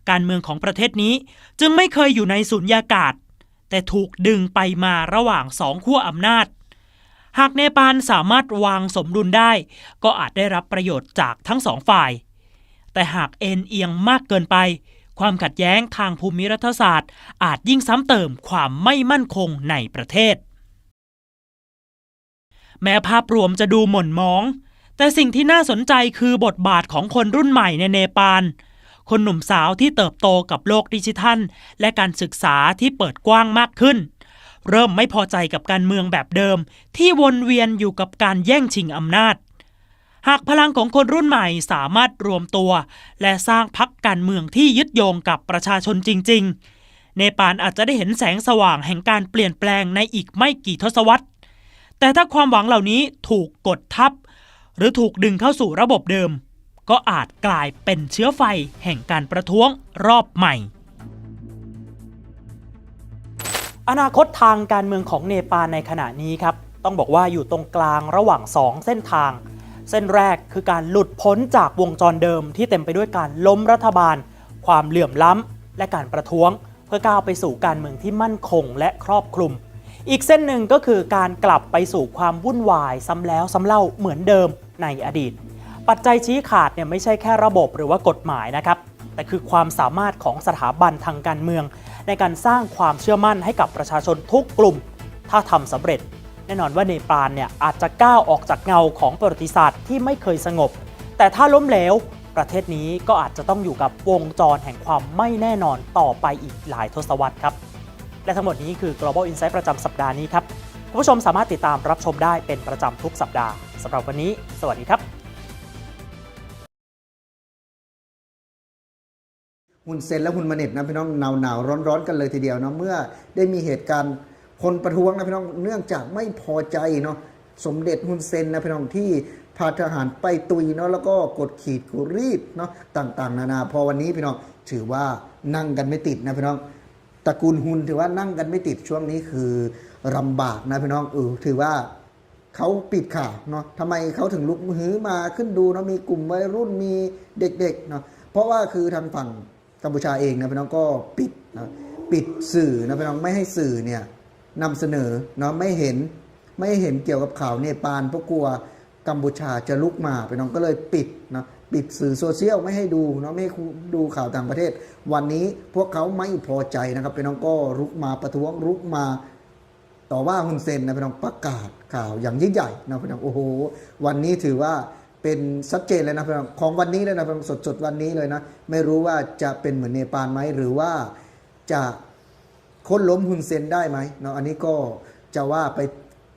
ການເມືອງຂອງປະເທດນີ້ຈຶ່ງໄມ່ເຄີຍຢູ່ໃນສຸນຍາກາດ, ແຕ່ຖືກດຶງໄປມາລະຫວ່າງສອງຂົ້ວອຳນາດ. ຫາກເນປານສາມາດວາງສົມດຸນໄດ້, ກໍອາດໄດ້ຮັບປະໂຫຍດຈາກທັງສອງຝ່າຍ. ແຕ່ຫາກເອນອຽງມາກເກີນໄປ, ຄວາມຂັດແຍ້ງທາງພູມິລັດຖະສາດອາດຍິ່ງຊ້ຳເຕີມຄວາມໄມ່ໝັ້ນຄົງໃນປະເທດ. ແມ້ພາບລວມຈະດູໝ່ນໝອງ, ແຕ່ສິ່ງທີ່ໜ້າສົນໃຈຄືບົດບາດຂອງຄົນລຸ້ນໃໝ່ໃນເນປານ. ຄົນໜຸ່ມສາວທີ່ເຕີບໂຕກັບໂລກດິຈິທັນ ແລະ ການສຶກສາທີ່ເປີດກວ້າງມາກຂຶ້ນ, ເລີ່ມໄມ່ພໍໃຈກັບການເມືອງແບບເດີມທີ່ວົນວຽນຢູ່ກັບການແຍ່ງຊິງອຳນາດ. ຫາກພະລັງຂອງຄົນລຸ້ນໃໝ່ສາມາດລວມຕົວ ແລະ ສ້າງພັກການເມືອງທີ່ຍຶດໂຍງກັບປະຊາຊົນຈິງໆ, ເນປານອາດຈະໄດ້ເຫັນແສງສະຫວ່າງແຫ່ງການປ່ຽນແປງໃນອີກໄມ່กี่ທົດສະວັດ. ແຕ່ຖ້າຄວາມຫວັງເຫຼົ່ານີ້ຖືກກົດທັບ ຫຼື ຖືກດຶງເຂົ້າສູ່ລະບົບເດີມ, ກໍອາດກາຍເປັນເຊື້ອໄຟແຫ່ງການປະທ້ວງລອບໃໝ່. ອະນາຄົດທາງການເມືອງຂອງເນປານໃນຂະນະນີ້ຄັບ ຕ້ອງບອກວ່າຢູ່ຕົງກາງລະຫວ່າງສອງເສັ້ນທາງ. ເສັ້ນແລກຄືການຫຼຸດພົ້ນຈາກວົງຈອນເດີມທີ່ເຕັມໄປດ້ວຍການລົ້ມລັດຖະບານ, ຄວາມເຫຼື່ອມລ້ຳ ແລະ ການປະທ້ວງ ເພື່ອກ້າວໄປສູ່ການເມືອງທີ່ໝັ້ນຄົງ ແລະ ຄອບຄຸມ. ອີກເສັ້ນໜຶ່ງກໍຄືການກັບໄປສູ່ຄວາມວຸ້ນວາຍຊ້ຳແລ້ວຊ້ຳເລົ່າເໝືອນເດີມໃນອະດີດ. ປັດໄຈຊີ້ຂາດເນຍ ໄມ່ໃຊ່ແຄ່ລະບົບ ຫຼືວ່າກົດໝາຍນະຄັບ, ແຕ່ຄືຄວາມສາມາດຂອງສະຖາບັນທາງການເມືອງ ໃນການສ້າງຄວາມເຊື່ອໝັ້ນໃຫ້ກັບປະຊາຊົນທຸກກຸ່ມ. ຖ້າທຳສຳເລັດ, ແນ່ນອນວ່າເນປານເນຍອາດຈະກ້າວອອກຈາກເງົາຂອງປະຫວັດຕິສາດທີ່ໄມ່ເຄີຍສະຫງົບ, ແຕ່ຖ້າລົ້ມເຫຼວ, ປະເທດນີ້ກໍອາດຈະຕ້ອງຢູ່ກັບວົງຈອນແຫ່ງຄວາມໄມ່ແນ່ນອນຕໍ່ໄປອີກຫຼາຍທົດສະວັດຄັບ. ແລະ ທັງໝົດນີ້ຄື Global Insight ປະຈຳສັບດານີ້ຄັບ. ຄຸນຜູ້ຊົມສາມາດຕິດຕາມຮັບຊົມໄດ້ເປັນປະຈຳທຸກສັບດາ. ສຳລັບວັນນີ້, ສະຫວັດດີຄັບ. ຮຸນເຊັນ ແລະ ຮຸນມາເນັດນະພີ່ນ້ອງ ໜາວໆ ຮ້ອນໆ ກັນເລີຍທີດຽວເນາະ ເມື່ອໄດ້ມີເຫດການຄົນປະທ້ວງນະພີ່ນ້ອງ ເນື່ອງຈາກໄມ່ພໍໃຈເນາະ ສົມເດັດຮຸນເຊັນນະພີ່ນ້ອງ ທີ່ພາທະຫານໄປຕຸຍເນາະ ແລ້ວກໍກົດຂີດກົດຣີດເນາະ ຕ່າງໆ ນານາ ເພາະວັນນີ້ພີ່ນ້ອງ ຖືວ່ານັ່ງກັນໄມ່ຕິດນະພີ່ນ້ອງ ຕະກູນຮຸນຖືວ່ານັ່ງກັນໄມ່ຕິດ ຊ່ວງນີ້ຄືລຳບາກນະພີ່ນ້ອງ ເອີ ຖືວ່າ ເຂົາປິດຂ່າວເນາະ ທຳໄມເຂົາເຖິງລຸກຮືມາຂຶ້ນດູເນາະ ມີກຸ່ມໄວລຸ້ນ ມີເດັກໆ ເນາະ ເພາະວ່າຄືທາງຝັ່ງກັມພູຊາເອງນະພີ່ນ້ອງ ກໍປິດນະ ປິດສື່ນະພີ່ນ້ອງ ໄມ່ໃຫ້ສື່ເນຍນຳສະເໜີເນາະ ໄມ່ເຫັນ ໄມ່ໃຫ້ເຫັນກ່ຽວກັບຂ່າວເນປານ ເພາະກົວກັມພູຊາຈະລຸກມາ ພີ່ນ້ອງ ກໍເລີຍປິດນະ ປິດສື່ໂຊຊຽວ ໄມ່ໃຫ້ດູເນາະ ໄມ່ໃຫ້ດູຂ່າວຕ່າງປະເທດ ວັນນີ້ພວກເຂົາໄມ່ພໍໃຈນະຄັບ ພີ່ນ້ອງ ກໍລຸກມາປະທ້ວງ ລຸກມາ ຕໍ່ວ່າຮຸນເຊັນນະພີ່ນ້ອງ ປະກາດຂ່າວຢ່າງຍິ່ງໃຫຍ່ນະພີ່ນ້ອງ ໂອ້ໂຫ ວັນນີ້ຖືວ່າເປັນຊັດເຈນເລີຍນະພີ່ນ້ອງ ຂອງວັນນີ້ເລີຍນະພີ່ນ້ອງ ສົດໆ ວັນນີ້ເລີຍນະ ໄມ່ຮູ້ວ່າຈະເປັນເໝືອນເນປານໄໝ ຫຼືວ່າຈະໂຄ່ນລົ້ມຮຸນເຊັນໄດ້ໄໝເນາະ ອັນນີ້ກໍຈະວ່າໄປ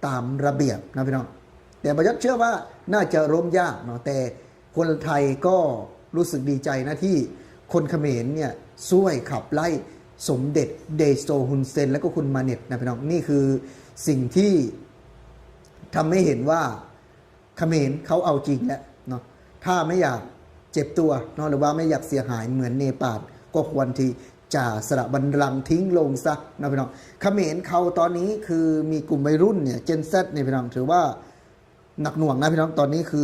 ຕາມລະບຽບນະພີ່ນ້ອງ ແຕ່ບໍ່ຢາກເຊື່ອວ່າໜ້າຈະລົ້ມຍາກເນາະ ແຕ່ ຄົນໄທກໍຮູ້ສຶກດີໃຈນະ ທີ່ຄົນຂະເໝນເນຍຊ່ວຍຂັບໄລ່ສົມເດັດເດໂຊ ຮຸນເຊັນ ແລະກໍຄຸນມາເນັດນະພີ່ນ້ອງ ນີ້ຄືສິ່ງທີ່ທຳໃຫ້ເຫັນວ່າຂະເໝນເຂົາເອົາຈິງແລ້ວເນາະ ຖ້າໄມ່ຢາກເຈັບຕົວເນາະ ຫຼືວ່າໄມ່ຢາກເສຍຫາຍເໝືອນເນປານ ກໍຄວນທີ່ຈະສະຫຼະບັນລັງ ຖິ້ມລົງຊະເນາະພີ່ນ້ອງ ຂະເໝນເຂົາຕອນນີ້ຄືມີກຸ່ມໄວລຸ້ນເນຍ ເຈນແຊັດ ນີ້ພີ່ນ້ອງ ຖືວ່າ ໜັກໜ່ວງນະພີ່ນ້ອງ ຕອນນີ້ຄື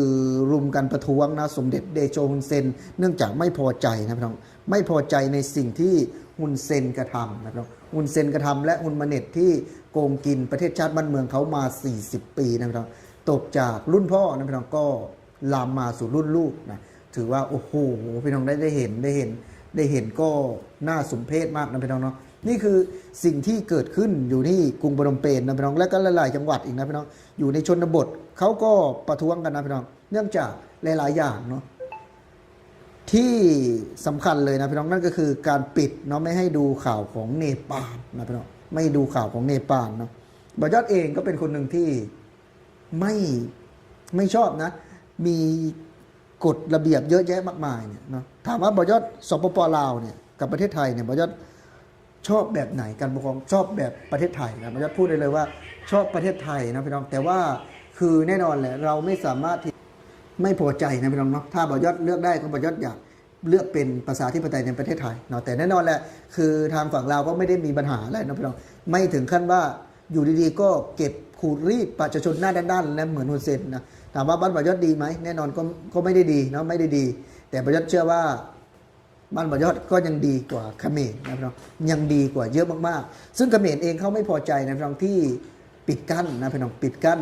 ລຸມກັນປະທ້ວງນະ ສົມເດັດເດໂຊ ຮຸນເຊັນ ເນື່ອງຈາກໄມ່ພໍໃຈນະພີ່ນ້ອງ ໄມ່ພໍໃຈໃນສິ່ງທີ່ຮຸນເຊັນກະທຳນະພີ່ນ້ອງ ຮຸນເຊັນກະທຳ ແລະ ຮຸນມາເນັດທີ່ໂກງກິນປະເທດຊາດບ້ານເມືອງເຂົາມາສີ່ສິບປີນະພີ່ນ້ອງ ຕົກຈາກລຸ້ນພໍ່ນະພີ່ນ້ອງ ກໍລາມມາສູ່ລຸ້ນລູກນະ ຖືວ່າ ໂອ້ໂຫ ພີ່ນ້ອງໄດ້ ໄດ້ເຫັນ ໄດ້ເຫັນ ໄດ້ເຫັນກໍໜ້າສົມເພດມາກນະພີ່ນ້ອງເນາະ ນີ້ຄືສິ່ງທີ່ເກີດຂຶ້ນຢູ່ທີ່ກຸງພະນົມເປນນະພີ່ນ້ອງ ແລະກໍຫຼາຍໆ ຈັງຫວັດອີກນະພີ່ນ້ອງ ຢູ່ໃນຊົນນະບົດ ເຂົາກໍປະທ້ວງກັນນະພີ່ນ້ອງ ເນື່ອງຈາກຫຼາຍໆຢ່າງເນາະ ທີ່ສຳຄັນເລີຍນະພີ່ນ້ອງ ນັ້ນກໍຄືການປິດເນາະ ໄມ່ໃຫ້ດູຂ່າວຂອງເນປານນະພີ່ນ້ອງ ໄມ່ໃຫ້ດູຂ່າວຂອງເນປານເນາະ ບ່າວຍອດເອງກໍເປັນຄົນໜຶ່ງທີ່ໄມ່ ໄມ່ຊອບນະ ມີກົດລະບຽບເຍອະແຍະມາກມາຍເນຍເນາະ ຖາມວ່າບ່າວຍອດ ສປປ ລາວເນຍ ກັບປະເທດໄທເນຍ ບ່າວຍອດ ຊອບແບບໄຫນ ການປົກຄອງ ຊອບແບບປະເທດໄທນະ ບ່າວຍອດ ພູດໄດ້ເລີຍວ່າຊອບປະເທດໄທນະພີ່ນ້ອງ ແຕ່ວ່າຄືແນ່ນອນແຫຼະ ເຮົາໄມ່ສາມາດທີ່ ไม่พอใจนะพี่น้องเนาะ ถ้าบ่าวยอดเลือกได้ก็บ่าวยอดอยากเลือกเป็นประชาธิปไตยในประเทศไทยเนาะ แต่แน่นอนแหละ คือทางฝั่งลาวก็ไม่ได้มีปัญหาอะไรเนาะพี่น้อง ไม่ถึงขั้นว่าอยู่ดีๆ ก็เก็บขูดรีดประชาชนหน้าด้านๆ นะ เหมือนฮุนเซนนะ ถามว่าบ้านบ่าวยอดดีไหม แน่นอนก็ ก็ไม่ได้ดีเนาะ ไม่ได้ดี แต่บ่าวยอดเชื่อว่า บ้านบ่าวยอดก็ยังดีกว่าเขมรนะพี่น้อง ยังดีกว่าเยอะมากๆ ซึ่งเขมรเองเขาไม่พอใจนะพี่น้อง ที่ปิดกั้นนะพี่น้อง ปิดกั้น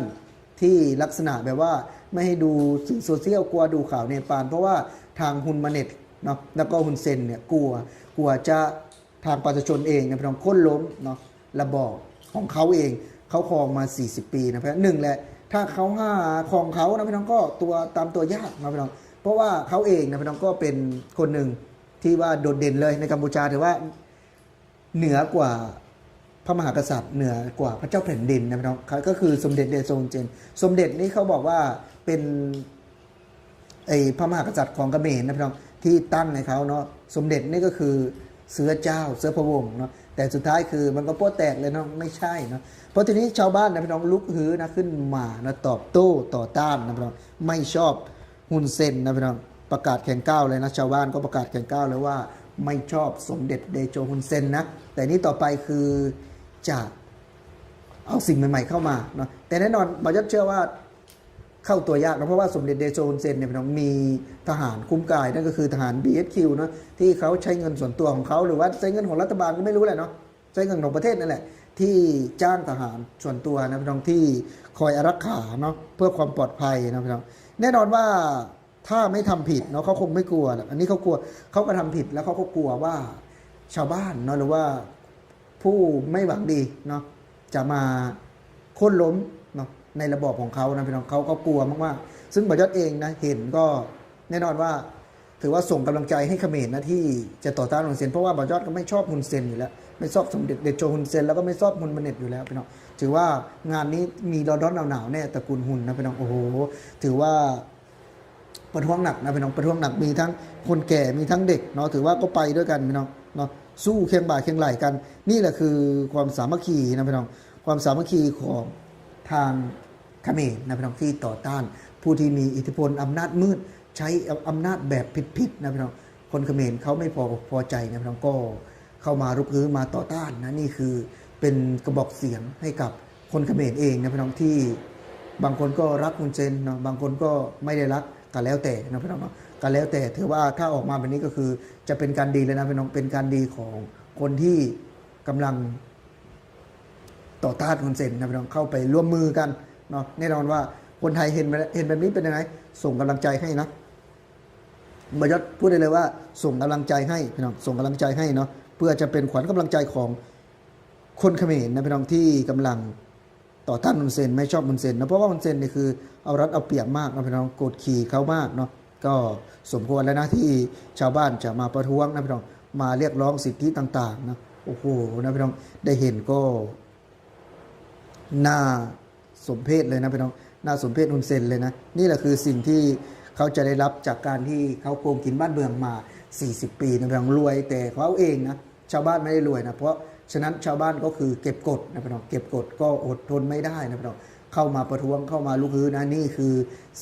ที่ลักษณะแบบว่าไม่ให้ดูสื่อโซเชียล กลัวดูข่าวเนปาล เพราะว่าทางฮุนมาเน็ตเนาะ แล้วก็ฮุนเซนเนี่ยกลัว กลัวจะ ทางประชาชนเองนะพี่น้อง โค่นล้มเนาะ ระบอบของเขาเอง เขาครองมาสี่สิบปีนะพี่น้อง หนึ่งแหละ ถ้าเขาหาของเขานะพี่น้อง ก็ตัว ตามตัวยากนะพี่น้อง เพราะว่าเขาเองนะพี่น้อง ก็เป็นคนหนึ่งที่ว่าโดดเด่นเลยในกัมพูชา ถือว่าเหนือกว่าพระมหากษัตริย์ เหนือกว่าพระเจ้าแผ่นดินนะพี่น้อง ก็คือสมเด็จเดโชฮุนเซน สมเด็จนี่เขาบอกว่าเป็น ไอ้พระมหากษัตริย์ของเขมรนะพี่น้อง ที่ตั้งให้เขาเนาะ สมเด็จนี่ก็คือเสื้อเจ้า เสื้อพระวงศ์เนาะ แต่สุดท้ายคือมันก็โป๊ะแตกเลยเนาะ ไม่ใช่เนาะ เพราะทีนี้ชาวบ้านนะพี่น้อง ลุกฮือนะ ขึ้นมานะ ตอบโต้ต่อต้านนะพี่น้อง ไม่ชอบฮุนเซนนะพี่น้อง ประกาศแข่งก้าวเลยนะ ชาวบ้านก็ประกาศแข่งก้าวเลยว่าไม่ชอบสมเด็จเดโชฮุนเซนนะ แต่นี้ต่อไปคือจะเอาสิ่งใหม่ๆเข้ามาเนาะ แต่แน่นอนบ่าวยอดเชื่อว่า เข้าตัวยากนะ เพราะว่าสมเด็จเดโชฮุนเซนเนี่ยพี่น้อง มีทหารคุ้มกาย นั่นก็คือทหาร บีเอสคิว เนาะ ที่เขาใช้เงินส่วนตัวของเขา หรือว่าใช้เงินของรัฐบาลก็ไม่รู้แหละเนาะ ใช้เงินของประเทศนั่นแหละ ที่จ้างทหารส่วนตัวนะพี่น้อง ที่คอยอารักขาเนาะ เพื่อความปลอดภัยนะพี่น้อง แน่นอนว่าถ้าไม่ทำผิดเนาะ เขาคงไม่กลัวแหละ อันนี้เขากลัว เขากระทำผิดแล้วเขาก็กลัวว่าชาวบ้านเนาะ หรือว่า ผู้ไม่หวังดีเนาะ จะมาโค่นล้มเนาะ ในระบอบของเขานะพี่น้อง เขาก็กลัวมากๆ ซึ่งบ่าวยอดเองนะ เห็นก็แน่นอนว่า ถือว่าส่งกำลังใจให้เขมรนะ ที่จะต่อต้านฮุนเซน เพราะว่าบ่าวยอดก็ไม่ชอบฮุนเซนอยู่แล้ว ไม่ชอบสมเด็จเดโชฮุนเซน แล้วก็ไม่ชอบฮุนมาเน็ตอยู่แล้วพี่น้อง ถือว่างานนี้มีร้อนๆหนาวๆแน่ ตระกูลฮุนนะพี่น้อง โอ้โห ถือว่า ประท้วงหนักนะพี่น้อง ประท้วงหนัก มีทั้งคนแก่ มีทั้งเด็กเนาะ ถือว่าก็ไปด้วยกันพี่น้องเนาะ สู้เคียงบ่าเคียงไหล่กัน นี่แหละคือความสามัคคีนะพี่น้อง ความสามัคคีของทางเขมรนะพี่น้อง ที่ต่อต้านผู้ที่มีอิทธิพล อำนาจมืด ใช้อำนาจแบบผิดๆนะพี่น้อง คนเขมรเขาไม่พออกพอใจนะพี่น้อง ก็เข้ามารุกฮื้อ มาต่อต้านนะ นี่คือเป็นกระบอกเสียงให้กับ คนเขมรเองนะพี่น้อง ที่บางคนก็รักฮุนเซนเนาะ บางคนก็ไม่ได้รัก ก็แล้วแต่นะพี่น้องเนาะ ก็แล้วแต่ ถือว่าถ้าออกมาแบบนี้ก็คือจะเป็นการดีเลยนะพี่น้อง เป็นการดีของคนที่กำลังต่อต้านฮุนเซนนะพี่น้อง เข้าไปร่วมมือกันเนาะ แน่นอนว่าคนไทยเห็น เห็นแบบนี้เป็นยังไง ส่งกำลังใจให้นะ บ่าวยอดพูดได้เลยว่าส่งกำลังใจให้พี่น้อง ส่งกำลังใจให้เนาะ เพื่อจะเป็นขวัญกำลังใจของ คนเขมรนะพี่น้อง ที่กำลังต่อต้านฮุนเซน ไม่ชอบฮุนเซนนะ เพราะว่าฮุนเซนนี่คือเอารัดเอาเปรียบมากนะพี่น้อง กดขี่เขามากเนาะ ก็สมควรแล้วนะ ที่ชาวบ้านจะมาประท้วงนะพี่น้อง มาเรียกร้องสิทธิต่างๆนะ โอ้โห นะพี่น้อง ได้เห็นก็น่าสมเพชเลยนะพี่น้อง น่าสมเพชฮุนเซนเลยนะ นี่แหละคือสิ่งที่เขาจะได้รับจากการที่เขาโกงกินบ้านเมืองมาสี่สิบปีนะพี่น้อง รวยแต่เขาเองนะ ชาวบ้านไม่ได้รวยนะ เพราะฉะนั้นชาวบ้านก็คือเก็บกดนะพี่น้อง เก็บกดก็อดทนไม่ได้นะพี่น้อง เข้ามาประท้วง เข้ามาลุกฮื้อนะ นี่คือ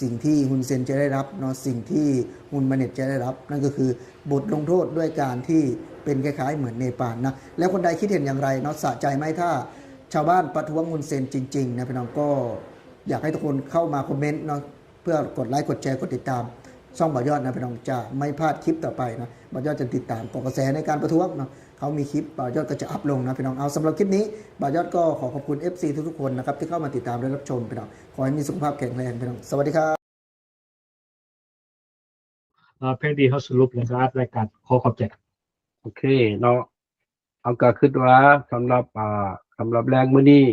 สิ่งที่ฮุนเซนจะได้รับเนาะ สิ่งที่ฮุนมาเน็ตจะได้รับ นั่นก็คือบทลงโทษด้วยการที่เป็นคล้ายๆเหมือนเนปาลนะ แล้วคนใดคิดเห็นอย่างไรเนาะ สะใจไหมถ้าชาวบ้านประท้วงฮุนเซนจริงๆนะพี่น้อง ก็อยากให้ทุกคนเข้ามาคอมเมนต์เนาะ เพื่อกดไลค์กดแชร์กดติดตามช่องบ่าวยอดนะพี่น้อง จะไม่พลาดคลิปต่อไปนะ บ่าวยอดจะติดตามเกาะกระแสในการประท้วงเนาะ เขามีคลิปบ่าวยอดก็จะอัปลงนะพี่น้อง เอา สำหรับคลิปนี้บ่าวยอดก็ขอขอบคุณเอฟซีทุกๆคนนะครับ ที่เข้ามาติดตามและรับชมพี่น้อง ขอให้มีสุขภาพแข็งแรงพี่น้อง สวัสดีครับ เอ่อเพียงดีเฮาสรุปแล้วก็อัดรายการ ขอขอบใจ โอเคเนาะ เฮาก็คิดว่าสำหรับ อ่า สำหรับแลงมื้อนี้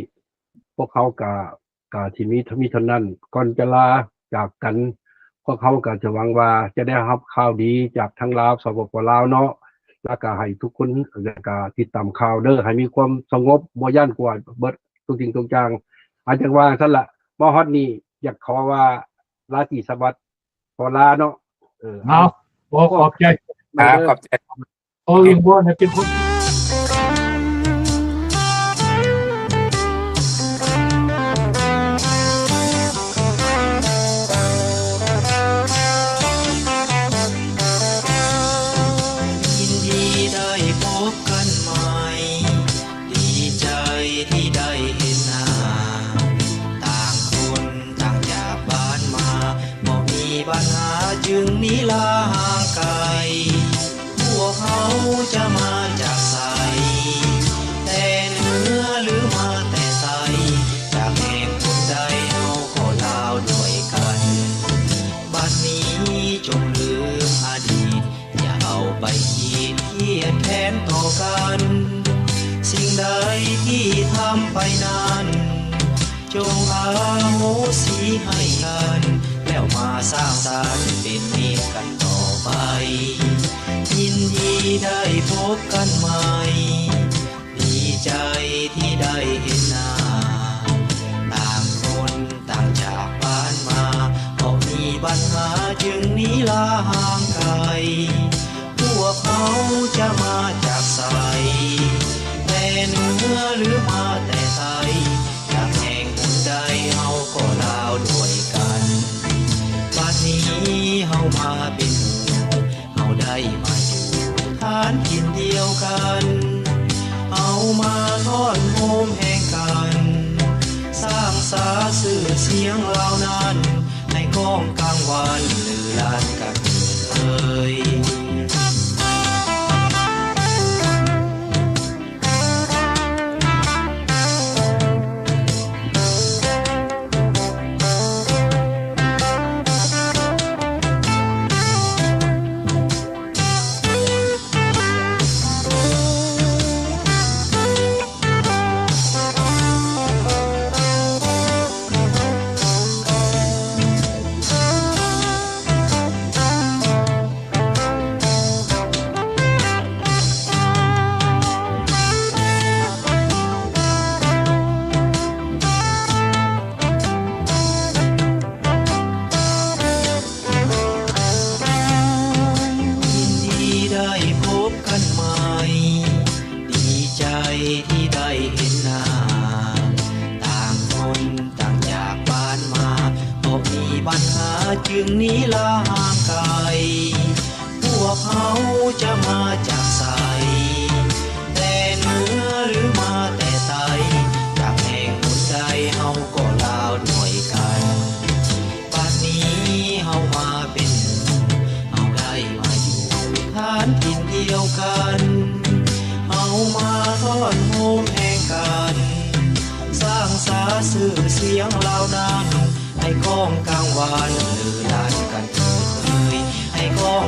พวกเฮาก็ ก็สิมี มีเท่านั้น ก่อนจะลาจากกัน พวกเฮาก็จะหวังว่าจะได้รับข่าวดีจากทางลาว สปป ลาวเนาะ แล้วก็ให้ทุกคน แล้วก็ติดตามข่าวเด้อ ให้มีความสงบ บ่ย้านกลัวเบิดทุกสิ่งทุกอย่าง อาจจะว่าซั่นละ มาฮอดนี้อยากขอว่าราตรีสวัสดิ์ ขอลาเนาะ เออ เอา ขอขอบใจ ครับขอบใจ ขอวิงวอนให้เป็นคน ລາຫ່າງໄກ ພວກເຮົາຈະມາຈາກໃສ ແຕ່ເໜືອຫຼືມາແຕ່ໃສ ຈາກແຫ່ງຫົນໃດເຮົາກໍລາວດ້ວຍກັນ ບັດນີ້ຈົ່ງລືມອະດີດ ຢ່າເອົາໄປຄິດຄຽດແຄ້ນຕໍ່ກັນ ສິ່ງໃດທີ່ທຳໄປນັ້ນ ຈົ່ງອະໂຫສິໃຫ້ກັນ ແລ້ວມາສ້າງສັນເປັນມິດກັນຕໍ່ໄປ ຍິນດີໄດ້ພົບກັນໃໝ່ ດີໃຈທີ່ໄດ້ເຫັນໜ້າ ຕ່າງຄົນຕ່າງຈາກບ້ານມາ ເພາະມີບັນຫາຈຶ່ງໜີລາຫ່າງໄກ ພວກເຮົາຈະມາຈາກໃສ ແຕ່ເໜືອຫຼືມາແຕ່ໃສ ຈາກແຫ່ງຫົນໃດເຮົາກໍລາວດ້ວຍກັນ ບັດນີ້ເຮົາມາເປັນໝູ່ ເຮົາໄດ້ມາຢູ່ຖານຖິ່ນດຽວກັນ ເຮົາມາທ້ອນໂຮມແຮງກັນ ສ້າງສາຊື່ສຽງລາວນັ້ນ ໃຫ້ກ້ອງກາງວັນລືລັນກັນເອີຍ. ຍິນດີໄດ້ພົບກັນໃໝ່ ດີໃຈທີ່ໄດ້ເຫັນໜ້າ ຕ່າງຄົນຕ່າງຈາກບ້ານມາ ເພາະມີບັນຫາຈຶ່ງໜີລາຫ່າງໄກ ພວກເຮົາຈະມາຈາກໃສ ແຕ່ເໜືອຫຼືມາແຕ່ໃຕ້ ຈາກແຫ່ງຫົນໃດເຮົາກໍລາວດ້ວຍກັນ ບັດນີ້ເຮົາມາເປັນໝູ່ ເຮົາໄດ້ມາຢູ່ຖານຖິ່ນດຽວກັນ ເຮົາມາທ້ອນໂຮມແຮງກັນ ສ້າງສາຊື່ສຽງລາວນັ້ນ ໃຫ້ກ້ອງກາງວັນລືລັນກັນເອີຍ ໃຫ້ກ້ອງ